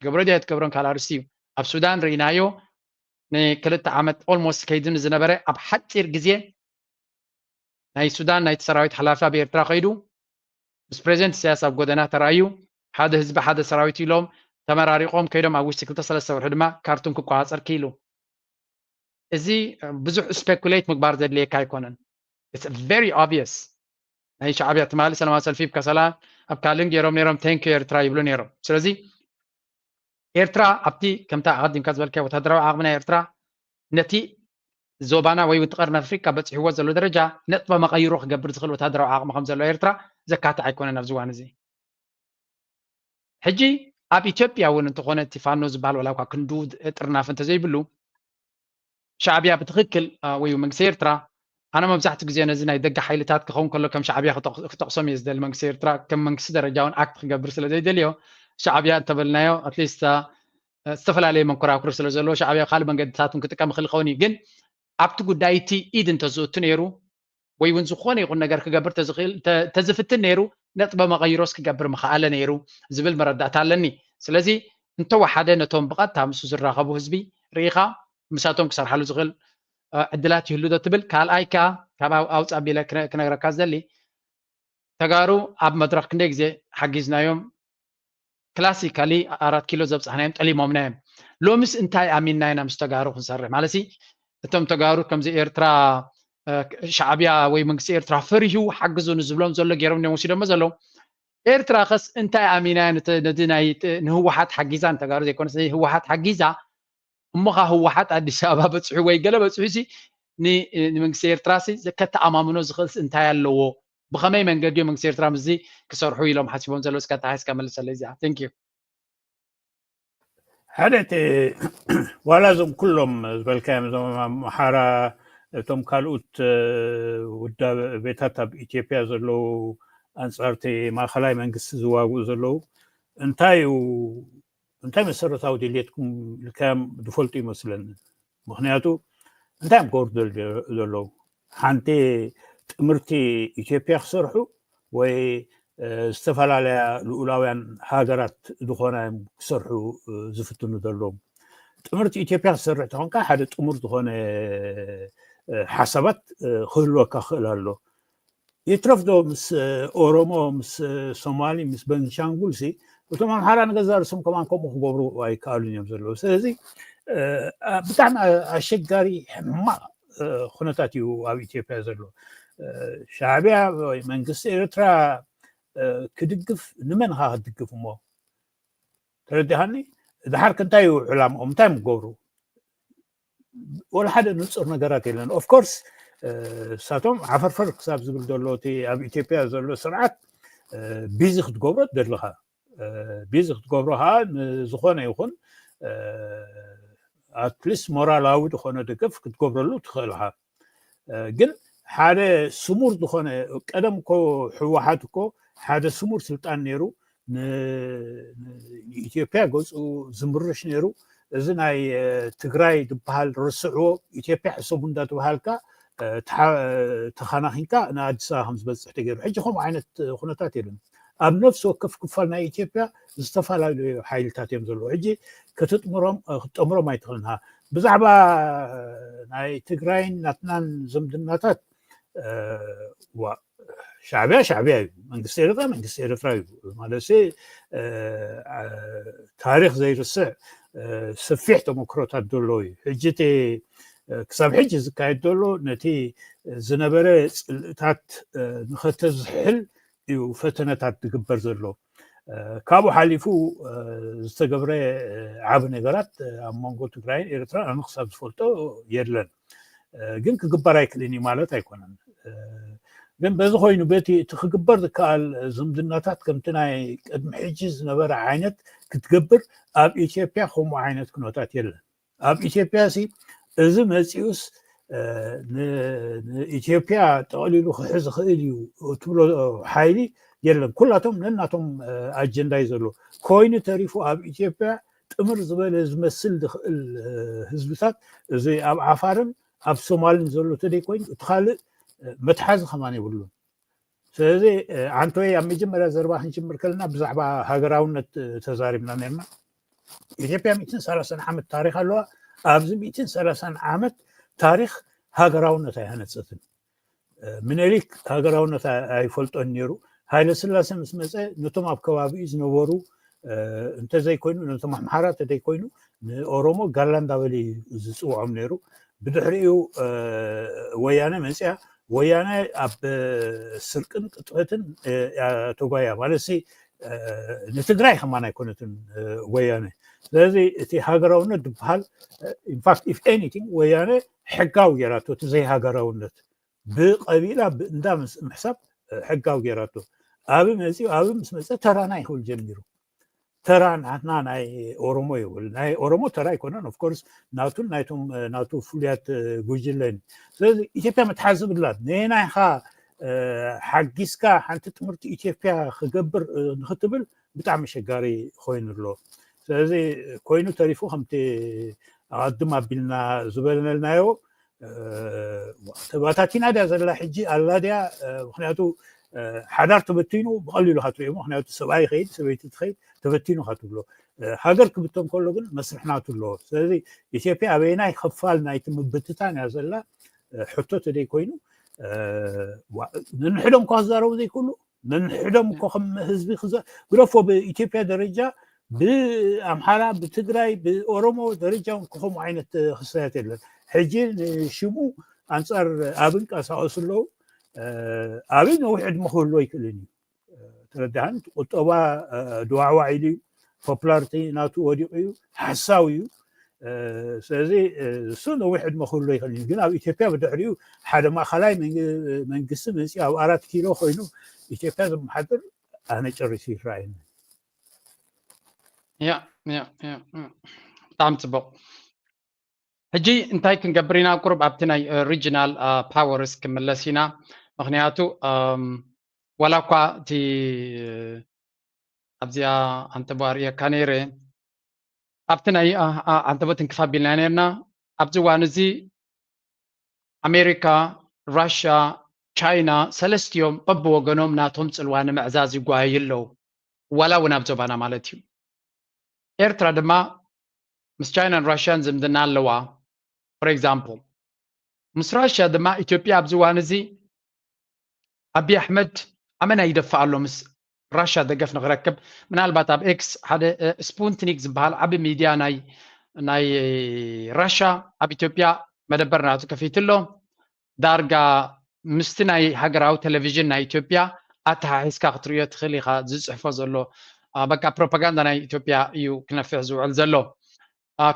ትገብሮ ድያ ትገብሮን ካልእ ኣርእስቲ እዩ። ኣብ ሱዳን ርኢናዮ፣ ንክልተ ዓመት almost ከይዲ ንዝነበረ ኣብ ሓፂር ግዜ ናይ ሱዳን ናይቲ ሰራዊት ሓላፊ ኣብ ኤርትራ ከይዱ ምስ ፕሬዚደንት ኢሳያስ ኣብ ጎደና ተራእዩ፣ ሓደ ህዝቢ ሓደ ሰራዊት ኢሎም ተመራሪቆም ከይዶም ኣብ ውሽጢ ክልተ ሰለስተ ወርሒ ድማ ካርቱም ክቆፃፀር ክኢሉ። እዚ ብዙሕ speculate ምግባር ዘድልየካ ኣይኮነን። It's very obvious። ናይ ሻዕብያ ትማሊ ሰላማዊ ሰልፊ ከሰላ ኣብ ካልእን ገይሮም ነይሮም thank you ኤርትራ ይብሉ ነይሮም። ስለዚ ኤርትራ ኣብቲ ከምታ ኣቐዲምካ ዝበልካዮ ወታደራዊ ዓቕሚ ናይ ኤርትራ ነቲ ዞባና ወይ እውን ቀርኒ ኣፍሪቃ በፂሕዎ ዘሎ ደረጃ ነጥበ መቐይሮ ክገብር ዝኽእል ወታደራዊ ዓቕሚ ከም ዘሎ ኤርትራ ዘካትዕ ኣይኮነን ኣብዚ እዋን እዚ። ሕጂ ኣብ ኢትዮጵያ እውን እንተኾነ እቲ ፋኖ ዝበሃል ዋላ እኳ ክንዱ ጥርናፍ እንተዘይብሉ ሻዕብያ ብትኽክል ወይ መንግስቲ ኤርትራ ኣነ መብዛሕትኡ ግዜ ነዚ ናይ ደገ ሓይልታት ክኸውን ከሎ ከም ሻዕብያ ክጠቕሶም እየ ዝደሊ። መንግስቲ ኤርትራ ከም መንግስቲ ደረጃ እውን ኣክት ክገብር ስለ ዘይደልዮ ሻዕብያ እንተበልናዮ ኣትሊስት ዝተፈላለየ መንኮራኩር ስለ ዘለዎ ሻዕብያ ካልእ መንገድታት እውን ክጥቀም ይኽእል ይኸውን እዩ። ግን ኣብቲ ጉዳይ እቲ ኢድ እንተዝእቱ ነይሩ ወይ እውን ዝኾነ ይኹን ነገር ክገብር ተዝፍትን ነይሩ ነጥበ መቐይሮስ ክገብር ምኽኣለ ነይሩ ዝብል መረዳእታ ኣለኒ። ስለዚ እንተወሓደ ነቶም ብቐጥታ ምስኡ ዝራኸቡ ህዝቢ ርኢኻ ምሳቶም ክሰርሓሉ ዝኽእል ዕድላት ይህሉ ዶ ትብል? ካልኣይ ከኣ ካብ ኣውፅ ኣቢለ ክነግረካ ዝደሊ ተጋሩ ኣብ መድረኽ ክንደይ ግዜ ሓጊዝናዮም። ክላሲካሊ ኣራት ኪሎ ዘብፃሕናዮም ጠሊሞምና እዮም። ሎምስ እንታይ ኣሚንና ኢና ምስ ተጋሩ ክንሰርሕ ማለት እቶም ተጋሩ ከምዚ ኤርትራ ሻዕብያ ወይ መንግስቲ ኤርትራ ፈሪሁ ሓግዙ ንዝብሎም ዘሎ ገይሮም እዮም ወሲዶሞ ዘለዉ። ኤርትራ ከስ እንታይ ኣሚና ነዚ ናይ ንህወሓት ሓጊዛ ንተጋሩ ዘይኮነስ ህወሓት ሓጊዛ እሞ ካ ህወሓት ኣዲስ ኣበባ በፅሑ ወይ ገለ በፅሑ ሲ ንመንግስቲ ኤርትራ ሲ ከተኣማምኖ ዝኽእል እንታይ ኣለዎ? ብኸመይ መንገዲ መንግስቲ ኤርትራ ምስዚ ክሰርሑ ኢሎም ሓሲቦም ዘለዉ እስካ ተሓስካ መልሰለይ እዚኣ። Thank you። ሓደ እቲ ዋላ እዞም ኩሎም ዝበልካዮም እዞም ኣምሓራ እቶም ካልኡት ውዳቤታት ኣብ ኢትዮጵያ ዘለዉ ኣንጻርቲ ማእኸላይ መንግስቲ ዝዋግኡ ዘለዉ እንታይ እዩ እንታይ መሰረታዊ ድልየትኩም ኢልካዮም ዝፈልጡ ይመስለኒ። ምክንያቱ እንታይ እዮም ክገብሩ ዘለዉ? ሓንቲ ጥምርቲ ኢትዮጵያ ክሰርሑ ወይ ዝተፈላለያ ልኡላውያን ሃገራት ዝኾና እዮም ክሰርሑ ዝፍትኑ ዘለዉ። ጥምርቲ ኢትዮጵያ ክሰርሕ ተኾንካ ሓደ ጥሙር ዝኾነ ሓሳባት ክህልወካ ክኽእል ኣሎ። ይትረፍ ዶ ምስ ኦሮሞ ምስ ሶማሊ ምስ በንሻንጉል ሲ እቶም ኣምሓራ ንገዛ ርእሶም ከማን ከምኡ ክገብሩ ኣይከኣሉን እዮም ዘለዉ። ስለዚ ብጣዕሚ ኣሸጋሪ ሕማቕ ኩነታት እዩ ኣብ ኢትዮጵያ ዘሎ። ሻዕብያ ወይ መንግስቲ ኤርትራ ክድግፍ ንመን ኢኻ ክትድግፍ እሞ ተረዲኻኒ? ድሓር ከ እንታይ እዩ ዕላምኦም? እንታይ እዮም ክገብሩ? ወላ ሓደ ንፁር ነገራት የለን። Of course እሳቶም ዓፈርፈር ክሳብ ዝብል ዘሎ እቲ ኣብ ኢትዮጵያ ዘሎ ስርዓት ቢዚ ክትገብሮ ትደሊ ኢኻ። ቢዚ ክትገብሮ ከዓ ንዝኾነ ይኹን ኣትሊስት ሞራላዊ ዝኾነ ደገፍ ክትገብረሉ ትኽእል ኢኻ። ግን ሓደ ስሙር ዝኾነ ቀደም እኮ ህወሓት እኮ ሓደ ስሙር ስልጣን ነይሩ ንኢትዮጵያ ገፁ ዝምርሽ ነይሩ። እዚ ናይ ትግራይ ዝበሃል ርስዕዎ ኢትዮጵያ ሕሰቡ እንዳተባሃልካ ተኻናኺንካ ንኣዲስ ኣበባ ከም ዝበፅሕ ተገይሩ። ሕጂ ከምኡ ዓይነት ኩነታት የለን። ኣብ ነፍሲ ወከፍ ክፋል ናይ ኢትዮጵያ ዝተፈላለዩ ሓይልታት እዮም ዘለዉ። ሕጂ ክትጥምሮም ክትጠምሮም ኣይትኽእልን። ብዛዕባ ናይ ትግራይን ናትናን ዝምድናታት ሻዕብያ ሻዕብያ እዩ፣ መንግስቲ ኤርትራ መንግስቲ ኤርትራ እዩ። ማለት ታሪክ ዘይርስዕ ሰፊሕ ተመክሮታት ዘሎ እዩ። ሕጂ እቲ ክሳብ ሕጂ ዝካየድ ዘሎ ነቲ ዝነበረ ፅልእታት ንኸተዝሕል እዩ ፈተነታት ዝግበር ዘሎ። ካብኡ ሓሊፉ ዝተገብረ ዓቢ ነገራት ኣብ መንጎ ትግራይን ኤርትራን ኣነ ክሳብ ዝፈልጦ የለን። ግን ክግበር ኣይክእልን እዩ ማለት ኣይኮነን። ግን በዚ ኮይኑ በቲ እቲ ክግበር ዝከኣል ዝምድናታት ከምቲ ናይ ቅድሚ ሕጂ ዝነበረ ዓይነት ክትገብር ኣብ ኢትዮጵያ ከምኡ ዓይነት ኩነታት የለን። ኣብ ኢትዮጵያ ሲ እዚ መፂኡስ ንኢትዮጵያ ጠቕሊሉ ክሕዝ ይኽእል እዩ ትብሎ ሓይሊ የለን። ኩላቶም ነናቶም ኣጀንዳ እዩ ዘሎ። ኮይኑ ተሪፉ ኣብ ኢትዮጵያ ጥምር ዝበለ ዝመስል ዝኽእል ህዝብታት እዚ ኣብ ዓፋርን ኣብ ሶማልን ዘሎ ተደይ ኮይኑ እቲ ካልእ መትሓዚ ከማን የብሉን። ስለዚ ዓንቶይ ኣብ መጀመርያ ዘረባ ክንጅምር ከለና ብዛዕባ ሃገራውነት ተዛሪብና ነርና። ኢትዮጵያ ሚእትን ሰላሳን ዓመት ታሪክ ኣለዋ። ኣብዚ ሚእትን ሰላሳን ዓመት ታሪክ ሃገራውነት ኣይሃነፀትን። ምኒልክ ሃገራውነት ኣይፈልጦን ነይሩ። ሃይለ ስላሴ ምስ መፀ ነቶም ኣብ ከባቢኡ ዝነበሩ እንተዘይኮይኑ ነቶም ኣምሓራ እንተዘይኮይኑ ንኦሮሞ ጋላ እንዳበለ እዩ ዝፅውዖም ነይሩ። ብድሕሪኡ ወያነ መፅያ። ወያነ ኣብ ስርቅን ቅጥፈትን ተጓያ ማለት ንትግራይ ከማን ኣይኮነትን ወያነ። ስለዚ እቲ ሃገራውነት ዝበሃል ኢንፋክት ኢፍ ኤኒቲንግ ወያነ ሕጋዊ ገይራቶ እቲ ዘይሃገራውነት ብቀቢላ እንዳ ምሕሳብ ሕጋዊ ገይራቶ። ኣብ መፂኡ ኣብ ምስ መፀ ተራና ይኽብል ጀሚሩ። ተራ ናትና ናይ ኦሮሞ ይብል ናይ ኦሮሞ ተራ ኣይኮነን። ኦፍኮርስ ናቱን ናይቶም ናቱ ፍሉያት ጉጅለን። ስለዚ ኢትዮጵያ መትሓዚ ብላት ነናይኻ ሓጊዝካ ሓንቲ ትምህርቲ ኢትዮጵያ ክገብር ንክትብል ብጣዕሚ ኣሸጋሪ ኮይኑ ኣሎ። ስለዚ ኮይኑ ተሪፉ ከምቲ ኣቐድም ኣቢልና ዝበለናዮ ተባታቲና ድያ ዘላ ሕጂ ኣላ ድያ? ምክንያቱ ሓዳር ተበቲኑ ብቐሊሉ ካትሪኦ ምክንያቱ ሰብኣይ ይኸይድ ሰበይቲ ትኸይድ ተበቲኑ ካትብሎ። ሃገር ክብተን ከሎ ግን መስርሕ ናቱ ኣለዎ። ስለዚ ኢትዮጵያ ኣበየናይ ክፋል ናይቲ ምብትታን እያ ዘላ? ሕቶ ተደይ ኮይኑ ነንሕዶም እኳ ክዛረቡ ዘይክእሉ ነንሕዶም እኮ ከም ህዝቢ ግደፎ ብኢትዮጵያ ደረጃ ብኣምሓራ ብትግራይ ብኦሮሞ ደረጃ እውን ክኸምኡ ዓይነት ክስተያት የለን። ሕጂ ንሽሙ ኣንፃር ኣብ እንቀሳቀሱ ኣለዉ። ኣብይ ነዊሕ ዕድመ ክህሉ ኣይክእልን እዩ። ተረዳሃን ቁጠባ ድዋዕዋዕ ኢሉ እዩ። ፖፑላርቲ ናቱ ወዲቑ እዩ። ሓሳዊ እዩ። ስለዚ እሱ ነዊሕ ዕድመ ክህሉ ይኽእል እዩ። ግን ኣብ ኢትዮጵያ ብድሕሪኡ ሓደ ማእኸላይ መንግስቲ መፂኡ ኣብ ኣራት ኪሎ ኮይኑ ኢትዮጵያ ዘመሓድር ኣነ ጨሪሱ ይረኣየኒ። ያ ያ ያ ብጣዕሚ ፅቡቅ። ሕጂ እንታይ ክንገብር ኢና? ቁሩብ ኣብቲ ናይ ሪጅናል ፓወርስ ክምለስ ኢና። ምክንያቱ ዋላ እኳ እቲ ኣብዚኣ ኣንተቦ ኣርእየካ ነይረ ኣብቲ ናይ ኣንተቦ ትንክፍ ኣቢልና ነርና ኣብዚ እዋን እዚ ኣሜሪካ፣ ራሽያ፣ ቻይና ሰለስቲኦም በብወገኖም ናቶም ፅልዋ ንምዕዛዝ ይጓየዩ ኣለዉ። ዋላ እውን ኣብ ዞባና ማለት እዩ። ኤርትራ ድማ ምስ ቻይናን ራሽያን ዝምድና ኣለዋ። ፎር ኤግዛምፕል ምስ ራሽያ ድማ ኢትዮጵያ ኣብዚ እዋን እዚ ኣቢ ኣሕመድ ኣመና ይደፍእ ኣሎ ምስ ራሻ ደገፍ ንክረክብ ምናልባት ኣብ ኤክስ ሓደ ስፑንትኒክ ዝበሃል ዓቢ ሚድያ ናይ ናይ ራሻ ኣብ ኢትዮጵያ መደበር ናቱ ከፊቱ ኣሎ። ዳርጋ ምስቲ ናይ ሃገራዊ ቴሌቪዥን ናይ ኢትዮጵያ ኣተሓሒዝካ ክትርእዮ ትኽእል ኢኻ ዝፅሕፎ ዘሎ በቃ ፕሮፓጋንዳ ናይ ኢትዮጵያ እዩ ክነፍሕ ዝውዕል ዘሎ።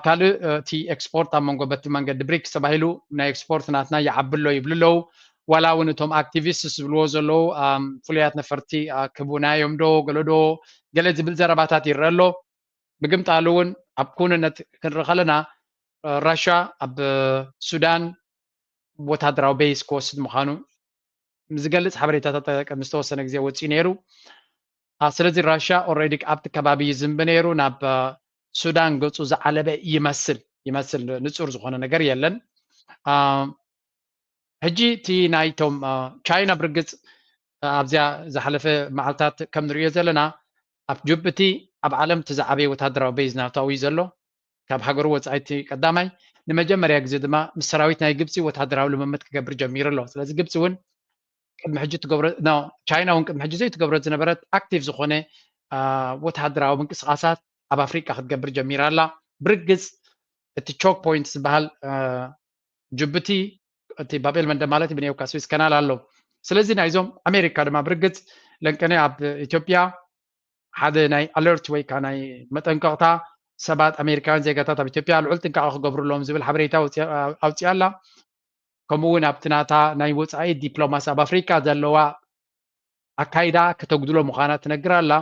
ካልእ እቲ ኤክስፖርት ኣብ መንጎ በቲ መንገዲ ብሪክስ ተባሂሉ ናይ ኤክስፖርት ናትና ይዓቢ ኣሎ ይብሉ ኣለዉ። ዋላ እውን እቶም ኣክቲቪስት ዝብልዎ ዘለዉ ፍሉያት ነፈርቲ ክህቡና እዮም ዶ ገለ ዶ ገለ ዝብል ዘረባታት ይረአ ኣሎ። ምግምጣሉ እውን ኣብ ክውንነት ክንርኢ ከለና ራሻ ኣብ ሱዳን ወታደራዊ ቤይስ ክወስድ ምዃኑ ዝገልፅ ሓበሬታታት ቅድሚ ዝተወሰነ ግዜ ወፂኡ ነይሩ። ስለዚ ራሽያ ኦልሬዲ ኣብቲ ከባቢ ይዝንቢ ነይሩ ናብ ሱዳን ገፁ ዝዓለበ ይመስል ይመስል ንፁር ዝኾነ ነገር የለን። ሕጂ እቲ ናይቶም ቻይና ብርግፅ ኣብዚኣ ዝሓለፈ መዓልታት ከም ንሪኦ ዘለና ኣብ ጅቡቲ ኣብ ዓለም እቲ ዝዓበየ ወታደራዊ ቤዝ ናታዊ ዘሎ ካብ ሃገሩ ወፃኢ እቲ ቀዳማይ ንመጀመርያ ግዜ ድማ ምስ ሰራዊት ናይ ግብፂ ወታደራዊ ልምምድ ክገብር ጀሚሩ ኣሎ። ስለዚ ግብፂ እውን ቅድሚ ሕጂ ትገብሮ ቻይና እውን ቅድሚ ሕጂ ዘይትገብሮ ዝነበረት ኣክቲቭ ዝኾነ ወተሃደራዊ ምንቅስቃሳት ኣብ ኣፍሪቃ ክትገብር ጀሚራ ኣላ። ብርግፅ እቲ ቾክ ፖይንት ዝበሃል ጅቡቲ እቲ ባብኤል መንደብ ማለት ብኔውካ ስዊስ ከናል ኣሎ። ስለዚ ናይዞም ኣሜሪካ ድማ ብርግፅ ለንቀነ ኣብ ኢትዮጵያ ሓደ ናይ ኣለርት ወይ ከዓ ናይ መጠንቀቕታ ሰባት ኣሜሪካውያን ዜጋታት ኣብ ኢትዮጵያ ልዑል ጥንቃቐ ክገብሩ ኣለዎም ዝብል ሓበሬታ ኣውፅኣ ኣላ። ከምኡ እውን ኣብቲ ናታ ናይ ወፃኢ ዲፕሎማሲ ኣብ ኣፍሪካ ዘለዋ ኣካይዳ ከተጉድሎ ምዃና ትነግር ኣላ።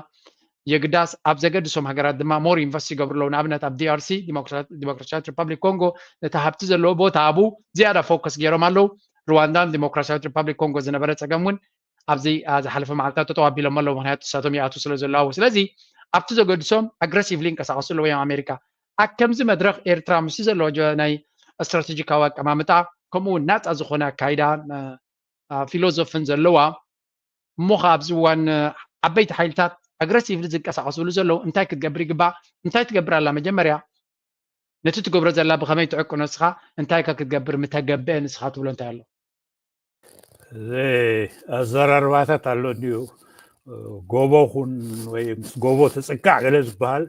የግዳስ ኣብ ዘገድሶም ሃገራት ድማ ሞር ኢንቨስት ይገብሩ ኣለዉ። ንኣብነት ኣብ ዲኣርሲ ዲሞክራሲያዊት ሪፓብሊክ ኮንጎ ነቲ ሃብቲ ዘለዎ ቦታ ኣብኡ ዝያዳ ፎከስ ገይሮም ኣለዉ። ሩዋንዳን ዲሞክራሲያዊት ሪፓብሊክ ኮንጎ ዝነበረ ፀገም እውን ኣብዚ ዝሓለፈ መዓልታት ጠጠው ኣቢሎም ኣለዉ። ምክንያቱ ንሳቶም ይኣትዉ ስለ ዘለዉ። ስለዚ ኣብቲ ዘገድሶም ኣግረሲቭሊ ይንቀሳቀሱ ኣለዉ እዮም ኣሜሪካ። ኣብ ከምዚ መድረክ ኤርትራ ምስቲ ዘለዎ ናይ ስትራቴጂካዊ ኣቀማምጣ ከምኡ እውን ናፃ ዝኾነ ኣካይዳ ፊሎዞፍን ዘለዋ እሞ ከ ኣብዚ እዋን ዓበይቲ ሓይልታት ኣግረሲቭሊ ዝንቀሳቐስሉ ዘለዉ እንታይ ክትገብር ይግባእ? እንታይ ትገብር ኣላ? መጀመርያ ነቲ ትገብሮ ዘላ ብኸመይ ትዕቅኖ ንስኻ? እንታይ ከ ክትገብር ምተገብአ ንስኻ ትብሎ እንታይ ኣሎ? እዚ ኣዘራርባታት ኣሎ እንድዩ። ጎቦ ኩን ወይ ምስ ጎቦ ተፅጋዕ ገለ ዝበሃል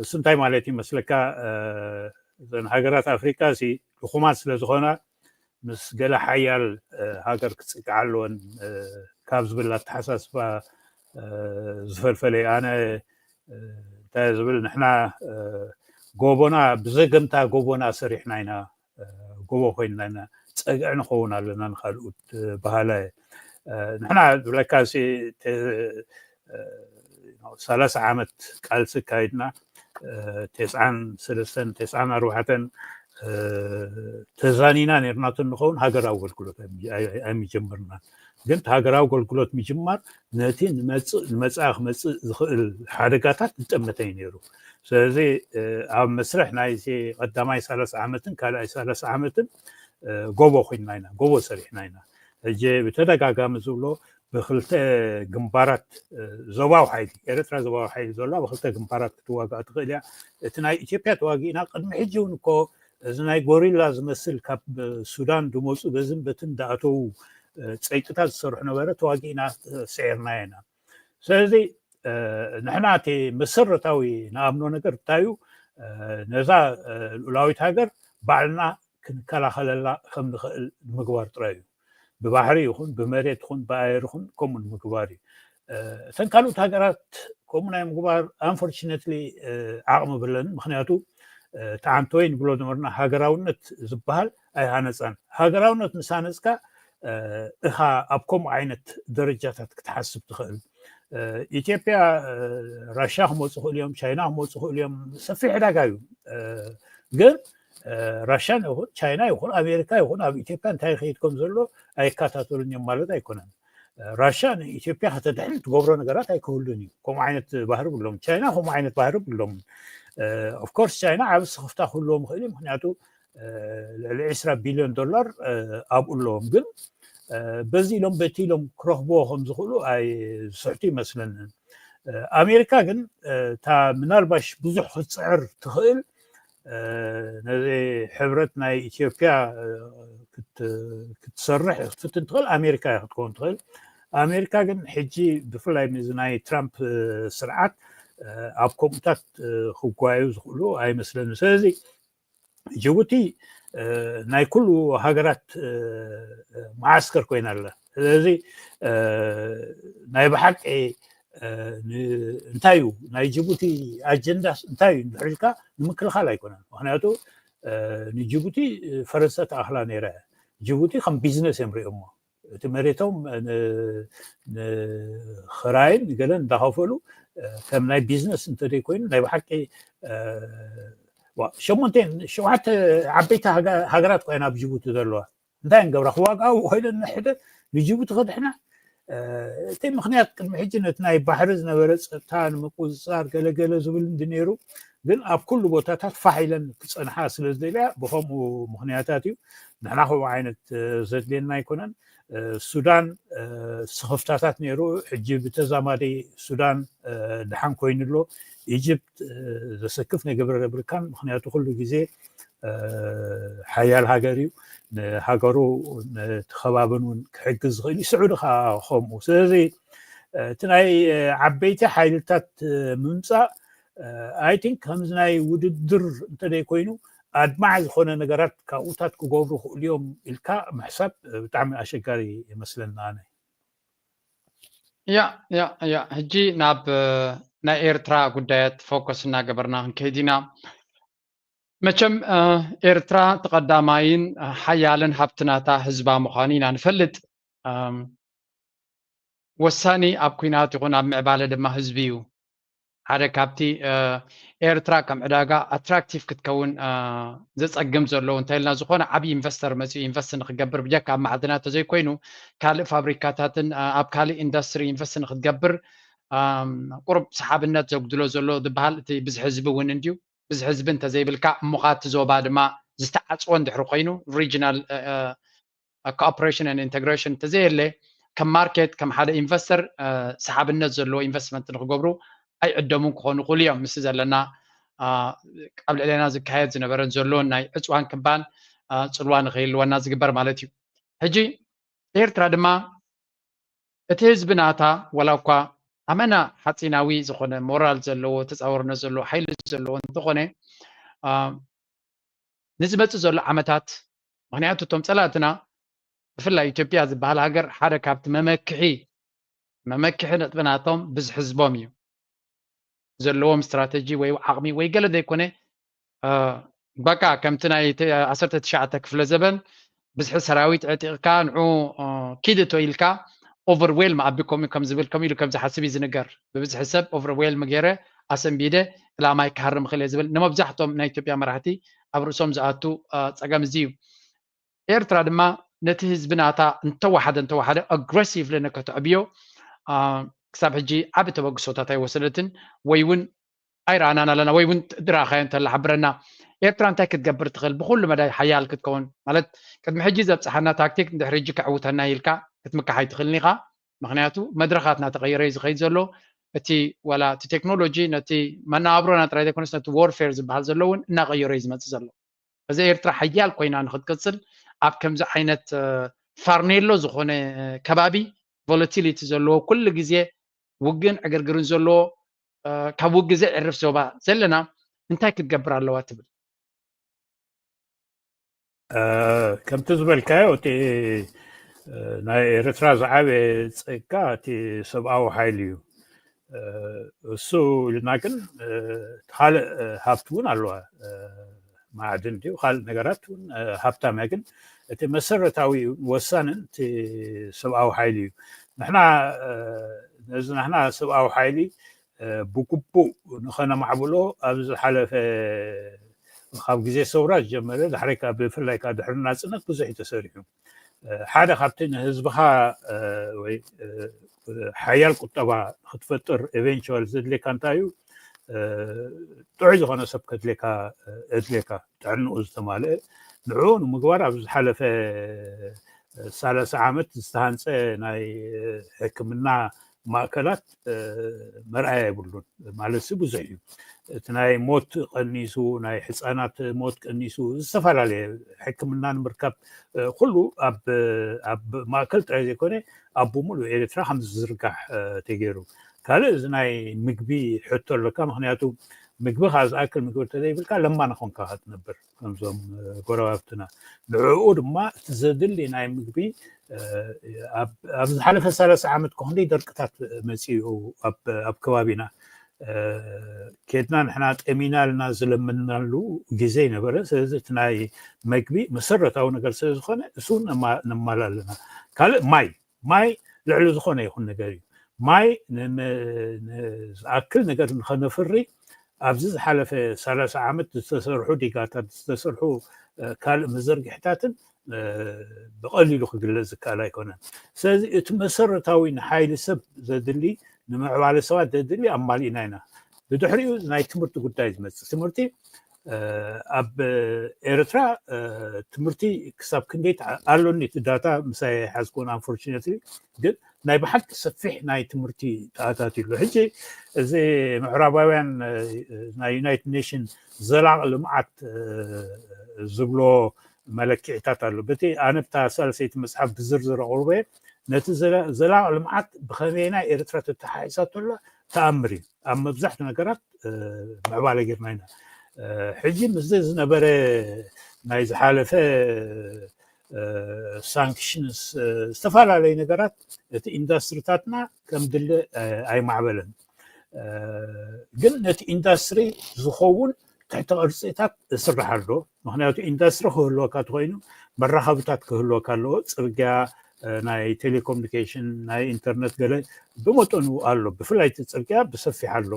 እሱ እንታይ ማለት ይመስለካ? እዘን ሃገራት ኣፍሪቃ ሲ ድኹማት ስለ ዝኾና ምስ ገለ ሓያል ሃገር ክፅግዓ ኣለወን ካብ ዝብል ኣተሓሳስባ ዝፈልፈለ። ኣነ እንታይ ዝብል፣ ንሕና ጎቦና ብዘገምታ ጎቦና ሰሪሕና ኢና፣ ጎቦ ኮይንና ኢና፣ ፀግዒ ንኸውን ኣለና ንካልኡት በሃላ እየ። ንሕና ዝብለካ ሲ ሰላሳ ዓመት ቃልሲ ኣካይድና፣ ተስዓን ሰለስተን ተስዓን ኣርባዕተን ተዛኒና ነርና እንኸውን ሃገራዊ ኣገልግሎት ኣይምጀመርናን። ግን ሃገራዊ ኣገልግሎት ምጅማር ነቲ ንመፃእ ክመፅእ ዝኽእል ሓደጋታት ዝጠመተ እዩ ነይሩ። ስለዚ ኣብ መስርሕ ናይዚ ቀዳማይ ሰላሳ ዓመትን ካልኣይ ሰላሳ ዓመትን ጎቦ ኮይንና ኢና፣ ጎቦ ሰሪሕና ኢና። ሕጂ ብተደጋጋሚ ዝብሎ ብክልተ ግንባራት ዞባዊ ሓይሊ ኤርትራ፣ ዞባዊ ሓይሊ ዘለዋ ብክልተ ግንባራት ክትዋጋእ ትኽእል እያ። እቲ ናይ ኢትዮጵያ ተዋጊእና ቅድሚ ሕጂ እውን እኮ እዚ ናይ ጎሪላ ዝመስል ካብ ሱዳን ዝመፁ በዝን በትን ዳኣተዉ ፀይቅታት ዝሰርሑ ነበረ፣ ተዋጊእና ስዒርና ኢና። ስለዚ ንሕና እቲ መሰረታዊ ንኣምኖ ነገር እንታይ እዩ? ነዛ ልኡላዊት ሃገር ባዕልና ክንከላኸለላ ከም ንኽእል ንምግባር ጥራይ እዩ። ብባሕሪ ይኹን ብመሬት ይኹን ብኣየር ይኹን ከምኡ ንምግባር እዩ። እተን ካልኦት ሃገራት ከምኡ ናይ ምግባር unfortunately ዓቕሚ ብለን። ምክንያቱ እቲ ዓንተወይ ንብሎ ዝነበርና ሃገራውነት ዝበሃል ኣይሃነፃን። ሃገራውነት ምስ ሃነፅካ እኻ ኣብ ከምኡ ዓይነት ደረጃታት ክትሓስብ ትኽእል። ኢትዮጵያ ራሻ ክመፁ ክእሉ እዮም፣ ቻይና ክመፁ ክእሉ እዮም። ሰፊሕ ዕዳጋ እዩ። ግን ራሻን ይኹን ቻይና ይኹን ኣሜሪካ ይኹን ኣብ ኢትዮጵያ እንታይ ይኸይድ ከም ዘሎ ኣይከታተሉን እዮም ማለት ኣይኮነን። ራሻ ንኢትዮጵያ ከተድሕን ትገብሮ ነገራት ኣይክህሉን እዩ። ከምኡ ዓይነት ባህሪ ብሎም። ቻይና ከምኡ ዓይነት ባህሪ ብሎም። ኦፍኮርስ ቻይና ዓብ ስኽፍታ ክህልዎም ይኽእል እዩ። ምክንያቱ ልዕሊ ዕስራ ቢልዮን ዶላር ኣብኡ ኣለዎም። ግን በዚ ኢሎም በቲ ኢሎም ክረኽብዎ ከም ዝኽእሉ ኣይ ዝስሕቱ ይመስለንን። ኣሜሪካ ግን እታ ምናልባሽ ብዙሕ ክትፅዕር ትኽእል ነዚ ሕብረት ናይ ኢትዮጵያ ክትሰርሕ ክትፍትን ትኽእል ኣሜሪካ እያ ክትከውን ትኽእል። ኣሜሪካ ግን ሕጂ ብፍላይ ምስዚ ናይ ትራምፕ ስርዓት ኣብ ከምኡታት ክጓዩ ዝኽእሉ ኣይመስለንን። ስለዚ ጅቡቲ ናይ ኩሉ ሃገራት መዓስከር ኮይና ኣላ። ስለዚ ናይ ብሓቂ እንታይ እዩ ናይ ጅቡቲ ኣጀንዳ እንታይ እዩ እንድሕር ኢልካ ንምክልኻል ኣይኮነን። ምክንያቱ ንጅቡቲ ፈረንሳ ተኣኽላ ነይራ እያ። ጅቡቲ ከም ቢዝነስ እዮም ሪኦሞ። እቲ መሬቶም ንኽራይን ንገለን እንዳኸፈሉ ከም ናይ ቢዝነስ እንተደይ ኮይኑ ናይ ብሓቂ ሸሞንተ ሸውዓተ ዓበይቲ ሃገራት ኮይና ኣብ ጅቡቲ ዘለዋ እንታይ እንገብራ ክዋግኣ ውኸይለን ንሕደ ንጅቡቲ ክድሕና እቲ ምክንያት ቅድሚ ሕጂ ነቲ ናይ ባሕሪ ዝነበረ ፀጥታ ንምቁፅፃር ገለገለ ዝብል እንዲ ነይሩ። ግን ኣብ ኩሉ ቦታታት ፋሕ ኢለን ክፀንሓ ስለ ዝደልያ ብከምኡ ምክንያታት እዩ። ንሕና ከምኡ ዓይነት ዘድልየና ኣይኮነን። ሱዳን ስኽፍታታት ነይሩ። ሕጂ ብተዛማዲ ሱዳን ድሓን ኮይኑ ኣሎ። ኢጅፕት ዘሰክፍ ነገር የብልካን። ምክንያቱ ኩሉ ግዜ ሓያል ሃገር እዩ። ንሃገሩ ነቲ ከባብን እውን ክሕግዝ ዝኽእል እዩ። ስዑዲ ከዓ ከምኡ። ስለዚ እቲ ናይ ዓበይቲ ሓይልታት ምምፃእ ኣይ ቲንክ ከምዚ ናይ ውድድር እንተደይ ኮይኑ ኣድማዕ ዝኾነ ነገራት ካብኡታት ክገብሩ ክእሉ እዮም ኢልካ ምሕሳብ ብጣዕሚ ኣሸጋሪ ይመስለና ኣነ። ያ ያ ያ ሕጂ ናብ ናይ ኤርትራ ጉዳያት ፎከስ እናገበርና ክንከይድ ኢና። መቸም ኤርትራ ተቐዳማይን ሓያልን ሃብትናታ ህዝባ ምዃኑ ኢና ንፈልጥ። ወሳኒ ኣብ ኩናት ይኹን ኣብ ምዕባለ ድማ ህዝቢ እዩ። ሓደ ካብቲ ኤርትራ ከም ዕዳጋ ኣትራክቲቭ ክትከውን ዘጸግም ዘለዉ እንተልና ዝኾነ ዓብዪ ኢንቨስተር መፅኡ ኢንቨስት ንክገብር ብጀካ ኣብ ማዕድናት ተዘይኮይኑ ካልእ ፋብሪካታትን ኣብ ካልእ ኢንዱስትሪ ኢንቨስት ንክትገብር ቁሩብ ሰሓብነት ዘጉድሎ ዘሎ ዝበሃል እቲ ብዝሒ ህዝቢ እውን እንድዩ። ብዝሒ ህዝቢ እንተዘይብልካ እሞኻ እቲ ዞባ ድማ ዝተዓፅወ እንድሕሪ ኮይኑ regional cooperation and integration እንተዘየለ ከም ማርኬት ከም ሓደ ኢንቨስተር ሰሓብነት ዘለዎ ኢንቨስትመንት ንክገብሩ ኣይዕደሙን ክኾኑ ይኽእሉ እዮም። ምስ ዘለና ኣብ ልዕሌና ዝካየድ ዝነበረን ዘሎን ናይ ዕፅዋን ክባን ፅልዋ ንክህልወና ዝግበር ማለት እዩ። ሕጂ ኤርትራ ድማ እቲ ህዝቢ ናታ ዋላ እኳ ኣመና ሓፂናዊ ዝኾነ ሞራል ዘለዎ ተፃወርነት ዘለዎ ሓይሊ ዘለዎ እንተኾነ ንዝመፅእ ዘሎ ዓመታት ምክንያቱ እቶም ፀላእትና ብፍላይ ኢትዮጵያ ዝበሃል ሃገር ሓደ ካብቲ መመክሒ መመክሒ ነጥቢ ናቶም ብዝሒ ህዝቦም እዩ። ዘለዎም ስትራተጂ ወይ ዓቕሚ ወይ ገለ ዘይኮነ በቃ ከምቲ ናይ ዓሰርተ ትሽዓተ ክፍለ ዘበን ብዝሒ ሰራዊት ዕጢቕካ ንዑ ኪድ እቶ ኢልካ ኦቨርዌልም ኣቢኮም ከም ዝብል ከም ኢሉ ከም ዝሓስብ እዩ ዝንገር። ብብዝሒ ሰብ ኦቨርዌልም ገይረ ኣሰንቢደ ዕላማይ ክሃርም ክእል እየ ዝብል ንመብዛሕቶም ናይ ኢትዮጵያ መራሕቲ ኣብ ርእሶም ዝኣቱ ፀገም እዚ እዩ። ኤርትራ ድማ ነቲ ህዝቢ ናታ እንተወሓደ እንተወሓደ ኣግረሲቭሊ ንከተዕብዮ ክሳብ ሕጂ ዓቢ ተበግሶታት ኣይወሰደትን ወይ እውን ኣይረኣናን ኣለና ወይ እውን ድራኻዮ እንተላ ሓብረና። ኤርትራ እንታይ ክትገብር ትኽእል ብኩሉ መዳይ ሓያል ክትከውን ማለት ቅድሚ ሕጂ ዘብፅሓና ታክቲክ ንድሕሪ ሕጂ ከዕውተና ኢልካ ክትምካሕ ኣይትኽእልን ኢኻ። ምክንያቱ መድረኻትና ተቐይረ እዩ ዝኸይድ ዘሎ። እቲ ዋላ እቲ ቴክኖሎጂ ነቲ መነባብሮና ጥራይ ዘይኮነስ ነቲ ዎርፌር ዝበሃል ዘሎ እውን እናቐየሮ እዩ ዝመፅእ ዘሎ። እዚ ኤርትራ ሓያል ኮይና ንክትቅፅል ኣብ ከምዚ ዓይነት ፋርኔሎ ዝኾነ ከባቢ ቮለቲሊቲ ዘለዎ ኩሉ ግዜ ውግእን ዕግርግርን ዘለዎ ካብ ውግእ ዘዕርፍ ዞባ ዘለና እንታይ ክትገብር ኣለዋ ትብል? ከምቲ ዝበልካዮ እቲ ናይ ኤርትራ ዝዓበየ ፀጋ እቲ ሰብኣዊ ሓይሊ እዩ። እሱ ኢልና ግን ካልእ ሃብቲ እውን ኣለዋ። ማዕድን ድዩ ካልእ ነገራት እውን ሃብታም እያ። ግን እቲ መሰረታዊ ወሳንን እቲ ሰብኣዊ ሓይሊ እዩ። ንሕና ነዚ ናሕና ሰብኣዊ ሓይሊ ብግቡእ ንኸነማዕብሎ ኣብ ዝሓለፈ ካብ ግዜ ሰውራ ዝጀመረ ዳሕረይ ብፍላይ ካብ ድሕሪ ናፅነት ብዙሕ እዩ ተሰሪሑ። ሓደ ካብቲ ንህዝብኻ ወይ ሓያል ቁጠባ ንክትፈጥር ኤቨንቹዋል ዘድልየካ እንታይ እዩ? ጥዑይ ዝኾነ ሰብ ከድልየካ እድልየካ ጥዕንኡ ዝተማልአ ንዕኡ ንምግባር ኣብ ዝሓለፈ ሰላሳ ዓመት ዝተሃንፀ ናይ ሕክምና ማእከላት መርኣያ የብሉን ማለት ብዙሕ እዩ። እቲ ናይ ሞት ቀኒሱ ናይ ህፃናት ሞት ቀኒሱ ዝተፈላለየ ሕክምና ንምርካብ ኩሉ ኣብ ማእከል ጥራይ ዘይኮነ ኣብ ብምሉእ ኤርትራ ከም ዝዝርጋሕ ተገይሩ። ካልእ እዚ ናይ ምግቢ ሕቶ ኣለካ። ምክንያቱ ምግቢ ከዓ ዝኣክል ምግቢ እንተዘይብልካ ለማኒ ኮንካ ክትነብር ከምዞም ጎረባብትና። ንዕኡ ድማ እቲ ዘድሊ ናይ ምግቢ ኣብ ዝሓለፈ ሰላሳ ዓመት ክንደይ ደርቅታት መፂኡ ኣብ ከባቢና ኬድና ንሕና ጠሚና ልና ዝለምናሉ ግዜ ነበረ። ስለዚ እቲ ናይ መግቢ መሰረታዊ ነገር ስለዝኾነ እሱ ነማላ ኣለና። ካልእ ማይ ማይ ልዕሊ ዝኾነ ይኹን ነገር እዩ። ማይ ዝኣክል ነገር ንኸነፍሪ ኣብዚ ዝሓለፈ ሰላሳ ዓመት ዝተሰርሑ ዲጋታት ዝተሰርሑ ካልእ መዘርግሕታትን ብቐሊሉ ክግለጽ ዝከኣል ኣይኮነን። ስለዚ እቲ መሰረታዊ ንሓይሊ ሰብ ዘድሊ ንምዕባለ ሰባት ዘድሊ ኣማሊእና ኢና። ብድሕሪኡ ናይ ትምህርቲ ጉዳይ ዝመጽእ ትምህርቲ ኣብ ኤርትራ ትምህርቲ ክሳብ ክንደይ ኣሎኒ እቲ ዳታ ምሳይ ሓዝኩን unfortunately ግን ናይ ብሓቂ ሰፊሕ ናይ ትምህርቲ ተኣታትዩ ኣሎ። ሕጂ እዚ ምዕራባውያን ናይ ዩናይትድ ኔሽን ዘላቕ ልምዓት ዝብሎ መለክዒታት ኣሎ። በቲ ኣነ ብታ ሳልሰይቲ መፅሓፍ ብዝርዝር ኣቕርቦ ነቲ ዘላቕ ልምዓት ብኸመይና ኤርትራ ተተሓሒሳቶ ኣላ ተኣምር እዩ። ኣብ መብዛሕትኡ ነገራት ምዕባለ ጌርና ኢና። ሕጂ ምስዚ ዝነበረ ናይ ዝሓለፈ ሳንክሽንስ ዝተፈላለዩ ነገራት እቲ ኢንዱስትሪታትና ከም ድለ ኣይማዕበለን። ግን ነቲ ኢንዱስትሪ ዝኸውን ትሕቲ ቅርፂታት እስራሕ ኣሎ። ምክንያቱ ኢንዱስትሪ ክህልወካ ተኮይኑ መራኸብታት ክህልወካ ኣለዎ። ፅርግያ፣ ናይ ቴሌኮሙኒኬሽን፣ ናይ ኢንተርነት ገለ ብመጠኑ ኣሎ። ብፍላይ እቲ ፅርግያ ብሰፊሕ ኣሎ።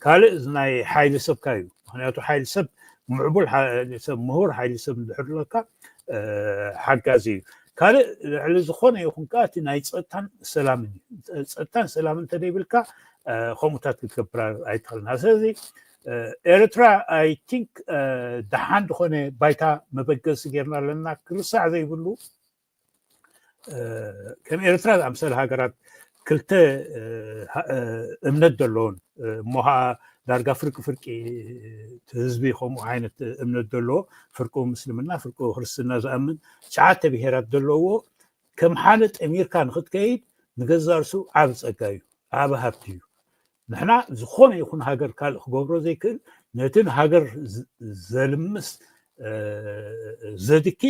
ካልእ ናይ ሓይሊ ሰብካ እዩ። ምክንያቱ ሓይሊ ሰብ ምዕቡል ሰብ ምሁር ሓይሊ ሰብ እንድሕር ኣለካ ሓጋዚ እዩ። ካልእ ልዕሊ ዝኾነ ይኹን ከዓ እቲ ናይ ፀጥታን ሰላምን እዩ። ፀጥታን ሰላምን እንተደይብልካ ከምኡታት ክትገብር ኣይትኽእልና። ስለዚ ኤርትራ I think ደሓን ዝኾነ ባይታ መበገሲ ጌርና ኣለና። ክርሳዕ ዘይብሉ ከም ኤርትራ ዝኣምሰለ ሃገራት ክልተ እምነት ዘለዎን እሞ ከዓ ዳርጋ ፍርቂ ፍርቂ ህዝቢ ከምኡ ዓይነት እምነት ዘለዎ፣ ፍርቁ ምስልምና ፍርቁ ክርስትና ዝኣምን ትሽዓተ ብሄራት ዘለዎ ከም ሓደ ጠሚርካ ንክትከይድ ንገዛ ርሱ ዓብ ፀጋ እዩ፣ ዓብ ሃብቲ እዩ። ንሕና ዝኾነ ይኹን ሃገር ካልእ ክገብሮ ዘይክእል ነቲ ንሃገር ዘልምስ ዘድኪ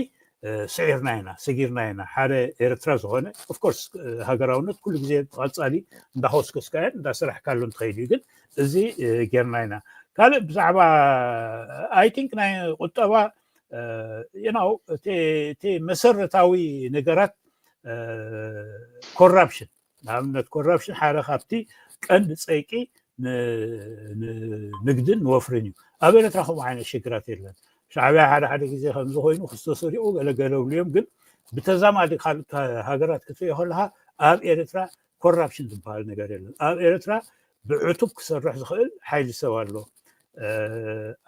ስዒርና ኢና፣ ሰጊርና ኢና። ሓደ ኤርትራ ዝኾነ ኦፍኮርስ ሃገራውነት ኩሉ ግዜ ብቐፃሊ እንዳኸስከስካዮን እንዳሰራሕካሉን ትኸይድ እዩ። ግን እዚ ጌርና ኢና። ካልእ ብዛዕባ ኣይ ቲንክ ናይ ቁጠባ እቲ መሰረታዊ ነገራት ኮራፕሽን፣ ንኣብነት ኮራፕሽን ሓደ ካብቲ ቀንዲ ፀይቂ ንንግድን ንወፍርን እዩ። ኣብ ኤርትራ ከምኡ ዓይነት ሽግራት የለን። ሻዕብያ ሓደ ሓደ ግዜ ከምዚ ኮይኑ ክስቶ ሰሪቑ ገለገለ ብሉ እዮም። ግን ብተዛማዲ ካልእ ሃገራት ክትሪኦ ከለካ ኣብ ኤርትራ ኮራፕሽን ዝበሃል ነገር የለን። ኣብ ኤርትራ ብዕቱብ ክሰርሕ ዝኽእል ሓይሊ ሰብ ኣሎ።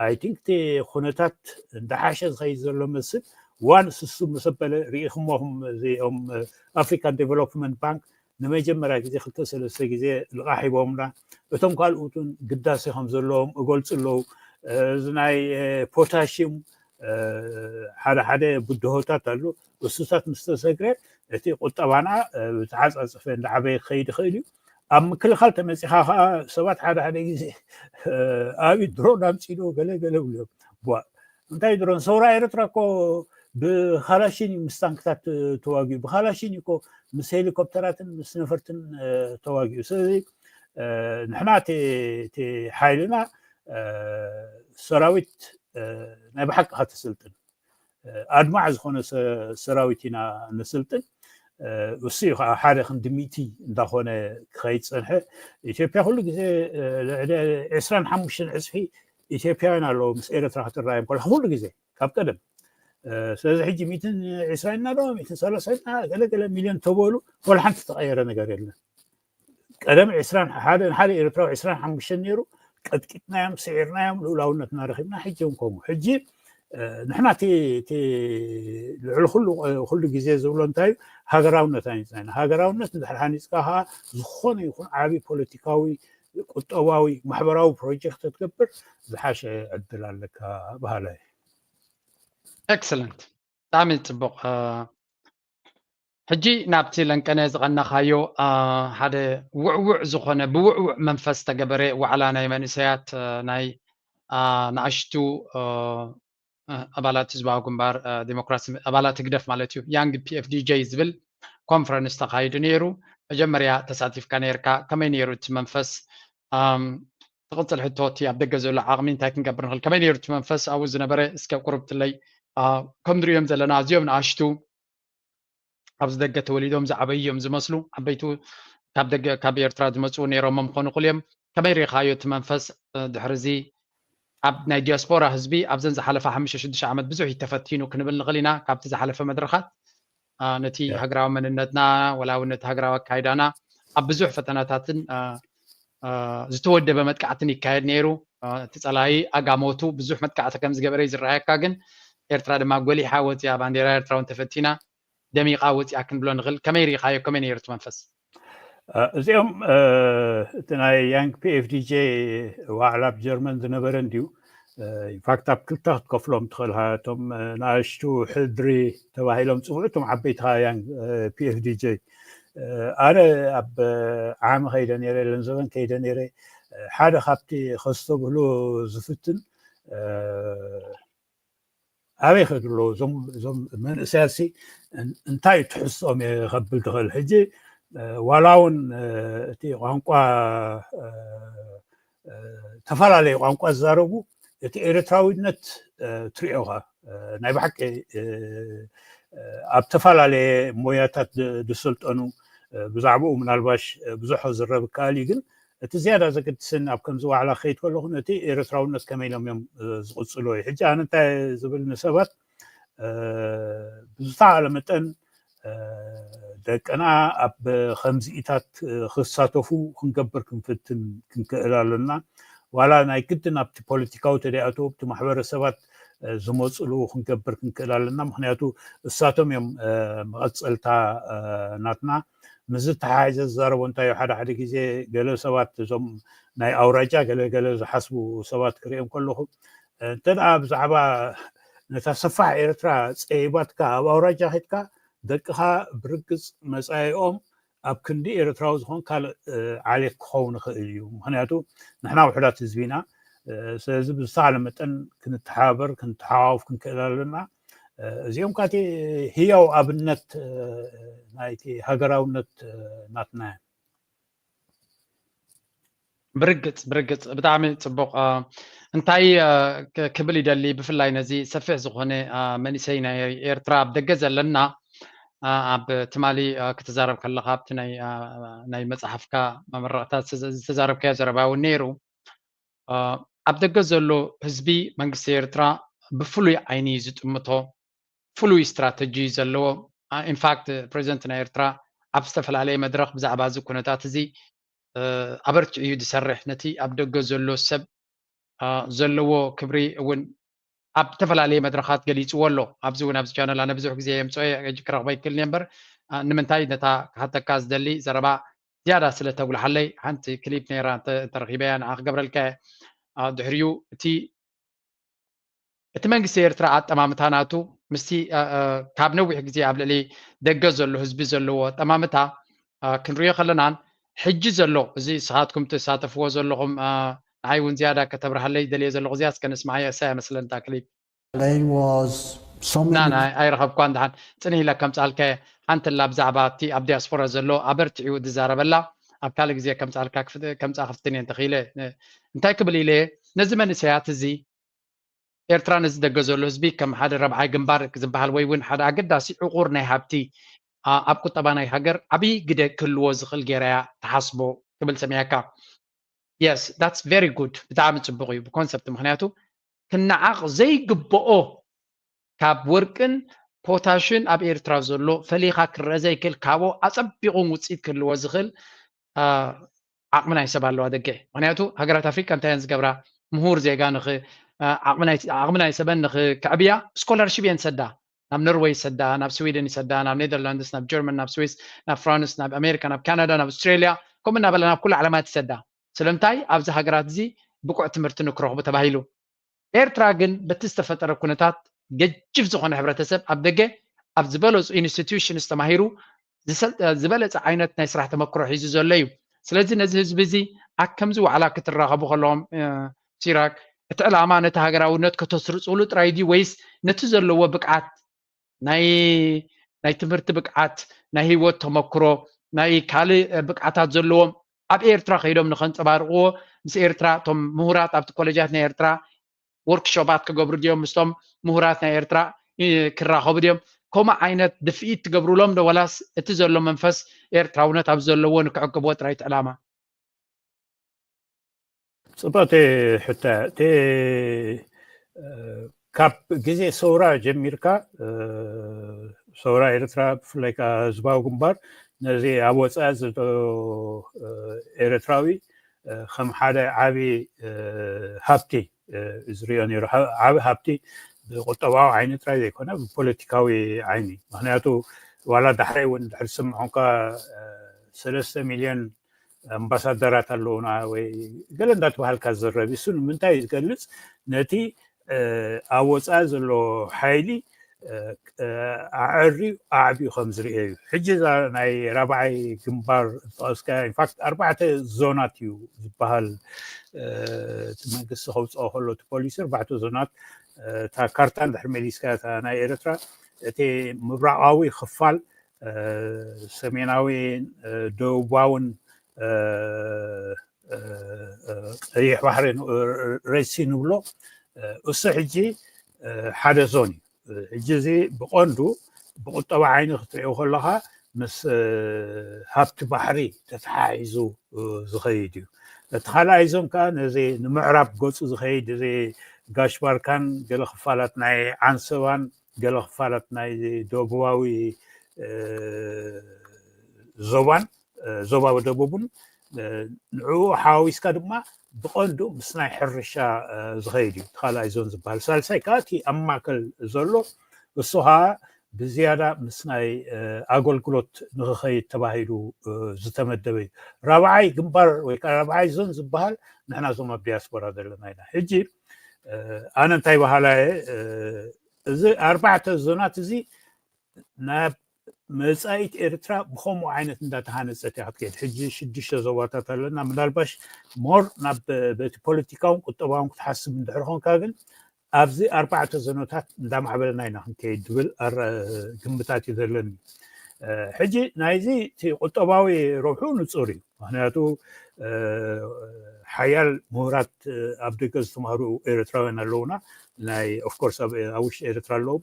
ኣይ ቲንክ እቲ ኩነታት እንዳሓሸ ዝኸይድ ዘሎ መስል ዋን ስሱ ምስ ኣበለ ርኢኹሞኹም እዚኦም ኣፍሪካን ዴቨሎፕመንት ባንክ ንመጀመርያ ግዜ ክልተ ሰለስተ ግዜ ልቓሕ ሂቦምና። እቶም ካልኦት እውን ግዳሴ ከም ዘለዎም እገልፁ ኣለዉ። እዚ ናይ ፖታሽም ሓደ ሓደ ብድሆታት ኣሎ። እሱታት ምስ ተሰግረ እቲ ቁጠባና ብተዓፃፅፈ እንዳዓበየ ክኸይድ ይኽእል እዩ። ኣብ ምክልኻል ተመፂኻ ከዓ ሰባት ሓደ ሓደ ግዜ ኣብይ ድሮን ኣምፂዶ ገለ ገለ ብሉ እዮም። እንታይ ድሮን? ሰውራ ኤርትራ እኮ ብካላሽን እዩ ምስ ታንክታት ተዋጊኡ፣ ብካላሽን እዩ እኮ ምስ ሄሊኮፕተራትን ምስ ነፈርትን ተዋጊኡ። ስለዚ ንሕና እቲ ሓይልና ሰራዊት ናይ ብሓቂ ከተስልጥን ኣድማዕ ዝኾነ ሰራዊት ኢና ነስልጥን። እሱ እዩ ከዓ ሓደ ክንዲ ሚእቲ እንዳኾነ ክኸይድ ፀንሐ። ኢትዮጵያ ኩሉ ግዜ ልዕሊ ዕስራን ሓሙሽተን ዕፅፊ ኢትዮጵያውያን ኣለዉ ምስ ኤርትራ ክትራዮም ከለካ ኩሉ ግዜ ካብ ቀደም። ስለዚ ሕጂ ሚእትን ዕስራን ኢና ዶ ሚእትን ሰላሳን ኢና ገለገለ ሚልዮን ተበሉ ወላ ሓንቲ ተቐየረ ነገር የለን። ቀደም ዕስራን ሓደ ሓደ ኤርትራዊ ዕስራን ሓሙሽተን ነይሩ። ቀጥቂጥናዮም፣ ስዒርናዮም፣ ልኡላውነትና ረኺብና። ሕጂ እውን ከምኡ። ሕጂ ንሕና እቲ ልዕሊ ኩሉ ኩሉ ግዜ ዝብሎ እንታይ እዩ? ሃገራውነት ሃኒፅና ኢና። ሃገራውነት እንድሕር ሃኒፅካ ከዓ ዝኾነ ይኹን ዓብዪ ፖለቲካዊ፣ ቁጠባዊ፣ ማሕበራዊ ፕሮጀክት ክትገብር ዝሓሸ ዕድል ኣለካ በሃላይ። ኤክሰለንት፣ ብጣዕሚ ፅቡቕ። ሕጂ ናብቲ ለንቀነ ዝቐነኻዮ ሓደ ውዕውዕ ዝኾነ ብውዕውዕ መንፈስ ተገበረ ዋዕላ ናይ መንእሰያት ናይ ንኣሽቱ ኣባላት ህዝባዊ ግንባር ዲሞክራሲ ኣባላት ህግደፍ ማለት እዩ፣ ያንግ ፒኤፍዲጄ ዝብል ኮንፈረንስ ተኻይዱ ነይሩ። መጀመርያ ተሳቲፍካ ነይርካ፣ ከመይ ነይሩ እቲ መንፈስ? ትቕፅል ሕቶ፣ እቲ ኣብ ደገ ዘሎ ዓቕሚ እንታይ ክንገብር ንኽእል? ከመይ ነይሩ እቲ መንፈስ ኣብኡ ዝነበረ? እስከ ቁርብትለይ። ከም ንሪኦም ዘለና ኣዝዮም ንኣሽቱ ኣብዚ ደገ ተወሊዶም ዝዓበዩ እዮም ዝመስሉ። ዓበይቱ ካብ ደገ ካብ ኤርትራ ዝመፁ ነይሮም ምኾኑ ክእል እዮም። ከመይ ሪኢኻዮ እቲ መንፈስ ድሕሪ እዚ ኣብ ናይ ዲያስፖራ ህዝቢ ኣብዘን ዝሓለፋ ሓሙሽተ ሽዱሽተ ዓመት ብዙሕ እዩ ተፈቲኑ ክንብል ንኽእል ኢና። ካብቲ ዝሓለፈ መድረኻት ነቲ ሃገራዊ መንነትና ወላ እውን ነቲ ሃገራዊ ኣካይዳና ኣብ ብዙሕ ፈተናታትን ዝተወደበ መጥቃዕትን ይካየድ ነይሩ። እቲ ፀላኢ ኣጋሞቱ ብዙሕ መጥቃዕቲ ከም ዝገበረ እዩ ዝረኣየካ። ግን ኤርትራ ድማ ጎሊሓ ወፂኣ፣ ባንዴራ ኤርትራ እውን ተፈቲና ደሚቓ ወፂኣ ክንብሎ ንኽእል። ከመይ ርኢኻዮ? ከመይ ነይሩ እቲ መንፈስ? እዚኦም እቲ ናይ ያንግ ፒኤፍዲጄ ዋዕላ ኣብ ጀርመን ዝነበረ እንድዩ። ኢንፋክት ኣብ ክልተ ክትከፍሎም ትኽእል። እቶም ንኣሽቱ ሕድሪ ተባሂሎም ፅውዑ፣ እቶም ዓበይቲ ያንግ ፒኤፍዲጄ። ኣነ ኣብ ዓሚ ከይደ ነይረ፣ ለንዘበን ከይደ ነይረ። ሓደ ካብቲ ከስተብህሎ ዝፍትን ኣበይ ከድሎ እዞም መንእሰያትሲ እንታይ ትሕዝኦም እየ ከብል ትኽእል። ሕጂ ዋላ እውን እቲ ቋንቋ ተፈላለየ ቋንቋ ዝዛረቡ እቲ ኤርትራዊነት ትሪኦኻ ናይ ብሓቂ ኣብ ተፈላለየ ሞያታት ዝሰልጠኑ ብዛዕባኡ ምናልባሽ ብዙሕ ክዝረብ ይከኣል እዩ። ግን እቲ ዝያዳ ዘገድስን ኣብ ከምዚ ዋዕላ ክኸይድ ከለኹ ነቲ ኤርትራውነት ከመይ ኢሎም እዮም ዝቕፅሎ እዩ። ሕጂ ኣነ እንታይ ዝብል ንሰባት ብዝተኻለ መጠን ደቅና ኣብ ከምዚኢታት ክሳተፉ ክንገብር ክንፍትን ክንክእል ኣለና። ዋላ ናይ ግድን ኣብቲ ፖለቲካዊ ተደኣተው ኣብቲ ማሕበረሰባት ዝመፅሉ ክንገብር ክንክእል ኣለና። ምክንያቱ እሳቶም እዮም መቐፀልታ ናትና። ምስ ዝተሓሓዘ ዝዛረቦ እንታይ ሓደ ሓደ ግዜ ገለ ሰባት እዞም ናይ ኣውራጃ ገለ ገለ ዝሓስቡ ሰባት ክሪኦም ከለኹ እንተ ብዛዕባ ነታ ሰፋሕ ኤርትራ ፀይባትካ ኣብ ኣውራጃ ከድካ ደቅኻ ብርግፅ መፃኢኦም ኣብ ክንዲ ኤርትራዊ ዝኾን ካልእ ዓሌት ክኸውን ይኽእል እዩ። ምክንያቱ ንሕና ውሕዳት ህዝቢ ኢና። ስለዚ ብዝተኻለ መጠን ክንተሓባበር ክንተሓዋወፍ ክንክእል ኣለና። እዚኦም ካቲ ህያው ኣብነት ናይቲ ሃገራውነት ናትና እዮም። ብርግፅ ብርግፅ ብጣዕሚ ፅቡቕ። እንታይ ክብል ይደሊ፣ ብፍላይ ነዚ ሰፊሕ ዝኾነ መንእሰይ ናይ ኤርትራ ኣብ ደገ ዘለና ኣብ ትማሊ ክትዛረብ ከለካ ኣብቲ ናይ መፅሓፍካ መመረቕታ ዝተዛረብካዮ ዘረባ እውን ነይሩ። ኣብ ደገ ዘሎ ህዝቢ መንግስቲ ኤርትራ ብፍሉይ ዓይኒ ዝጥምቶ ፍሉይ ስትራተጂ ዘለዎ። ኢንፋክት ፕሬዚደንት ናይ ኤርትራ ኣብ ዝተፈላለየ መድረክ ብዛዕባ እዚ ኩነታት እዚ ኣበርቲዑ እዩ ዝሰርሕ። ነቲ ኣብ ደገ ዘሎ ሰብ ዘለዎ ክብሪ እውን ኣብ ዝተፈላለየ መድረኻት ገሊፅዎ ኣሎ። ኣብዚ እውን ኣብዚ ቻነል ኣነ ብዙሕ ግዜ የምፅኦ ክረኽቦ ይክእል እየ እምበር ንምንታይ ነታ ክሓተካ ዝደሊ ዘረባ ዝያዳ ስለ ተጉልሓለይ ሓንቲ ክሊፕ ነይራ እንተረኺበያ ንዓ ክገብረልካ እየ። ድሕሪኡ እቲ እቲ መንግስቲ ኤርትራ ኣጠማምታ ናቱ ምስቲ ካብ ነዊሕ ግዜ ኣብ ልዕሊ ደገ ዘሎ ህዝቢ ዘለዎ ኣጠማምታ ክንሪኦ ከለናን ሕጂ ዘሎ እዚ ንስኻትኩም ትሳተፍዎ ዘለኹም ንዓይ እውን ዝያዳ ከተብርሃለይ ደልየ ዘለኹ እዚኣ እስከ ንስማዓያ እሳ እያ መስለንታ ክሊፕ There was so many ኣይረኸብኳ እንድሓን ፅንህ ኢለ ከምፃልከ ሓንቲ ላ ብዛዕባ እቲ ኣብ ዲያስፖራ ዘሎ ኣበርቲዑ ዝዛረበላ ኣብ ካልእ ግዜ ከምፃልካ ከምፃ ክፍትን እየ እንተኽኢለ እንታይ ክብል ኢለ ነዚ መንእሰያት እዚ ኤርትራ ነዚ ደገ ዘሎ ህዝቢ ከም ሓደ ረብዓይ ግንባር ዝበሃል ወይ እውን ሓደ ኣገዳሲ ዕቑር ናይ ሃብቲ ኣብ ቁጠባ ናይ ሃገር ዓብዪ ግደ ክህልዎ ዝኽእል ገይራ እያ ትሓስቦ ክብል ሰሚዐካ። Yes, that's very good። ብጣዕሚ ፅቡቕ እዩ ብኮንሰፕት፣ ምክንያቱ ክነዓቕ ዘይግብኦ ካብ ወርቅን ፖታሽን ኣብ ኤርትራ ዘሎ ፈሊኻ ክረአ ዘይክእል ካብኡ ኣፀቢቑን ውፅኢት ክህልዎ ዝኽእል ዓቕሚ ናይ ሰብ ኣለዋ ደገ። ምክንያቱ ሃገራት ኣፍሪካ እንታይ እየን ዝገብራ? ምሁር ዜጋ ዓቕሚ ናይ ሰበን ንክዕብያ ስኮላርሽፕ እየን ሰዳ። ናብ ኖርወይ ይሰዳ፣ ናብ ስዊድን ይሰዳ፣ ናብ ኔደርላንድስ፣ ናብ ጀርመን፣ ናብ ስዊስ፣ ናብ ፍራንስ፣ ናብ ኣሜሪካ፣ ናብ ካናዳ፣ ናብ ኣውስትሬልያ ከምኡ እናበላ ናብ ኩሉ ዓለማት ይሰዳ። ስለምንታይ ኣብዚ ሃገራት እዚ ብቁዕ ትምህርቲ ንክረኽቡ ተባሂሉ። ኤርትራ ግን በቲ ዝተፈጠረ ኩነታት ገጅፍ ዝኾነ ሕብረተሰብ ኣብ ደገ ኣብ ዝበለፁ ኢንስቲትዩሽንስ ተማሂሩ ዝበለፀ ዓይነት ናይ ስራሕ ተመክሮ ሒዙ ዘሎ እዩ። ስለዚ ነዚ ህዝቢ እዚ ኣብ ከምዚ ዋዕላ ክትራኸቡ ከለዎም ሲራክ እቲ ዕላማ ነቲ ሃገራውነት ከተስርፅሉ ጥራይ ድዩ ወይስ ነቲ ዘለዎ ብቅዓት ናይ ናይ ትምህርቲ ብቅዓት ናይ ህይወት ተመክሮ ናይ ካልእ ብቅዓታት ዘለዎም ኣብ ኤርትራ ከይዶም ንከንፀባርቅዎ ምስ ኤርትራ እቶም ምሁራት ኣብቲ ኮሌጃት ናይ ኤርትራ ወርክሾፓት ክገብሩ ድዮም ምስቶም ምሁራት ናይ ኤርትራ ክራኸቡ ድዮም ከምኡ ዓይነት ድፍኢት ትገብሩሎም ዶ ወላስ እቲ ዘሎ መንፈስ ኤርትራውነት ኣብ ዘለዎ ንክዕቅብዎ ጥራይ እቲ ዕላማ? ፅቡቅ እቲ ሕቶ እቲ ካብ ግዜ ሰውራ ጀሚርካ ሰውራ ኤርትራ ብፍላይ ከዓ ህዝባዊ ግንባር ነዚ ኣብ ወፃኢ ዘሎ ኤርትራዊ ከም ሓደ ዓብዪ ሃብቲ ዝሪኦ ነይሩ። ዓብዪ ሃብቲ ብቁጠባዊ ዓይኒ ጥራይ ዘይኮነ ብፖለቲካዊ ዓይኒ። ምክንያቱ ዋላ ዳሕራይ እውን ድሕሪ ዝስምዖምካ ሰለስተ ሚልዮን ኣምባሳደራት ኣለውና ወይ ገለ እንዳተባሃልካ ዝዘረብ እሱ ንምንታይ እዩ ዝገልፅ? ነቲ ኣብ ወፃኢ ዘሎ ሓይሊ ኣዐርዩ ኣዕብዩ ከም ዝርኤ እዩ። ሕጂ እዛ ናይ ራብዓይ ግንባር ዝጠቐስካ ኢንፋክት ኣርባዕተ ዞናት እዩ ዝበሃል እቲ መንግስቲ ከውፅኦ ከሎ እቲ ፖሊሲ ኣርባዕተ ዞናት እታ ካርታ እንድሕር መሊስካ እታ ናይ ኤርትራ እቲ ምብራቓዊ ክፋል ሰሜናዊ ደቡባውን ቀይሕ ባሕሪ ሬድሲ ንብሎ እሱ ሕጂ ሓደ ዞን እዩ። ሕጂ እዚ ብቐንዱ ብቁጠባ ዓይኒ ክትሪኦ ከለካ ምስ ሃብቲ ባሕሪ ተተሓሒዙ ዝኸይድ እዩ። እቲ ካልኣይ ዞን ከዓ ነዚ ንምዕራብ ገፁ ዝኸይድ እዚ ጋሽ ባርካን ገለ ክፋላት ናይ ዓንሰባን ገለ ክፋላት ናይ ደቡባዊ ዞባን ዞባ ደቡብን ንዕኡ ሓዋዊስካ ድማ ብቐንዱ ምስ ናይ ሕርሻ ዝኸይድ እዩ። ካልኣይ ዞን ዝበሃል፣ ሳልሳይ ከዓ እቲ ኣብ ማእከል ዘሎ፣ እሱ ከዓ ብዝያዳ ምስ ናይ ኣገልግሎት ንክኸይድ ተባሂሉ ዝተመደበ እዩ። ራብዓይ ግንባር ወይ ከዓ ራብዓይ ዞን ዝበሃል ንሕና እዞም ኣብ ዲያስፖራ ዘለና ኢና። ሕጂ ኣነ እንታይ በሃላ እየ፣ እዚ ኣርባዕተ ዞናት እዚ ናብ መጻኢት ኤርትራ ብኸምኡ ዓይነት እንዳተሃነጸት እያ ክትከይድ። ሕጂ ሽዱሽተ ዞባታት ኣለና። ምናልባሽ ሞር ናብ በቲ ፖለቲካውን ቁጠባውን ክትሓስብ እንድሕር ኾንካ ግን ኣብዚ ኣርባዕተ ዞኖታት እንዳማዕበልና ኢና ክንከይድ ዝብል ግምታት እዩ ዘለኒ። ሕጂ ናይዚ እቲ ቁጠባዊ ረብሑ ንጹር እዩ። ምክንያቱ ሓያል ምሁራት ኣብ ደገ ዝተማህሩ ኤርትራውያን ኣለውና። ናይ ኦፍኮርስ ኣብ ውሽጢ ኤርትራ ኣለዉ።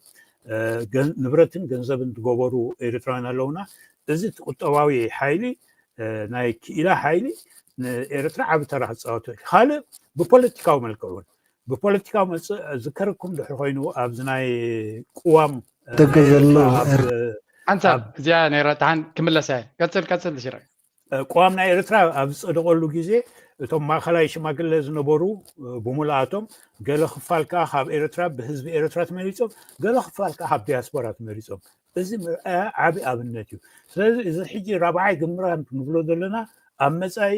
ንብረትን ገንዘብን ዝገበሩ ኤርትራውያን ኣለውና። እዚ እቲ ቁጠባዊ ሓይሊ፣ ናይ ክኢላ ሓይሊ ንኤርትራ ዓቢ ተራ ክፃወት ይኽእል። ካልእ ብፖለቲካዊ መልክዕ እውን፣ ብፖለቲካዊ መልክዕ ዝከረኩም ድሕር ኮይኑ ኣብዚ ናይ ቅዋም ደገ ዘሎ ሓንሳብ እዚኣ ነይረ ተሓን ክምለሰ። ቀፅል ቀፅል ሽረ። ቅዋም ናይ ኤርትራ ኣብ ዝፀደቐሉ ግዜ እቶም ማእኸላይ ሽማግለ ዝነበሩ ብሙሉኣቶም ገለ ክፋል ከዓ ካብ ኤርትራ ብህዝቢ ኤርትራ ተመሪፆም፣ ገለ ክፋል ከዓ ካብ ዲያስፖራ ተመሪፆም። እዚ ምርኣያ ዓብዪ ኣብነት እዩ። ስለዚ እዚ ሕጂ ራብዓይ ግንባር ንብሎ ዘለና ኣብ መፃኢ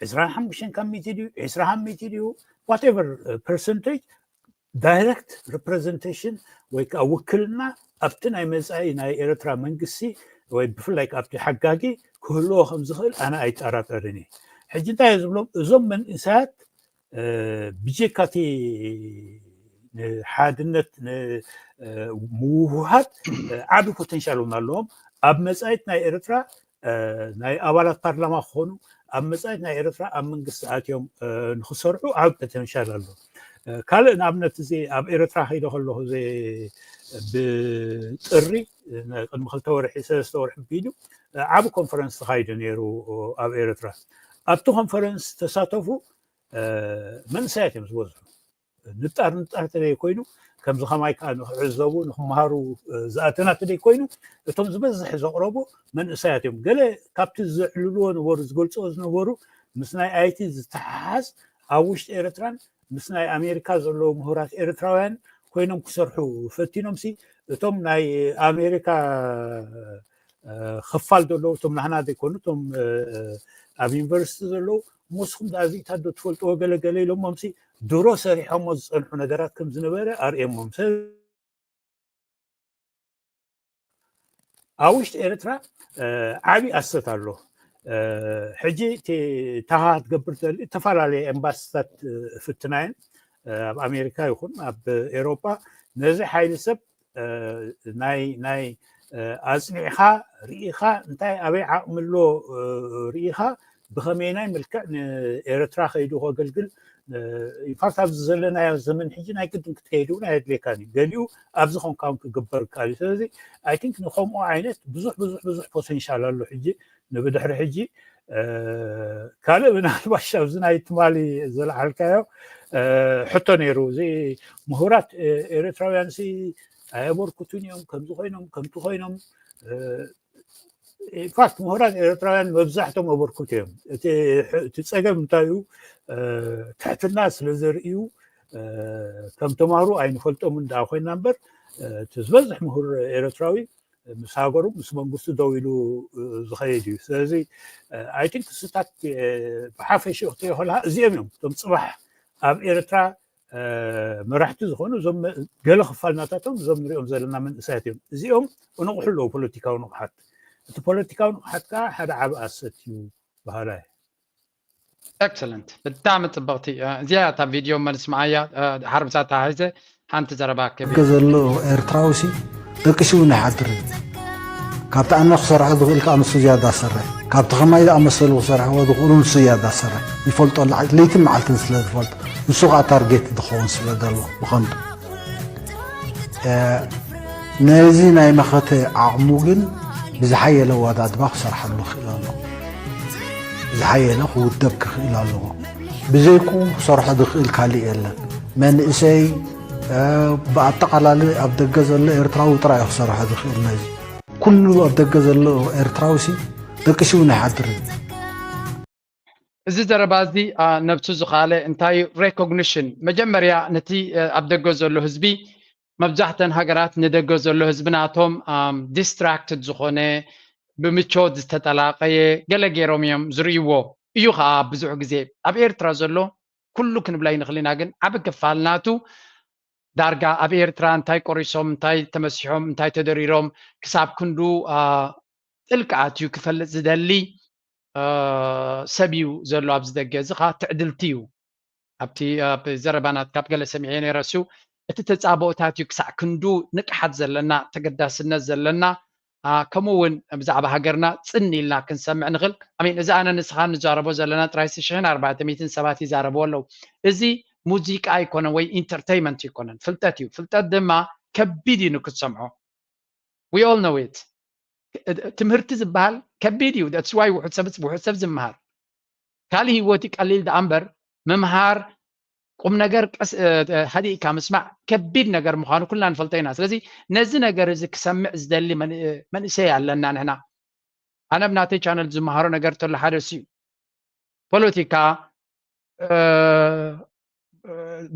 ዕስራን ሓሙሽተን ካብ ሚእቲ ድዩ፣ ዕስራ ካብ ሚእቲ ድዩ፣ ዋቴቨር ፐርሰንቴጅ ዳይረክት ሪፕሬዘንቴሽን ወይ ከዓ ውክልና ኣብቲ ናይ መፃኢ ናይ ኤርትራ መንግስቲ ወይ ብፍላይ ኣብቲ ሓጋጊ ክህልዎ ከም ዝኽእል ኣነ ኣይጠራጠርን እየ። ሕጂ እንታይ እየ ዝብሎም፣ እዞም መንእሰያት ብጀካ እቲ ንሓድነት ንምውህሃድ ዓቢ ፖቴንሻል እውን ኣለዎም። ኣብ መጻኢት ናይ ኤርትራ ናይ ኣባላት ፓርላማ ክኾኑ፣ ኣብ መጻኢት ናይ ኤርትራ ኣብ መንግስቲ ኣትዮም ንክሰርሑ ዓቢ ፖቴንሻል ኣሎ። ካልእ ንኣብነት እዚ ኣብ ኤርትራ ከይደ ከለኹ እዚ ብጥሪ ቅድሚ ክልተ ወርሒ ሰለስተ ወርሒ ቢሉ ዓቢ ኮንፈረንስ ተኻይዱ ነይሩ ኣብ ኤርትራ። ኣብቲ ኮንፈረንስ ዝተሳተፉ መንእሰያት እዮም ዝበዝሑ። ንጣር ንጣር ተደይ ኮይኑ ከምዚ ከማይ ከዓ ንክዕዘቡ ንክመሃሩ ዝኣተና ተደይ ኮይኑ እቶም ዝበዝሕ ዘቕረቡ መንእሰያት እዮም። ገለ ካብቲ ዘዕልልዎ ነበሩ ዝገልፅዎ ዝነበሩ ምስ ናይ ኣይቲ ዝተሓሓዝ ኣብ ውሽጢ ኤርትራን ምስ ናይ ኣሜሪካ ዘለዉ ምሁራት ኤርትራውያን ኮይኖም ክሰርሑ ፈቲኖም ሲ እቶም ናይ ኣሜሪካ ክፋል ዘለዉ እቶም ናህና ዘይኮኑ እቶም ኣብ ዩኒቨርሲቲ ዘለዉ ምስኹም ዳዚእታት ዶ ትፈልጥዎ ገለ ገለ ኢሎሞም ሲ ድሮ ሰሪሖሞ ዝፀንሑ ነገራት ከም ዝነበረ ኣርእየሞም። ኣብ ውሽጢ ኤርትራ ዓብዪ ኣሰት ኣሎ። ሕጂ ታሃ ክትገብር ትደሊ እተፈላለየ ኤምባስታት ፍትናየን ኣብ ኣሜሪካ ይኹን ኣብ ኤሮጳ ነዚ ሓይሊ ሰብ ናይ ናይ ኣጽኒዕኻ ርኢኻ እንታይ ኣበይ ዓቕሚ ኣሎ ርኢኻ ብኸመይናይ መልክዕ ንኤርትራ ከይዱ ከገልግል ኢንፋክት ኣብዚ ዘለናዮ ዘመን ሕጂ ናይ ግድን ክትከይድ እውን ኣየድልየካን እዩ። ገሊኡ ኣብዚ ኮንካ እውን ክግበር ይከኣል እዩ። ስለዚ ኣይ ቲንክ ንከምኡ ዓይነት ብዙሕ ብዙሕ ብዙሕ ፖቴንሻል ኣሎ። ሕጂ ንብድሕሪ ሕጂ ካልእ ምናልባሽ ኣብዚ ናይ ትማሊ ዘልዓልካዮ ሕቶ ነይሩ። እዚ ምሁራት ኤርትራውያን ሲ ኣየበርክቱን እዮም ከምዚ ኮይኖም ከምቲ ኮይኖም ኢንፋክት ምሁራት ኤርትራውያን መብዛሕቶም ኣበርክቱ እዮም። እቲ ጸገም እንታይ እዩ? ትሕትና ስለ ዘርእዩ ከም ተማሩ ኣይንፈልጦምን ደኣ ኮይና እምበር እቲ ዝበዝሕ ምሁር ኤርትራዊ ምስ ሃገሩ ምስ መንግስቱ ደው ኢሉ ዝኸይድ እዩ። ስለዚ ኣይ ቲንክ ስታት ብሓፈሽኡ ክትሪኦ ከለካ እዚኦም እዮም እቶም ፅባሕ ኣብ ኤርትራ መራሕቲ ዝኾኑ እዞም ገለ ክፋል ናታቶም እዞም ንሪኦም ዘለና መንእሰያት እዮም። እዚኦም እንቑሑ ኣለዉ ፖለቲካዊ ንቕሓት። እቲ ፖለቲካዊ ንቕሓት ከዓ ሓደ ዓቢ ኣሰት እዩ በሃላይ። ኤክሰለንት፣ ብጣዕሚ ፅብቕቲ እዚኣ እታ ቪድዮ መልስ መዓያ ሓርብዛ ተሓሒዘ ሓንቲ ዘረባ ክብል ዘሎ ኤርትራዊ ሲ ደቂሱ እውን ኣይሓድርን። ካብቲ ኣነ ክሰርሖ ዝኽእል ከዓ ንሱ ዝያዳ ዝሰርሕ፣ ካብቲ ከማይ ዝኣመሰሉ ክሰርሕዎ ዝኽእሉ ንሱ ዝያዳ ዝሰርሕ ይፈልጦ፣ ለይትን መዓልትን ስለ ዝፈልጦ ንሱ ከዓ ታርጌት ዝኸውን ስለ ዘሎ ብቐንዱ ነዚ ናይ መኸተ ዓቕሙ ግን ብዝሓየለ ኣወዳድባ ክሰርሓሉ ክኽእል ኣለዎ። ዝሓየለ ክውደብ ክኽእል ኣለዎ። ብዘይኩ ክሰርሖ ዝኽእል ካልእ የለን። መንእሰይ ብኣጠቓላሊ ኣብ ደገ ዘሎ ኤርትራዊ ጥራይ ክሰርሖ ዝኽእል ነዚ። ኩሉ ኣብ ደገ ዘሎ ኤርትራዊ ሲ ደቂሱ እውን ኣይሓድርን። እዚ ዘረባ እዚ ነብሱ ዝኻለ እንታይ recognition መጀመርያ ነቲ ኣብ ደገ ዘሎ ህዝቢ መብዛሕተን ሃገራት ንደገ ዘሎ ህዝቢ ናቶም distracted ዝኾነ ብምቾት ዝተጠላቀየ ገለ ገይሮም እዮም ዝርእይዎ እዩ ከዓ ብዙሕ ግዜ ኣብ ኤርትራ ዘሎ ኩሉ ክንብላ ይንኽል ኢና ግን ዓብ ክፋል ናቱ ዳርጋ ኣብ ኤርትራ እንታይ ቆሪሶም እንታይ ተመሲሖም እንታይ ተደሪሮም ክሳብ ክንዱ ጥልቂ ኣትዩ ክፈልጥ ዝደሊ ሰብ እዩ ዘሎ ኣብዚ ደገ እዚ ከዓ ትዕድልቲ እዩ ኣብቲ ኣብ ዘረባናት ካብ ገለ ሰሚዐ ነይረ እሱ እቲ ተፃብኦታት እዩ ክሳዕ ክንዱ ንቅሓት ዘለና ተገዳስነት ዘለና ከምኡ እውን ብዛዕባ ሃገርና ፅን ኢልና ክንሰምዕ ንኽእል ኣሚን እዚ ኣነ ንስኻ ንዛረቦ ዘለና ጥራይ ሽሕን ኣርባዕተ ሚእትን ሰባት ይዛረብዎ ኣለዉ እዚ ሙዚቃ ኣይኮነን ወይ ኢንተርቴይመንት ኣይኮነን ፍልጠት እዩ ፍልጠት ድማ ከቢድ እዩ ንክትሰምዖ we all know it ትምህርቲ ዝበሃል ከቢድ እዩ that's why ውሑድ ሰብ ውሑድ ሰብ ዝመሃር ካልእ ህይወት ቀሊል ደኣ እምበር ምምሃር ቁም ነገር ቀስ ሃዲእካ ምስማዕ ከቢድ ነገር ምዃኑ ኩልና ንፈልጦ ኢና ስለዚ ነዚ ነገር እዚ ክሰምዕ ዝደሊ መንእሰይ ኣለና ንሕና ኣነ ብ ናተይ ቻነል ዝመሃሮ ነገር ተሎ ሓደ ሲ ፖለቲካ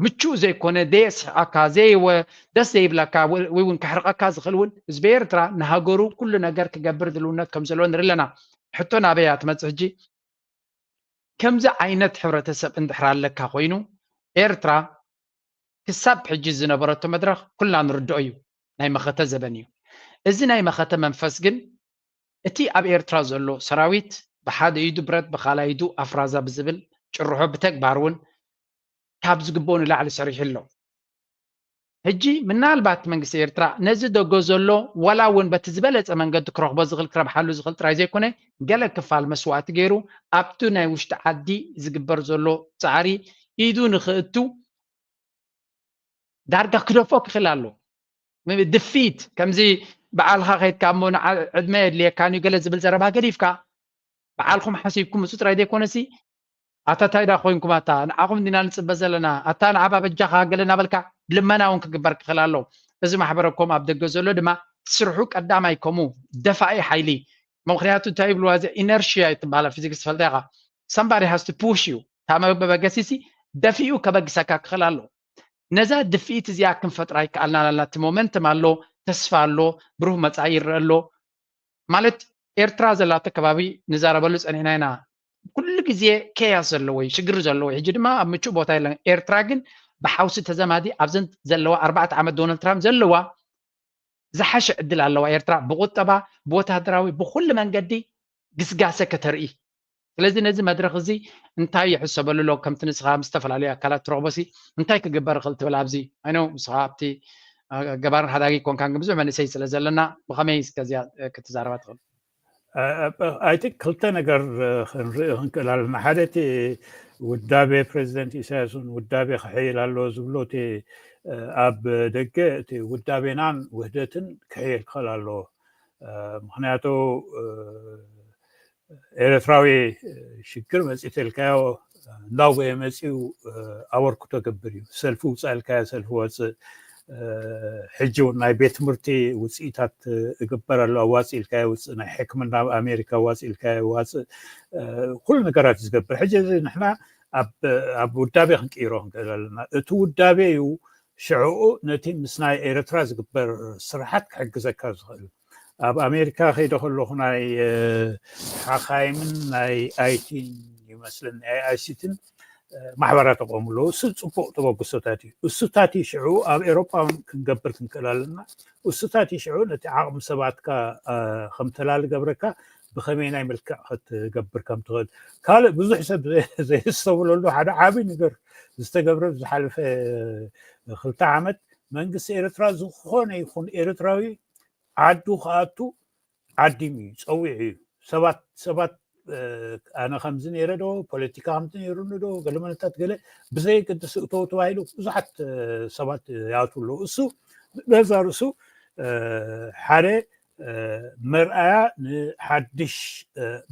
ምቹእ ዘይኮነ ዘየስሕቀካ ዘየወ ደስ ዘይብለካ ወይ እውን ከሕርቀካ ዝኽእል እውን ህዝቢ ኤርትራ ንሃገሩ ኩሉ ነገር ክገብር ድልውነት ከም ዘለዎ ንርኢ ኣለና ሕቶ ናበይ እያ ትመፅእ ሕጂ ከምዚ ዓይነት ሕብረተሰብ እንድሕር ኣለካ ኮይኑ ኤርትራ ክሳብ ሕጂ ዝነበረቶ መድረኽ ኩልና ንርድኦ እዩ ናይ መኸተ ዘበን እዩ እዚ ናይ መኸተ መንፈስ ግን እቲ ኣብ ኤርትራ ዘሎ ሰራዊት ብሓደ ኢዱ ብረት ብኻልኣይ ኢዱ ኣፍራዛ ብዝብል ጭርሖ ብተግባር እውን ካብ ዝግብኦ ንላዕሊ ሰሪሑ ኣሎ ሕጂ ምናልባት መንግስቲ ኤርትራ ነዚ ደጎ ዘሎ ዋላ እውን በቲ ዝበለፀ መንገዲ ክረኽቦ ዝኽእል ክረብሓሉ ዝኽእል ጥራይ ዘይኮነ ገለ ክፋል መስዋእቲ ገይሩ ኣብቲ ናይ ውሽጢ ዓዲ ዝግበር ዘሎ ፃዕሪ ኢዱ ንኽእቱ ዳርጋ ክደፎ ክኽእል ኣሎ ድፊት ከምዚ በዓልኻ ከይድካ እሞ ዕድመ የድልየካን እዩ ገለ ዝብል ዘረባ ገዲፍካ በዓልኩም ሓሲብኩም ምፁ ጥራይ ዘይኮነሲ ኣታ ታይ ዳ ኮይንኩም ኣታ ንዓኹም እንዲና ንፅበ ዘለና ኣታ ንዓባ በጃኻ ገለ እናበልካ ልመና እውን ክግበር ክኽእል ኣሎ እዚ ማሕበረኮም ኣብ ደገ ዘሎ ድማ ስርሑ ቀዳማይ ከምኡ ደፋኢ ሓይሊ ምክንያቱ እንታይ ይብልዋ እዚ ኢነርሽያ ትበሃል ፊዚክስ ትፈልጣ ኢኻ somebody has to push you ካብ መበገሲሲ ደፊኡ ከበግሰካ ክኽእል ኣሎ ነዛ ድፍኢት እዚኣ ክንፈጥራ ይከኣልና ኣለና እቲ ሞመንትም ኣሎ ተስፋ ኣሎ ብሩህ መፃኢ ይረአ ኣሎ ማለት ኤርትራ ዘላቶ ከባቢ ንዛረበሉ ፀኒሕና ኢና ኩሉ ግዜ ኬያስ ዘለዎ እዩ ሽግር ዘለዎ እዩ ሕጂ ድማ ኣብ ምቹእ ቦታ የለን ኤርትራ ግን ብሓውሲ ተዘማዲ ኣብዘን ዘለዋ ኣርባዕተ ዓመት ዶናልድ ትራምፕ ዘለዋ ዝሓሸ ዕድል ኣለዋ ኤርትራ ብቁጠባ ብወታደራዊ ብኩሉ መንገዲ ግስጋሰ ከተርኢ ስለዚ ነዚ መድረኽ እዚ እንታይ ይሕሰበሉ ኣሎ ከምቲ ንስኻ ምስ ዝተፈላለዩ ኣካላት ትረኽቦ ሲ እንታይ ክግበር ይኽእል ትብል ኣብዚ ኣይኖ ንስኻ ኣብቲ ገባርን ሓዳጊ ኮንካን ብዙሕ መንእሰይ ስለ ዘለና ብኸመይ እስከዚያ ክትዛረባ ትኽእል ኣይ ቲንክ ክልተ ነገር ክንርኢ ክንክእል ኣለና ሓደ እቲ ውዳቤ ፕሬዚደንት ኢሳያስ እውን ውዳቤ ክሕይል ኣለዎ ዝብሎ እቲ ኣብ ደገ እቲ ውዳቤናን ውህደትን ክሕየል ክኽእል ኣለዎ ምክንያቱ ኤረትራዊ ሽግር መፂእ ተልካዮ እንዳጎየ መፂኡ ኣበርክቶ ገብር እዩ ሰልፊ ውፃእ ኢልካዮ ሰልፊ ወፅእ ሕጂ እውን ናይ ቤት ትምህርቲ ውፅኢታት እግበር ኣሎ ኣዋፂ ኢልካዮ ውፅእ ናይ ሕክምና ኣብ ኣሜሪካ ኣዋፂ ኢልካዮ ዋፅእ ኩሉ ነገራት ዝገብር ሕጂ እዚ ንሕና ኣብ ውዳቤ ክንቅይሮ ክንክእል ኣለና እቲ ውዳቤ እዩ ሽዕኡ ነቲ ምስ ናይ ኤረትራ ዝግበር ስራሓት ክሕግዘካ ዝኽእል ኣብ ኣሜሪካ ከይደ ከለኹ ናይ ሓኻይምን ናይ ኣይቲን ይመስለኒ ናይ ኣይሲትን ማሕበራት ኣቆሙ ኣለዉ እሱ ፅቡቅ ተበግሶታት እዩ እሱታት ሽዑ ኣብ ኤሮፓ ክንገብር ክንክእል ኣለና እሱታት ሽዑ ነቲ ዓቕሚ ሰባትካ ከምተላሊ ገብረካ ብኸመይ ናይ መልክዕ ክትገብር ከም ትኽእል ካልእ ብዙሕ ሰብ ዘየስተብለሉ ሓደ ዓብይ ነገር ዝተገብረ ዝሓለፈ ክልተ ዓመት መንግስቲ ኤርትራ ዝኾነ ይኹን ኤርትራዊ ዓዱ ክኣቱ ዓዲም እዩ ፀዊዑ እዩ ሰባት ሰባት ኣነ ከምዚ ነይረ ዶ ፖለቲካ ከምዚ ነይሩኒ ዶ ገለመለታት ገለ ብዘየገድስ እተው ተባሂሉ ብዙሓት ሰባት ይኣትዉ ኣለዉ እሱ በዛ ርእሱ ሓደ መርኣያ ንሓድሽ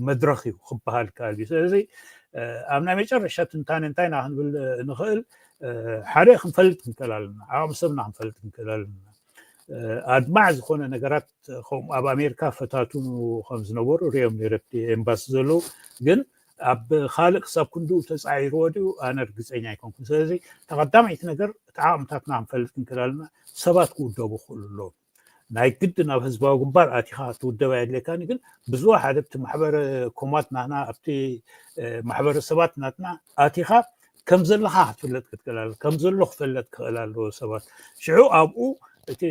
መድረኽ እዩ ክበሃል ይከኣል እዩ ስለዚ ኣብ ናይ መጨረሻ ትንታነ እንታይ ኢና ክንብል ንኽእል ሓደ ክንፈልጥ ክንክእል ኣለና ዓቕሚ ሰብና ክንፈልጥ ክንክእል ኣለና ኣድማዕ ዝኾነ ነገራት ከምኡ ኣብ ኣሜሪካ ፈታትኑ ከም ዝነበሩ ሪኦም ነረብቲ ኤምባሲ ዘለዉ ግን ኣብ ካልእ ክሳብ ክንድኡ ተፃዒርዎ ድዩ? ኣነ ርግፀኛ ኣይኮንኩን። ስለዚ ተቐዳመይቲ ነገር እቲ ዓቕምታትና ክንፈልጥ ክንክእል ኣለና። ሰባት ክውደቡ ክኽእሉ ኣለዎም። ናይ ግድን ኣብ ህዝባዊ ግንባር ኣቲኻ ክትውደብ ኣየድልየካን እዩ። ግን ብዝወሓደ ኣብቲ ማሕበረ ኮማት ናትና ኣብቲ ማሕበረሰባት ናትና ኣቲኻ ከም ዘለኻ ክትፍለጥ ክትክእል ኣለካ። ከም ዘሎ ክፈለጥ ክኽእል ኣለዎ ሰባት። ሽዑ ኣብኡ እቲ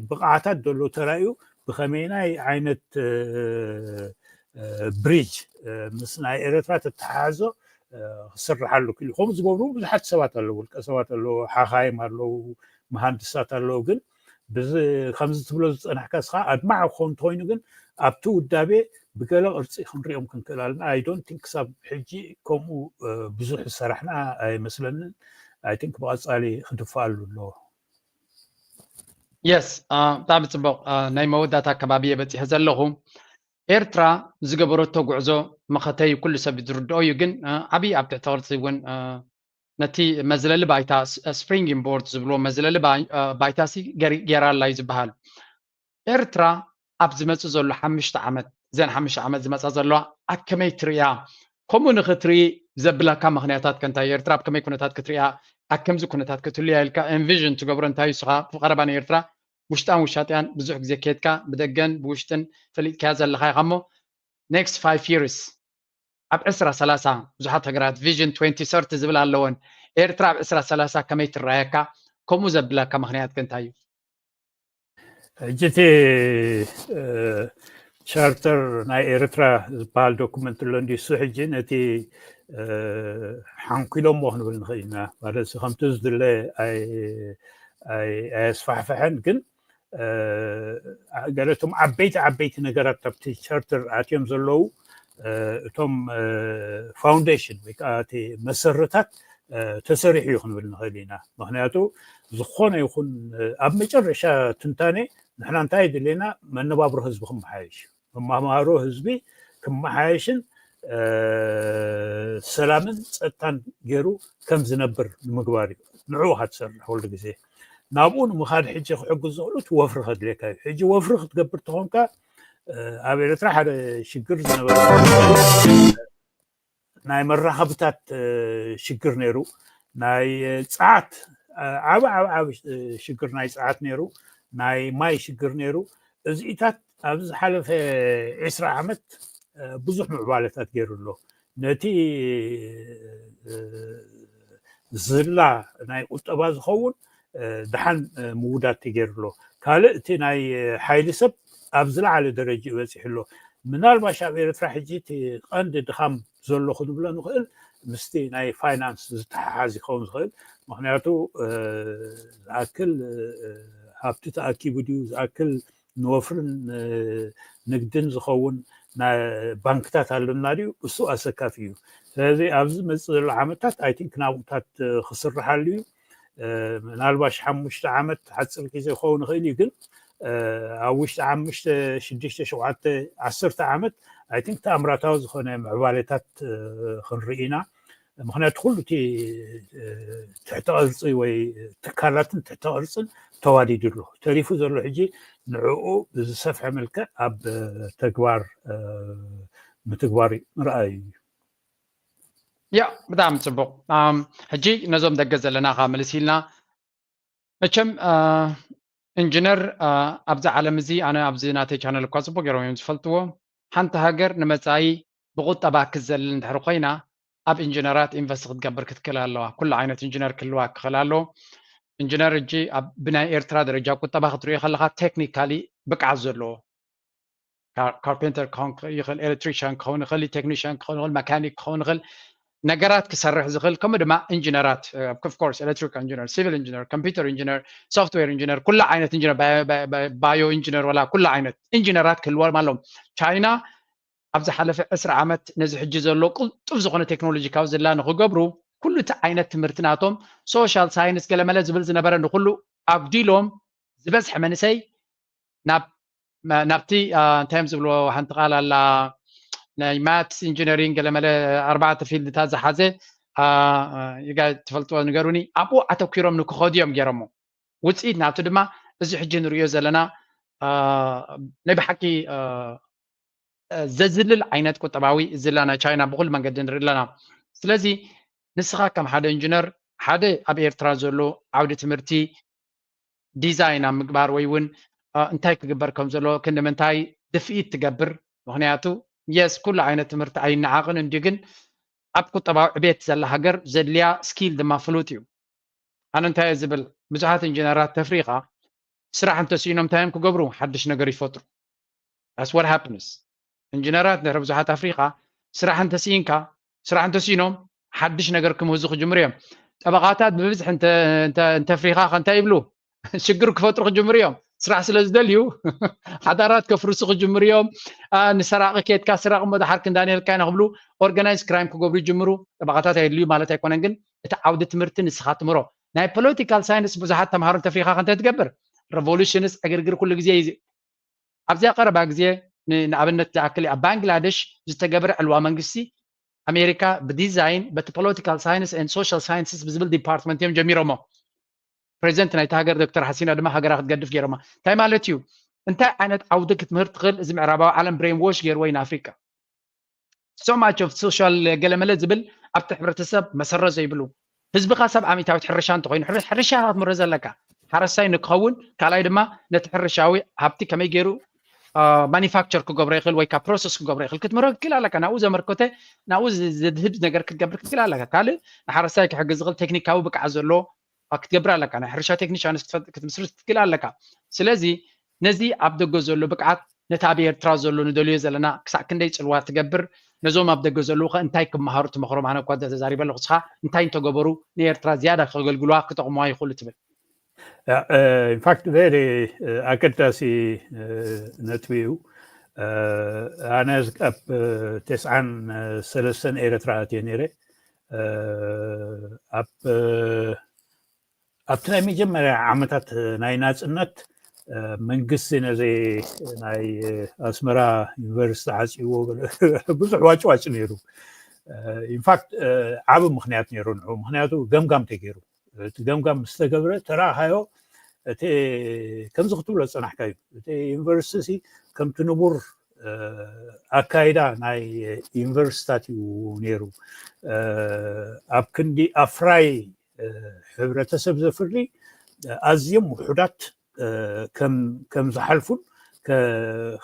ብቕዓታት ዘሎ ተራእዩ ብኸመይናይ ዓይነት ብሪጅ ምስ ናይ ኤረትራ ተተሓሕዞ ክስርሓሉ ክኢሉ። ከምኡ ዝገብሩ ብዙሓት ሰባት ኣለዉ፣ ውልቀ ሰባት ኣለዉ፣ ሓኻይም ኣለዉ፣ መሃንድሳት ኣለዉ። ግን ከምዚ ትብሎ ዝፀናሕካ እስኻ ኣድማዕ ክኸውን እንተኮይኑ ግን ኣብቲ ውዳቤ ብገለ ቅርፂ ክንሪኦም ክንክእል ኣለና። I don't think ክሳብ ሕጂ ከምኡ ብዙሕ ዝሰራሕና ኣይመስለንን። I think ብቐፃሊ ክድፈኣሉ ኣለዎ። የስ ብጣዕሚ ፅቡቅ። ናይ መወዳእታ ኣከባቢ እየ በፂሐ ዘለኹ። ኤርትራ ዝገበረቶ ጉዕዞ መኸተይ ኩሉ ሰብ ዝርድኦ እዩ። ግን ዓብዪ ኣብ ትሕቲ ቅርፂ እውን ነቲ መዝለሊ ባይታ springing board ዝብልዎ መዝለሊ ባይታ ሲ ገይራ ኣላ እዩ ዝበሃል። ኤርትራ ኣብ ዝመፅእ ዘሎ ሓሙሽተ ዓመት፣ እዘን ሓሙሽተ ዓመት ዝመፃ ዘለዋ ኣብ ከመይ ትርእያ? ከምኡ ንኽትርኢ ዘብላካ ምኽንያታት ከ እንታይ? ኤርትራ ኣብ ከመይ ኩነታት ክትርእያ? ኣብ ከምዚ ኩነታት ክትህልያ ኢልካ envision ትገብሮ እንታይ እዩ? ንስኻ ብቐረባ ንኤርትራ ውሽጣን ውሻጥያን ብዙሕ ግዜ ከድካ ብደገን ብውሽጥን ፈሊጥካያ ዘለኻ ኢኻ እሞ next five years ኣብ ዕስራ ሰላሳ ብዙሓት ሃገራት vision twenty thirty ዝብል ኣለወን። ኤርትራ ኣብ ዕስራ ሰላሳ ከመይ ትረኣየካ? ከምኡ ዘብላካ ምኽንያት ከ እንታይ እዩ? ሕጂ እቲ ቻርተር ናይ ኤርትራ ዝበሃል ዶኩመንት ኣሎ እንዲ እሱ ሕጂ ነቲ ሓንኪሎሞ ክንብል ንኽእል ኢና። ማለት ከምቲ ዝድለ ኣየስፋሕፈሐን፣ ግን ገለቶም ዓበይቲ ዓበይቲ ነገራት ኣብቲ ቻርተር ኣትዮም ዘለዉ እቶም ፋውንዴሽን ወይ ከዓ እቲ መሰረታት ተሰሪሑ እዩ ክንብል ንኽእል ኢና። ምክንያቱ ዝኾነ ይኹን ኣብ መጨረሻ ትንታኔ ንሕና እንታይ ድሌና መነባብሮ ህዝቢ ክመሓየሽ፣ መማማሮ ህዝቢ ክመሓየሽን ሰላምን ፀጥታን ገይሩ ከም ዝነብር ንምግባር እዩ። ንዕኡ ትሰርሕ ኩሉ ግዜ። ናብኡ ንምኻድ ሕጂ ክሕግዝ ዝኽእሉ እቲ ወፍሪ ከድልየካ እዩ። ሕጂ ወፍሪ ክትገብር ተኾንካ ኣብ ኤርትራ ሓደ ሽግር ዝነበረ ናይ መራኸብታት ሽግር ነይሩ። ናይ ፀዓት ዓብ ዓብ ዓብ ሽግር ናይ ፀዓት ነይሩ። ናይ ማይ ሽግር ነይሩ። እዚኢታት ኣብዚ ዝሓለፈ ዕስራ ዓመት ብዙሕ ምዕባለታት ገይሩ ኣሎ። ነቲ ዝላ ናይ ቁጠባ ዝኸውን ድሓን ምውዳድ ተገይሩ ኣሎ። ካልእ እቲ ናይ ሓይሊ ሰብ ኣብ ዝለዓለ ደረጃ በፂሑ ኣሎ። ምናልባሽ ኣብ ኤርትራ ሕጂ እቲ ቀንዲ ድኻም ዘሎ ክንብሎ ንኽእል ምስቲ ናይ ፋይናንስ ዝተሓሓዝ ይኸውን ዝኽእል። ምክንያቱ ዝኣክል ሃብቲ ተኣኪቡ ድዩ፣ ዝኣክል ንወፍርን ንግድን ዝኸውን ባንክታት ኣለና ድዩ? እሱ ኣሰካፊ እዩ። ስለዚ ኣብዚ መፅእ ዘሎ ዓመታት I think ናብኡታት ክስርሓሉ እዩ። ምናልባሽ ሓሙሽተ ዓመት ሓፂር ግዜ ክኸውን ይኽእል እዩ፣ ግን ኣብ ውሽጢ ሓሙሽተ ሽዱሽተ ሸውዓተ ዓሰርተ ዓመት I think ተኣምራታዊ ዝኾነ ምዕባሌታት ክንርኢ ኢና። ምክንያቱ ኩሉ እቲ ትሕተ ቅርፂ ወይ ትካላትን ትሕተ ቅርፅን ተዋዲዱ ኣሎ። ተሪፉ ዘሎ ሕጂ ንዕኡ ብዝሰፍሐ መልክዕ ኣብ ተግባር ምትግባር ምርኣይ እዩ። ያ ብጣዕሚ ፅቡቅ። ሕጂ ነዞም ደገ ዘለና ከዓ ምልስ ኢልና መቸም ኢንጂነር ኣብዚ ዓለም እዚ ኣነ ኣብዚ ናተይ ቻነል እኳ ፅቡቅ ገይሮም እዮም ዝፈልጥዎ። ሓንቲ ሃገር ንመፃኢ ብቁጠባ ክትዘልል እንድሕር ኮይና ኣብ ኢንጂነራት ኢንቨስት ክትገብር ክትክእል ኣለዋ። ኩሉ ዓይነት ኢንጂነር ክህልዋ ክኽእል ኣለዎ። ኢንጂነር እጂ ኣብ ብናይ ኤርትራ ደረጃ ቁጠባ ክትሪኦ ከለካ ቴክኒካሊ ብቅዓት ዘለዎ ካርፔንተር ክኸውን ይኽእል፣ ኤሌክትሪሽያን ክኸውን ይኽእል፣ ቴክኒሽያን ክኸውን ይኽእል፣ መካኒክ ክኸውን ይኽእል፣ ነገራት ክሰርሕ ዝኽእል ከምኡ ድማ ኢንጂነራት of course electrical engineer, civil engineer, computer engineer, software engineer ኩሉ ዓይነት ኢንጂነር ባዮ ኢንጂነር ወላ ኩሉ ዓይነት ኢንጂነራት ክህልዎም ኣለዎም። ቻይና ኣብ ዝሓለፈ ዕስራ ዓመት ነዚ ሕጂ ዘሎ ቅልጡፍ ዝኾነ ቴክኖሎጂ ካብ ዝላ ንክገብሩ ኩሉ እቲ ዓይነት ትምህርቲ ናቶም ሶሻል ሳይንስ ገለመለ ዝብል ዝነበረ ንኩሉ ኣጉዲሎም ዝበዝሐ መንእሰይ ናብ ናብቲ እንታይ እዮም ዝብልዎ ሓንቲ ቃል ኣላ ናይ ማትስ ኢንጂነሪንግ ገለመለ ኣርባዕተ ፊልድታት ዝሓዘ ይጋ ትፈልጥዎ ንገሩኒ ኣብኡ ኣተኪሮም ንክኸዱ እዮም ገይሮሞ። ውፅኢት ናብቲ ድማ እዚ ሕጂ ንሪኦ ዘለና ናይ ብሓቂ ዘዝልል ዓይነት ቁጠባዊ ዝላ ናይ ቻይና ብኩሉ መንገዲ ንርኢ ኣለና። ስለዚ ንስኻ ከም ሓደ ኢንጂነር ሓደ ኣብ ኤርትራ ዘሎ ዓውዲ ትምህርቲ ዲዛይን ኣብ ምግባር ወይ እውን እንታይ ክግበር ከም ዘሎ ክንዲ ምንታይ ድፍኢት ትገብር? ምክንያቱ የስ ኩሉ ዓይነት ትምህርቲ ኣይነዓቕን እንዲ ግን ኣብ ቁጠባዊ ዕቤት ዘላ ሃገር ዘድልያ ስኪል ድማ ፍሉጥ እዩ። ኣነ እንታይ ዝብል ብዙሓት ኢንጂነራት ተፍሪኻ ስራሕ እንተስኢኖም እንታይ እዮም ክገብሩ ሓድሽ ነገር ይፈጥሩ። That's what happens። ኢንጂነራት ድሕሪ ብዙሓት ኣፍሪኻ ስራሕ እንተስኢንካ ስራሕ እንተስኢኖም ሓድሽ ነገር ክምህዙ ክጅምሩ እዮም። ጠበቓታት ብብዝሒ እንተፍሪኻ ከንታይ ይብሉ ሽግር ክፈጥሩ ክጅምሩ እዮም። ስራሕ ስለ ዝደልዩ ሓዳራት ከፍርሱ ክጅምሩ እዮም። ንሰራቂ ኬትካ ስራቂ እሞ ድሓር ክንዳንየልካ ኢና ክብሉ ኦርጋናይዝ ክራይም ክገብሩ ይጅምሩ። ጠበቓታት ኣየድልዩ ማለት ኣይኮነን፣ ግን እቲ ዓውዲ ትምህርቲ ንስኻ ትምህሮ። ናይ ፖለቲካል ሳይንስ ብዙሓት ተምሃሮ እንተፍሪኻ ከንተ ትገብር ሬቮሉሽንስ ዕግርግር ኩሉ ግዜ እዩ። ኣብዚኣ ቀረባ ግዜ ንኣብነት ዝኣክል ኣብ ባንግላደሽ ዝተገብረ ዕልዋ መንግስቲ ኣሜሪካ ብዲዛይን በቲ ፖለቲካል ሳይንስ ን ሶሻል ሳይንስስ ብዝብል ዲፓርትመንት እዮም ጀሚሮሞ። ፕሬዚደንት ናይቲ ሃገር ዶክተር ሓሲና ድማ ሃገራ ክትገድፍ ገይሮማ። እንታይ ማለት እዩ? እንታይ ዓይነት ዓውዲ ክትምህር ትኽእል? እዚ ምዕራባዊ ዓለም ብሬን ዎሽ ገይርዎ እዩ ንኣፍሪካ። So much of social ገለመለ ዝብል ኣብቲ ሕብረተሰብ መሰረት ዘይብሉ ህዝብኻ ሰብ ኣሚታዊት ሕርሻ እንተኮይኑ ሕርሻ ክትምረ ዘለካ ሓረስታይ ንክኸውን ካልኣይ ድማ ነቲ ሕርሻዊ ሃብቲ ከመይ ገይሩ ማኒፋክቸር ክገብሮ ይኽእል ወይ ካብ ፕሮሰስ ክገብሮ ይኽእል ክትምሮ ክትክእል ኣለካ። ናብኡ ዘመርኮተ ናብኡ ዘድህብ ነገር ክትገብር ክትክእል ኣለካ። ካልእ ንሓረስታይ ክሕግዝ ዝኽእል ቴክኒካዊ ብቅዓት ዘለዎ ክትገብር ኣለካ። ናይ ሕርሻ ቴክኒሻንስ ክትምስርት ክትክእል ኣለካ። ስለዚ ነዚ ኣብ ደገ ዘሎ ብቅዓት ነቲ ኣብ ኤርትራ ዘሎ ንደልዮ ዘለና ክሳዕ ክንደይ ጽልዋ ትገብር? ነዞም ኣብ ደገ ዘለዉ ከ እንታይ ክመሃሩ ትመኽሮም? ኣነ እኳ ተዛሪበ ኣለኹ፣ እስኻ እንታይ እንተገበሩ ንኤርትራ ዝያዳ ከገልግልዋ ክጠቕምዋ ይኽእሉ ትብል? ኢንፋክት ቨሪ ኣገዳሲ ነጥቢ እዩ። ኣነ ኣብ ተስዓን ሰለስተን ኤርትራ ኣትየ ነይረ። ኣብ ኣብቲ ናይ መጀመርያ ዓመታት ናይ ናፅነት መንግስቲ ነዚ ናይ ኣስመራ ዩኒቨርሲቲ ዓፅይዎ ብዙሕ ዋጭዋጭ ነይሩ። ኢንፋክት ዓብ ምክንያት ነይሩ ንዑ ምክንያቱ ገምጋም ተገይሩ እቲ ገምጋም ምስተገብረ ተረኣኻዮ እቲ ከምዚ ክትብሎ ዝፀናሕካ እዩ። እቲ ዩኒቨርሲቲ ከምቲ ንቡር ኣካይዳ ናይ ዩኒቨርሲታት እዩ ነይሩ። ኣብ ክንዲ ኣፍራይ ሕብረተሰብ ዘፍሪ ኣዝዮም ውሑዳት ከም ዝሓልፉን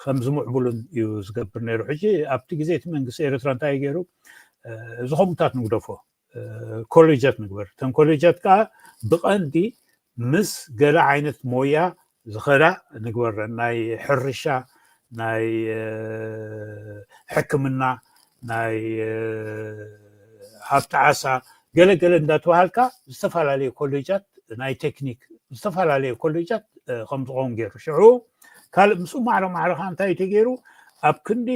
ከም ዝምዕብሉን እዩ ዝገብር ነይሩ። ሕጂ ኣብቲ ግዜ እቲ መንግስቲ ኤርትራ እንታይ ገይሩ እዚ ከምኡታት ንግደፎ ኮሌጃት ንግበር። እተን ኮሌጃት ከዓ ብቐንዲ ምስ ገለ ዓይነት ሞያ ዝኸዳ ንግበረን። ናይ ሕርሻ፣ ናይ ሕክምና፣ ናይ ሃብቲ ዓሳ ገለ ገለ እንዳተባሃልካ ዝተፈላለዩ ኮሌጃት ናይ ቴክኒክ ዝተፈላለዩ ኮሌጃት ከም ዝኸውን ገይሩ። ሽዑ ካልእ ምስኡ ማዕረ ማዕረ ከዓ እንታይ ተገይሩ ኣብ ክንዲ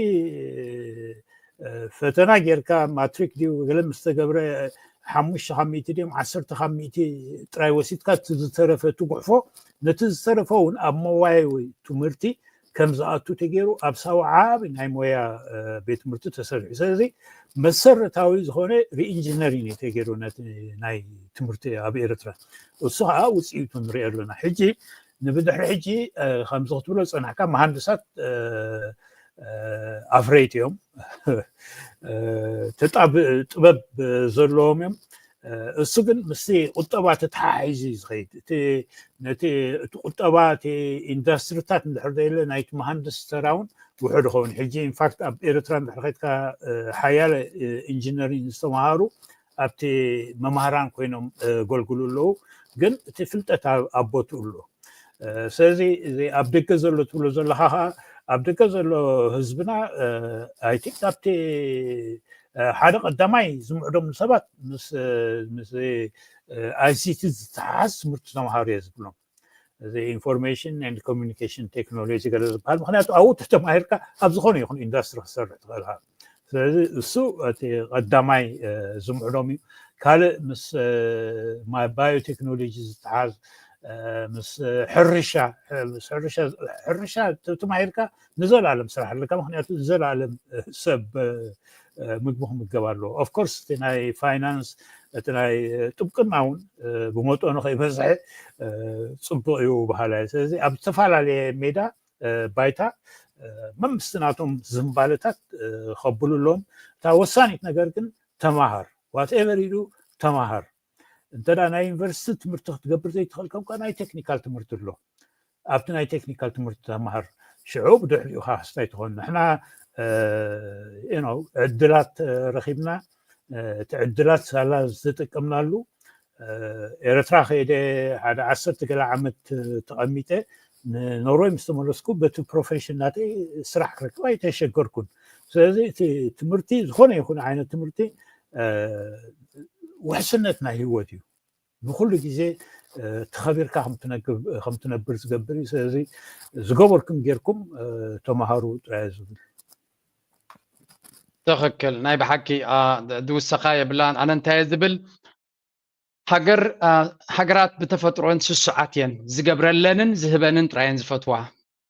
ፈተና ጌርካ ማትሪክ ድዩ ገለ ምስተገብረ ሓሙሽተ ካብ ሚእቲ ድዮም ዓሰርተ ካብ ሚእቲ ጥራይ ወሲድካ እቲ ዝተረፈ እቲ ጉሕፎ ነቲ ዝተረፈ እውን ኣብ መዋየዊ ትምህርቲ ከም ዝኣቱ ተገይሩ ኣብ ሳዋ ዓቢ ናይ ሞያ ቤት ትምህርቲ ተሰሪሑ። ስለዚ መሰረታዊ ዝኾነ ሪኢንጂነሪንግ እዩ ተገይሩ ነቲ ናይ ትምህርቲ ኣብ ኤርትራ። እሱ ከዓ ውፅኢቱ ንሪኦ ኣለና። ሕጂ ንብድሕሪ ሕጂ ከምዚ ክትብሎ ዝፀናሕካ መሃንድሳት ኣፍረይቲ እዮም። ጥበብ ዘለዎም እዮም። እሱ ግን ምስቲ ቁጠባ ተተሓሒዙ እዩ ዝኸይድ። ነቲ ቁጠባ እቲ ኢንዱስትሪታት እንድሕር ዘየለ ናይቲ መሃንድስ ተራ እውን ውሑድ ይኸውን። ሕጂ ኢንፋክት ኣብ ኤርትራ እንድሕር ከድካ ሓያለ ኢንጂነሪንግ ዝተምሃሩ ኣብቲ መምሃራን ኮይኖም ዘገልግሉ ኣለዉ። ግን እቲ ፍልጠት ኣብ ቦትኡ ኣሎ። ስለዚ እዚ ኣብ ደገ ዘሎ ትብሎ ዘለኻ ከዓ ኣብ ደገ ዘሎ ህዝብና ኣይ ቲንክ ኣብቲ ሓደ ቀዳማይ ዝምዕዶም ሰባት ምስ ኣይሲቲ ዝተሓሓዝ ትምህርቲ ተምሃሩ እየ ዝብሎም። እዚ ኢንፎርሜሽን ኤንድ ኮሚኒኬሽን ቴክኖሎጂ ገለ ዝበሃል ምክንያቱ ኣብኡ ተተማሂርካ ኣብ ዝኾነ ይኹን ኢንዳስትሪ ክሰርሕ ትኽእል። ስለዚ እሱ እቲ ቀዳማይ ዝምዕዶም እዩ። ካልእ ምስ ባዮቴክኖሎጂ ዝተሓዝ ምስ ሕርሻ ሕርሻ ተማሂርካ ንዘለኣለም ስራሕ ኣለካ። ምክንያቱ ንዘለኣለም ሰብ ምግቢ ክምገብ ኣለዎ። ኦፍኮርስ እቲ ናይ ፋይናንስ እቲ ናይ ጥብቅና እውን ብመጠኑ ከይበዝሐ ፅቡቅ እዩ በሃላይ። ስለዚ ኣብ ዝተፈላለየ ሜዳ ባይታ መምስቲ ናቶም ዝንባለታት ከብሉ ኣለዎም። እታ ወሳኒት ነገር ግን ተማሃር፣ ዋትኤቨር ኢሉ ተማሃር። እንተ ናይ ዩኒቨርሲቲ ትምህርቲ ክትገብር ዘይትኽእል ከም ናይ ቴክኒካል ትምህርቲ ኣሎ። ኣብቲ ናይ ቴክኒካል ትምህርቲ ተማሃር፣ ሽዑ ብድሕሪኡ ካስታይ ትኾን። ንሕና ዕድላት ረኺብና፣ እቲ ዕድላት ሳላ ዝተጠቀምናሉ። ኤረትራ ከይደ ሓደ ዓሰርተ ገለ ዓመት ተቐሚጠ ንኖርወይ ምስ ተመለስኩ በቲ ፕሮፌሽን ናተይ ስራሕ ክረክብ ኣይተሸገርኩን። ስለዚ እቲ ትምህርቲ፣ ዝኾነ ይኹን ዓይነት ትምህርቲ ውሕስነት ናይ ህይወት እዩ። ንኩሉ ግዜ ተኸቢርካ ከም ትነብር ዝገብር እዩ። ስለዚ ዝገበርኩም ጌርኩም ተምሃሩ ጥራይ ዝብል። ትኽክል። ናይ ብሓቂ ዝውሰኻ የብላን። ኣነ እንታይ ዝብል፣ ሃገር ሃገራት ብተፈጥሮን ስሱዓት እየን፣ ዝገብረለንን ዝህበንን ጥራየን ዝፈትዋ።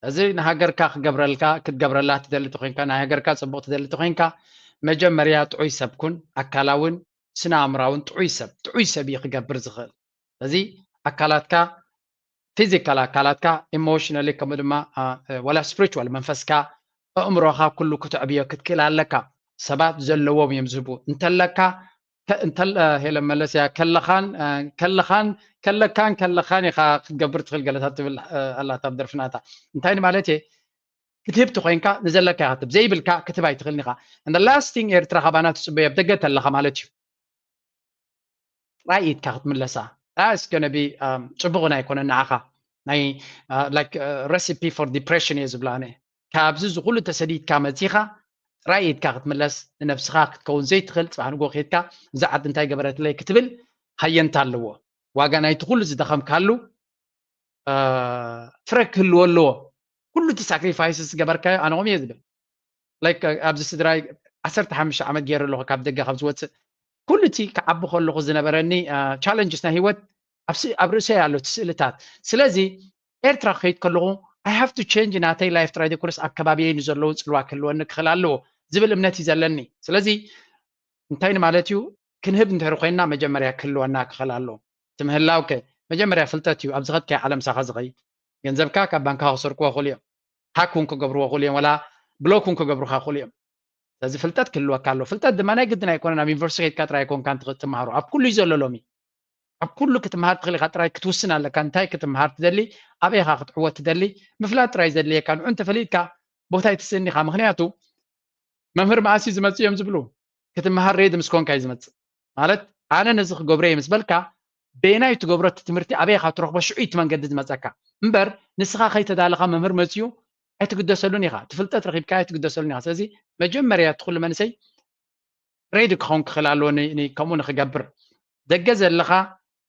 እዚ ንሃገርካ ክገብረልካ ክትገብረላ ትደሊ ተኮይንካ፣ ናይ ሃገርካ ጽቡቕ ትደሊ ተኮይንካ፣ መጀመርያ ጥዑይ ሰብ ኩን፣ ኣካላውን ስነ ኣእምራውን ጥዑይ ሰብ ጥዑይ ሰብ እዩ ክገብር ዝኽእል። እዚ ኣካላትካ፣ ፊዚካል ኣካላትካ፣ ኢሞሽናሊ፣ ከምኡ ድማ ወላ ስፕሪቹዋል መንፈስካ፣ ኣእምሮኻ ኩሉ ክትዕብዮ ክትክእል ኣለካ። ሰባት ዘለዎም እዮም ዝህቡ። እንተለካ ሄለን መለስ እያ፣ ከለኻን ከለኻን ከለካን ከለኻን ኢኻ ክትገብር ትኽእል ገለታት ትብል ኣላታ ኣብ ደርፍናታ። እንታይ ማለት እየ? ክትህብ ተኮይንካ ንዘለካ ኢኻ ክትህብ፣ ዘይብልካ ክትህብ ኣይትኽእልን ኢኻ። And the last thing ኤርትራ ካባና ትጽበዮ ኣብ ደገ ተለኻ ማለት እዩ። ጥራይ ኢድካ ክትምለሳ። That's gonna be ጽቡቕ ናይ ኮነ ንዓኻ ናይ like recipe for depression እየ ዝብላ ኣነ። ካብዚ ዝኹሉ ተሰዲድካ መጺኻ ጥራይ ኢድካ ክትምለስ፣ ንነብስኻ ክትከውን ዘይትኽእል፣ ጽባሕ ንጎ ከይድካ እዛ ዓዲ እንታይ ገበረትለይ ክትብል ሃየንታ ኣለዎ። ዋጋ ናይቲ ኩሉ ዝደኸምካሉ ፍረ ክህልዎ ኣለዎ። ኩሉ እቲ ሳክሪፋይስ ዝገበርካዮ ኣነ ከምኡ እየ ዝብል። ላይክ ኣብዚ ስድራይ ዓሰርተ ሓሙሽተ ዓመት ገይረ ኣለኹ ካብ ደገ ካብ ዝወፅእ። ኩሉ እቲ ክዓቢ ከለኹ ዝነበረኒ ቻለንጅስ ናይ ህይወት ኣብ ርእሰይ ኣሎ እቲ ስእልታት። ስለዚ ኤርትራ ክኸይድ ከለኹ I have to change ናተይ ላይፍ ጥራይ ዘይኮነስ ኣብ ከባቢየይ ንዘለዉ ፅልዋ ክህልወኒ ክኽእል ኣለዎ ዝብል እምነት እዩ ዘለኒ። ስለዚ እንታይ ንማለት እዩ? ክንህብ እንድሕር ኮይንና መጀመርያ ክህልወና ክኽእል ኣለዎ። እቲ ምህላው ከ መጀመርያ ፍልጠት እዩ። ኣብ ዝኸድካዮ ዓለም ምሳኻ ዝኸይድ። ገንዘብካ ካብ ባንካ ክሰርቅዎ ይኽእሉ እዮም። ሃክ እውን ክገብርዎ ይኽእሉ እዮም፣ ወላ ብሎክ እውን ክገብሩኻ ይኽእሉ እዮም። ስለዚ ፍልጠት ክህልወካ ኣለዎ። ፍልጠት ድማ ናይ ግድን ኣይኮነን ኣብ ዩኒቨርሲቲ ከይድካ ጥራይ ኣይኮንካን ትመሃሮ። ኣብ ኩሉ እዩ ዘሎ ሎሚ። ኣብ ኩሉ ክትመሃር ትኽእል ኢኻ፣ ጥራይ ክትውስን ኣለካ። እንታይ ክትመሃር ትደሊ፣ ኣበይ ኢኻ ክትዕወት ትደሊ፣ ምፍላጥ ጥራይ ዘድልየካ። ንዑ እንተፈሊጥካ ቦታ ኣይትስእን ኢኻ። ምኽንያቱ መምህር መኣስ እዩ ዝመጽእ እዮም ዝብሉ። ክትመሃር ሬዲ ምስ ኮንካ እዩ ዝመጽእ። ማለት ኣነ ነዚ ክገብሮ እየ ምስ በልካ በየናይ ትገብሮ እቲ ትምህርቲ ኣበይ ኢኻ ትረኽቦ ሽዑ እዩ እቲ መንገዲ ዝመጸካ እምበር ንስኻ ከይተዳለኻ መምህር መጽኡ ኣይትግደሰሉን ኢኻ። እቲ ፍልጠት ረኺብካ ኣይትግደሰሉን ኢኻ። ስለዚ መጀመርያ እቲ ኩሉ መንእሰይ ሬዲ ክኸውን ክኽእል ኣለዎ ን- ን- ከምኡ ንክገብር። ደገ ዘለኻ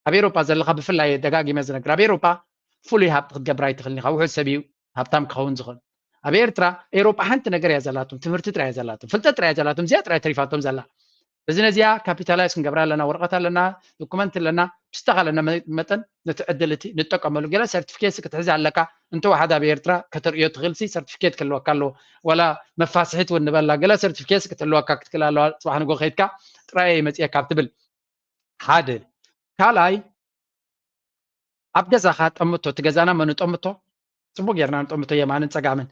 ኣብ ኤሮፓ ዘለኻ ብፍላይ ደጋጊመ ዝነግር ኣብ ኤሮፓ ፍሉይ ሃብቲ ክትገብር ኣይትኽእልን ኢኻ። ውሑድ ሰብ እዩ ሃብታም ክኸውን ዝኽእል። ኣብ ኤርትራ ኤሮፓ ሓንቲ ነገር እያ ዘላቶም፣ ትምህርቲ ጥራይ እያ ዘላቶም፣ ፍልጠት ጥራይ እያ ዘላቶም፣ እዚኣ ጥራይ ተሪፋቶም ዘላ። እዚ ነዚኣ ካፒታላይዝ ክንገብራ ኣለና፣ ወረቐት ኣለና፣ ዶኩመንት ኣለና፣ ብዝተኻለና መ- መጠን ነቲ ዕድል እቲ ንጠቀመሉ። ገለ ሰርቲፊኬት ክትሕዝ ኣለካ፣ እንተወሓደ ኣብ ኤርትራ ከተርእዮ ትኽእል ሲ ሰርቲፊኬት ክህልወካ ኣለዎ፣ ወላ መፋስሒት እውን ንበላ፣ ገለ ሰርቲፊኬት ክትህልወካ ክትክእል ኣለዋ። ጽባሕ ንጎ ከይድካ ጥራይ እየ መጽኤ ካብ ትብል ሓደ። ካልኣይ ኣብ ገዛኻ ጠምቶ፣ እቲ ገዛና መን ጠምቶ፣ ጽቡቅ ጌርና ንጠምቶ የማንን ጸጋምን።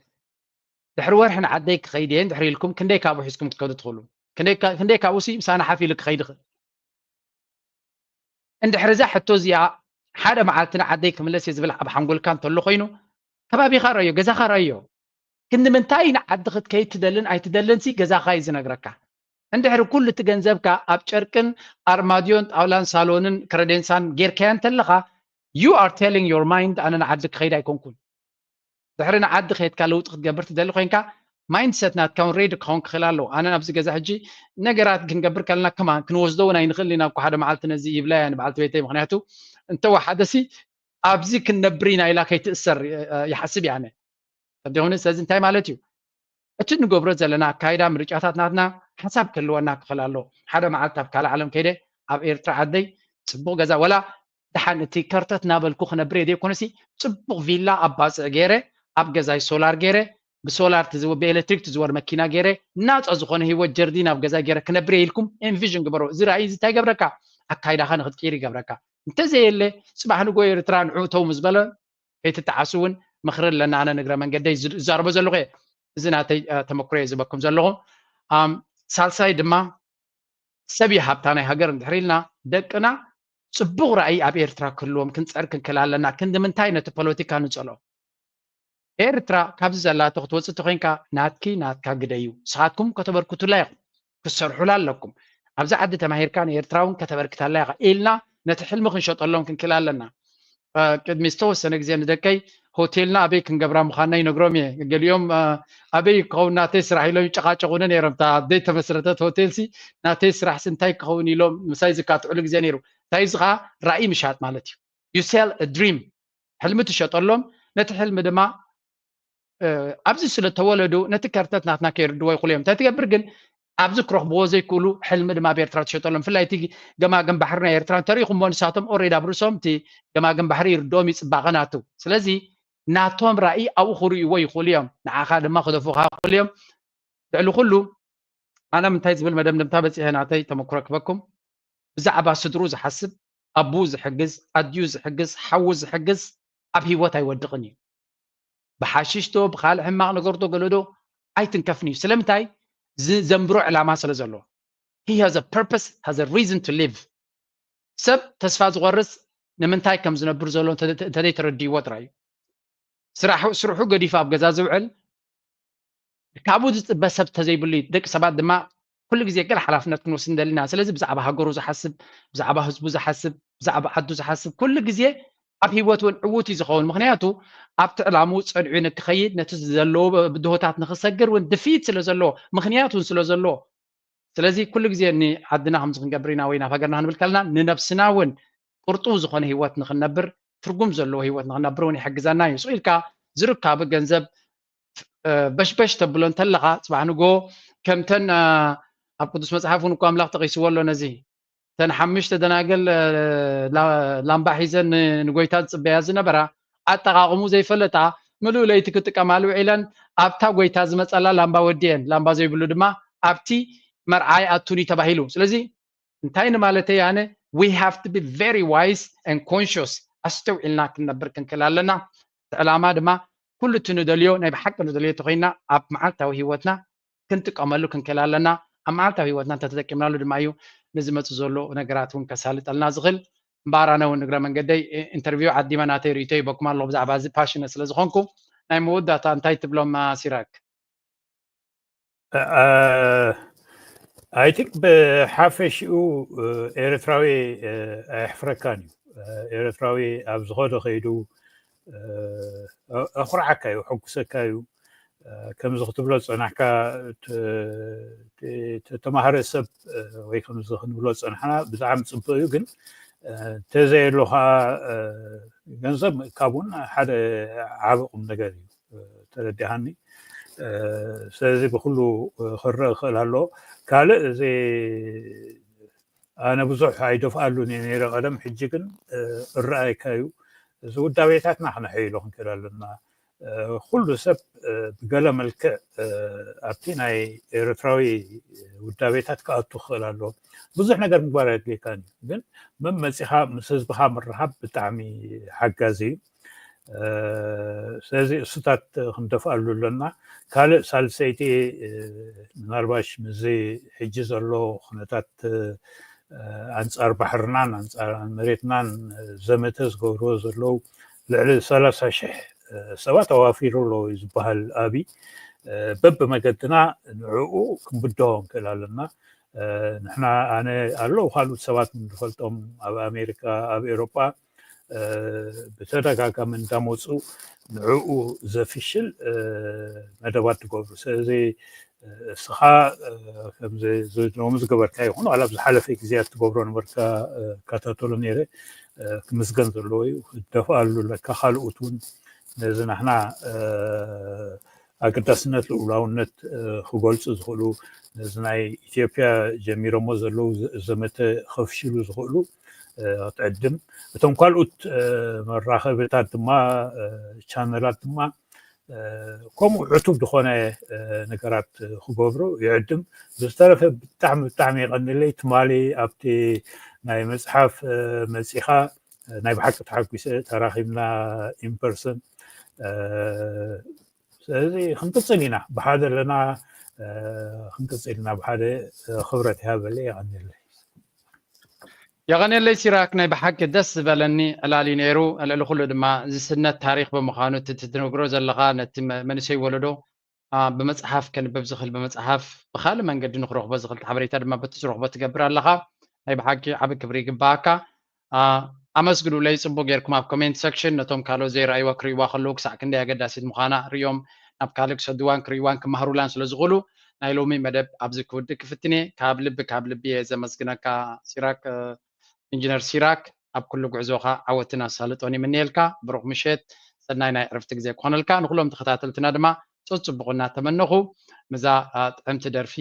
ድሕሪ ወርሒ ንዓደይ ክኸይድ እየ እንድሕር ኢልኩም ክንደይ ካብኡ ሒዝኩም ክትከዱ ትኽእሉ? ክንደይ ካ- ክንደይ ካብኡ ሲ ምሳና ሓፍ ኢሉ ክኸይድ ይኽእል? እንድሕር እዛ ሕቶ እዚኣ ሓደ መዓልቲ ንዓደይ ክምለስ እየ ዝብል ኣብ ሓንጎልካ እንተሎ ኮይኑ ከባቢኻ ረዮ፣ ገዛኻ ረዮ። ክንዲ ምንታይ ንዓዲ ክትከይድ ትደልን ኣይትደልን ሲ ገዛኻ እዩ ዝነግረካ። እንድሕሪ ኩሉ እቲ ገንዘብካ ኣብ ጨርቅን ኣርማድዮን ጣውላን ሳሎንን ክረዴንሳን ጌርካያ እንተለኻ you are telling your mind ኣነ ንዓዲ ክኸይድ ኣይኮንኩን። ድሕሪ ንዓዲ ከይድካ ለውጢ ክትገብር ትደሊ ኮይንካ ማይንድሰት ናትካ እውን ሬዲ ክኸውን ክኽእል ኣለዎ። ኣነ ኣብዚ ገዛ ሕጂ ነገራት ክንገብር ከለና ከማን ክንወስዶ እውን ኣይንኽእል ኢና እኮ ሓደ መዓልቲ ነዚ ይብላ እያ ንበዓልቲ ቤተይ። ምክንያቱ እንተወሓደ ሲ ኣብዚ ክንነብር ኢና ኢላ ከይትእሰር ይሓስብ እየ ኣነ። ተደይኮነ ስለዚ እንታይ ማለት እዩ? እቲ ንገብሮ ዘለና ኣካይዳ ምርጫታት ናትና ሓሳብ ክህልወና ክኽእል ኣለዎ። ሓደ መዓልቲ ኣብ ካልእ ዓለም ከይደ ኣብ ኤርትራ ዓደይ ጽቡቕ ገዛ ወላ ደሓን እቲ ከርተት እናበልኩ ክነብር እየ ዘይኮነሲ ጽቡቕ ቪላ ኣብ ባጽዕ ገይረ ኣብ ገዛይ ሶላር ገይረ ብሶላር ትዝወ ብኤሌክትሪክ ትዝወር መኪና ገይረ ናጻ ዝኾነ ህይወት ጀርዲን ኣብ ገዛይ ገይረ ክነብር እየ ኢልኩም ኢንቪዥን ግበሮ። እዚ ራእይ እዚ እንታይ ይገብረካ? ኣካይዳኻ ንክትቅይር ይገብረካ። እንተዘየለ ጽባሕ ንጎ ኤርትራ ንዑ ተው ምስ በለ ከይትጠዓሱ እውን ምኽሪ ኣለና። ኣነ ንግረ መንገደይ ዝዛረቦ ዘለኹ እየ። እዚ ናተይ ተመክሮ እየ ዝበኩም ዘለኹ። ሳልሳይ ድማ ሰብ ይሃብታ ናይ ሃገር እንድሕር ኢልና ደቅና ፅቡቕ ራእይ ኣብ ኤርትራ ክህልዎም ክንፅዕር ክንክእል ኣለና። ክንዲ ምንታይ ነቲ ፖለቲካ ንፀሎ? ኤርትራ ካብዚ ዘላቶ ክትወፅእ ተኮይንካ ናትኪ ናትካ ግደ እዩ። ንስኻትኩም ከተበርክቱላ ኢኹም፣ ክትሰርሑላ ኣለኩም። ኣብዚ ዓዲ ተማሂርካ ንኤርትራ እውን ከተበርክታላ ኢኻ ኢልና ነቲ ሕልሚ ክንሸጠሎም ክንክእል ኣለና። ቅድሚ ዝተወሰነ ግዜ ንደቀይ ሆቴልና ኣበይ ክንገብራ ምዃንና ይነግሮም እየ። ገሊኦም ኣበይ ክኸውን ናተይ ስራሕ ኢሎም ይጨቃጨቁኒ ነይሮም። እታ ዘይተመስረተት ሆቴል ሲ ናተይ ስራሕ ሲ እንታይ ክኸውን ኢሎም ምሳይ ዝካትዕሉ ግዜ ነይሩ። እንታይ እዚ ከዓ ራእይ ምሻጥ ማለት እዩ። You sell a dream፣ ሕልሚ ትሸጠሎም። ነቲ ሕልሚ ድማ ኣብዚ ስለ ተወለዱ ነቲ ከርተት ናትና ከይርድዎ ይኽእሉ እዮም። እንታይ ትገብር ግን ኣብዚ ክረኽብዎ ዘይክእሉ ሕልሚ ድማ ኣብ ኤርትራ ትሸጠሎም። ብፍላይ እቲ ገማግም ባሕሪ ናይ ኤርትራ እንተሪኢኹምዎ ንሳቶም ኦሬዲ ኣብ ርእሶም እቲ ገማግም ባሕሪ ይርድኦም እዩ ፅባቐ ናቱ። ስለዚ ናቶም ራእይ ኣብኡ ክርእይዎ ይኽእሉ እዮም። ንዓኻ ድማ ክደፉኻ ይኽእሉ እዮም። ልዕሊ ኩሉ ኣነ ምንታይ ዝብል መደምደምታ በፂሐ ናተይ ተመክሮ ክበኩም ብዛዕባ ስድሩ ዝሓስብ ኣቡ ዝሕግዝ ኣድዩ ዝሕግዝ ሓዉ ዝሕግዝ ኣብ ህይወት ኣይወድቕን እዩ። ብሓሽሽቶ ብካልእ ሕማቕ ነገርቶ ገለዶ ኣይትንከፍን እዩ። ስለምንታይ? ዝዘንብሮ ዕላማ ስለ ዘሎ። He has a purpose, has a reason to live። ሰብ ተስፋ ዝቆርስ ንምንታይ ከም ዝነብር ዘሎ እንተዘይተረድይዎ ጥራይ እዩ። ስርሑ ገዲፉ ኣብ ገዛ ዝውዕል ካብኡ ዝፅበ ሰብ ተዘይብሉ እዩ። ደቂ ሰባት ድማ ኩሉ ግዜ ገለ ሓላፍነት ክንወስድ እንደሊና። ስለዚ ብዛዕባ ሃገሩ ዝሓስብ፣ ብዛዕባ ህዝቡ ዝሓስብ፣ ብዛዕባ ዓዱ ዝሓስብ ኩሉ ግዜ ኣብ ህይወት እውን ዕዉት እዩ ዝኸውን። ምክንያቱ ኣብቲ ዕላምኡ ፀንዑ ንክኸይድ ነቲ ዘለዎ ብድሆታት ንክሰግር እውን ድፍኢት ስለ ዘለዎ ምክንያት እውን ስለ ዘለዎ ስለዚ ኩሉ ግዜ ንዓድና ከምዚ ክንገብር ኢና ወይ ናብ ሃገርና ክንብል ከለና ንነብስና እውን ቅርጡው ዝኾነ ህይወት ንክንነብር ትርጉም ዘለዎ ህይወት ንክንነብር እውን ይሕግዘና እዩ። ስቕ ኢልካ ዝርካብ ገንዘብ በሽበሽ ተብሎ እንተለኻ ፅባሕ ንጎ ከምተን ኣብ ቅዱስ መፅሓፍ እውን እኮ ኣምላኽ ጠቂስዎ ኣሎ ነዚ ተን ሓሙሽተ ደናግል ላምባ ሒዘን ንጎይታ ዝፅበያ ዝነበራ ኣጠቃቅሙ ዘይፈለጣ ምሉእ ለይቲ ክጥቀማሉ ውዒለን ኣብታ ጎይታ ዝመፀላ ላምባ ወዲኤን ላምባ ዘይብሉ ድማ ኣብቲ መርዓ ይኣቱን እዩ ተባሂሉ። ስለዚ እንታይ ንማለተይ ኣነ we have to be very wise and conscious ኣስተውዒልና ክንነብር ክንክእል ኣለና። እቲ ዕላማ ድማ ኩሉ እቲ ንደልዮ ናይ ብሓቂ ንደልዮ ተኮይና ኣብ መዓልታዊ ህይወትና ክንጥቀመሉ ክንክእል ኣለና። ኣብ መዓልታዊ ህይወትና እንተተጠቂምናሉ ድማ እዩ ንዝመፁ ዘሎ ነገራት እውን ከሳልጠልና ዝኽእል። እምበኣር ኣነ እውን እግረ መንገደይ ኢንተርቪው ዓዲመ ናተይ ርእቶ ይበኩም ኣለኹ ብዛዕባ እዚ ፓሽነ ስለ ዝኾንኩ ናይ መወዳእታ እንታይ ትብሎም ሲራክ? I think ብሓፈሽኡ ኤርትራዊ ኣየሕፍረካን እዩ። ኤርትራዊ ኣብ ዝኸዶ ከይዱ ኣኹርዓካ እዩ፣ ሕጉሰካ እዩ። ከምዚ ክትብሎ ዝፀናሕካ ተማሃረ ሰብ ወይ ከምዚ ክንብሎ ዝፀናሕና ብጣዕሚ ፅቡቅ እዩ፣ ግን እንተዘየሎ ከዓ ገንዘብ ምእካብ እውን ሓደ ዓቢ ቁም ነገር እዩ። ተረዲሃኒ። ስለዚ ብኩሉ ክረእ ክእል ኣሎ። ካልእ እዚ ኣነ ብዙሕ ኣይደፍኣሉን እየ ነይረ ቀደም፣ ሕጂ ግን እረኣየካ እዩ። እዚ ውዳቤታትና ክነሐይሎ ክንክእል ኣለና። ኩሉ ሰብ ብገለ መልክዕ ኣብቲ ናይ ኤርትራዊ ውዳቤታት ክኣቱ ክኽእል ኣለዎ። ብዙሕ ነገር ምግባር ኣየድልየካን እዩ፣ ግን መመፂኻ ምስ ህዝብኻ ምርኻብ ብጣዕሚ ሓጋዚ እዩ። ስለዚ እሱታት ክንደፍኣሉ ኣለና። ካልእ ሳልሰይቲ ምናልባሽ ምስዚ ሕጂ ዘሎ ኩነታት ኣንፃር ባሕርናን ኣንፃር መሬትናን ዘመተ ዝገብርዎ ዘለዉ ልዕሊ ሰላሳ ሽሕ ሰባት ኣዋፊሩ ኣሎ እዩ ዝበሃል። ኣቢ በብመገድና ንዕኡ ክንብድሆ ንክእል ኣለና። ንሕና ኣነ ኣለዉ ካልኦት ሰባት ንፈልጦም ኣብ ኣሜሪካ ኣብ ኤሮጳ ብተደጋጋሚ እንዳመፁ ንዕኡ ዘፍሽል መደባት ትገብሩ። ስለዚ እስኻ ከምዚ ሎሚ ዝገበርካ ይኹን ዋላ ኣብ ዝሓለፈ ግዜያት ትገብሮ ነበርካ እከታተሎ ነይረ። ክምስገን ዘለዎ እዩ። ክደፍኣሉ ኣለካ። ካልኦት እውን ነዚ ናሕና ኣገዳስነት ልኡላውነት ክገልፁ ዝኽእሉ ነዚ ናይ ኢትዮጵያ ጀሚሮሞ ዘለዉ ዘመተ ከፍሽሉ ዝኽእሉ ክትዕድም እቶም ካልኦት መራኸብታት ድማ ቻነላት ድማ ከምኡ ዕቱብ ዝኾነ ነገራት ክገብሩ ይዕድም። ብዝተረፈ ብጣዕሚ ብጣዕሚ የቐንለይ። ትማሊ ኣብቲ ናይ መፅሓፍ መፂኻ ናይ ብሓቂ ተሓጒሰ። ተራኺብና ኢንፐርሰን ስለዚ ክንቅፅል ኢና፣ ብሓደ ኣለና። ክንቅፅል ኢና ብሓደ። ክብረት ይሃበለይ። የቐንየለይ። የቐንየለይ ሲራክ፣ ናይ ብሓቂ ደስ ዝበለኒ ዕላል እዩ ነይሩ። ልዕሊ ኩሉ ድማ ዝስነት ታሪክ ብምዃኑ እቲ ትነግሮ ዘለኻ ነቲ መንእሰይ ወለዶ ብመፅሓፍ ከንበብ ዝኽእል፣ ብመፅሓፍ ብካልእ መንገዲ ንክረኽቦ ዝኽእል ሓበሬታ ድማ በቲ ዝረኽቦ ትገብር ኣለኻ። ናይ ብሓቂ ዓቢ ክብሪ ይግባኣካ። ኣመስግኑለይ። ፅቡቅ ጌርኩም ኣብ ኮሜንት ሰክሽን ነቶም ካልኦት ዘይረኣይዋ ክርእይዋ ከለዉ ክሳዕ ክንደይ ኣገዳሲት ምዃና ርእዮም ናብ ካልእ ክሰድዋን ክርእይዋን ክመሃሩላን ስለ ዝኽእሉ ናይ ሎሚ መደብ ኣብዚ ክውድእ ክፍትን እየ። ካብ ልቢ ካብ ልቢ እየ ዘመስግነካ ሲራክ፣ ኢንጂነር ሲራክ። ኣብ ኩሉ ጉዕዞኻ ዓወትን ኣሳልጦን ይምነየልካ። ብሩኽ ምሸት፣ ሰናይ ናይ ዕረፍቲ ግዜ ክኾነልካ። ንኩሎም ተኸታተልትና ድማ ፆት ፅቡቕ እናተመነኹ ምዛ ጥዕምቲ ደርፊ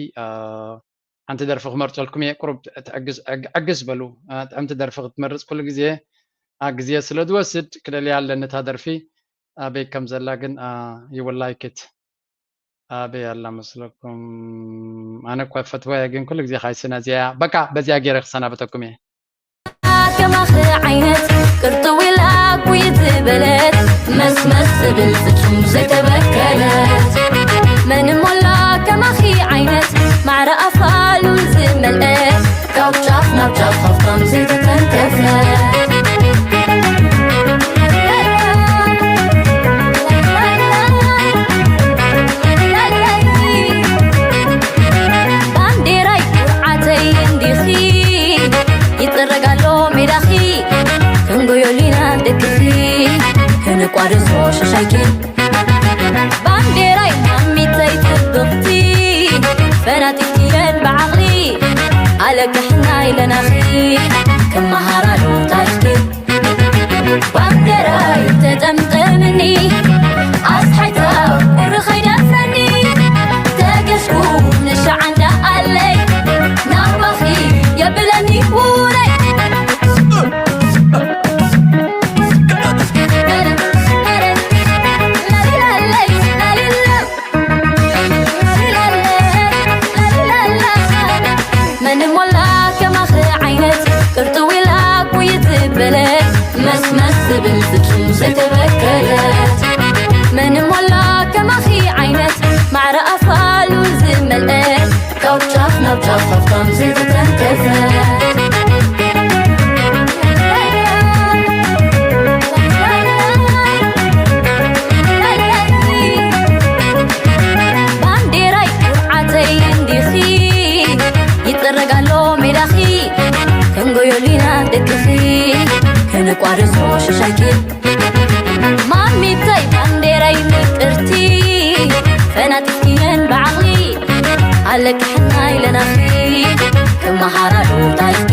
ሓንቲ ደርፊ ክመርፀልኩም እየ። ቁሩብ ትዕግስ ዕግስ በሉ። ጥዕምቲ ደርፊ ክትመርፅ ኩሉ ግዜ ግዜ ስለ ዝወስድ ክደልያ ኣለኒ እታ ደርፊ ኣበይ ከም ዘላ ግን ይውላይክት ኣበይ ኣላ መስለኩም? ኣነ እኳ ፈትወያ ግን ኩሉ ግዜ ካይስና እዚያ በቃ በዚያ ገይረ ክሰናበተኩም እየ። ከማኺ ዓይነት ቅርጥው ኢላ ኩይ ዝበለት መስመስ ትብል ፍጹም ዘይተበከለት መን እሞ ኣሎ ከማኺ ዓይነት ማዕረ ኣፋ ሉል ዝመልአ ካብ ጫፍ ናብ ጫፍ ሃፍታም ዘይተተንከፈ ባንዴራይ ኩርዓተይ እንዲኺ ይጥረግ ኣሎ ሜዳኺ ክንጎዮሊና ደቅኺ ክንቋደሶ ሸሻይኪ ባንዴራይ ማሚተይ ጽብቕቲ ፈናጢትየን ብዓቕሊ ኣለቅሕና ኢለናኺ ክመሃራሉ ታሪኽኪ ባንዴራይ ተጠምጠምኒ ኣስሓይታ ቁሪ ኸይደፍረኒ ተገስኩ ንሻዓንዳ ኣለይ ናባኺ የብለኒ ውረይ መን ሞላ ከማኺ ዓይነት ቅርጥው ኢላ ኩይ ዝበለት መስመስ ትብል ፍጹም ዘይተበከለት መን ሞላ ከማኺ ዓይነት ማዕረ ኣፋሉ ዝመልአ ካብ ጫፍ ናብ ጫፍ ሃፍታም ዘይተተንከፈ ባንዴራይ ኩርዓተይ እንዲኺ ይጥረግ ኣሎ ሜዳኺ ክንጎዮሊና ደቅኺ ክንቋደሶ ሽሻይኪ ማሚተይ ባንዴራይ ምቅርቲ ፈናጢፍክየን ብዓቕሊ ኣለቅሕና ኢለናኺ ክመሃራሉ ታሪኽ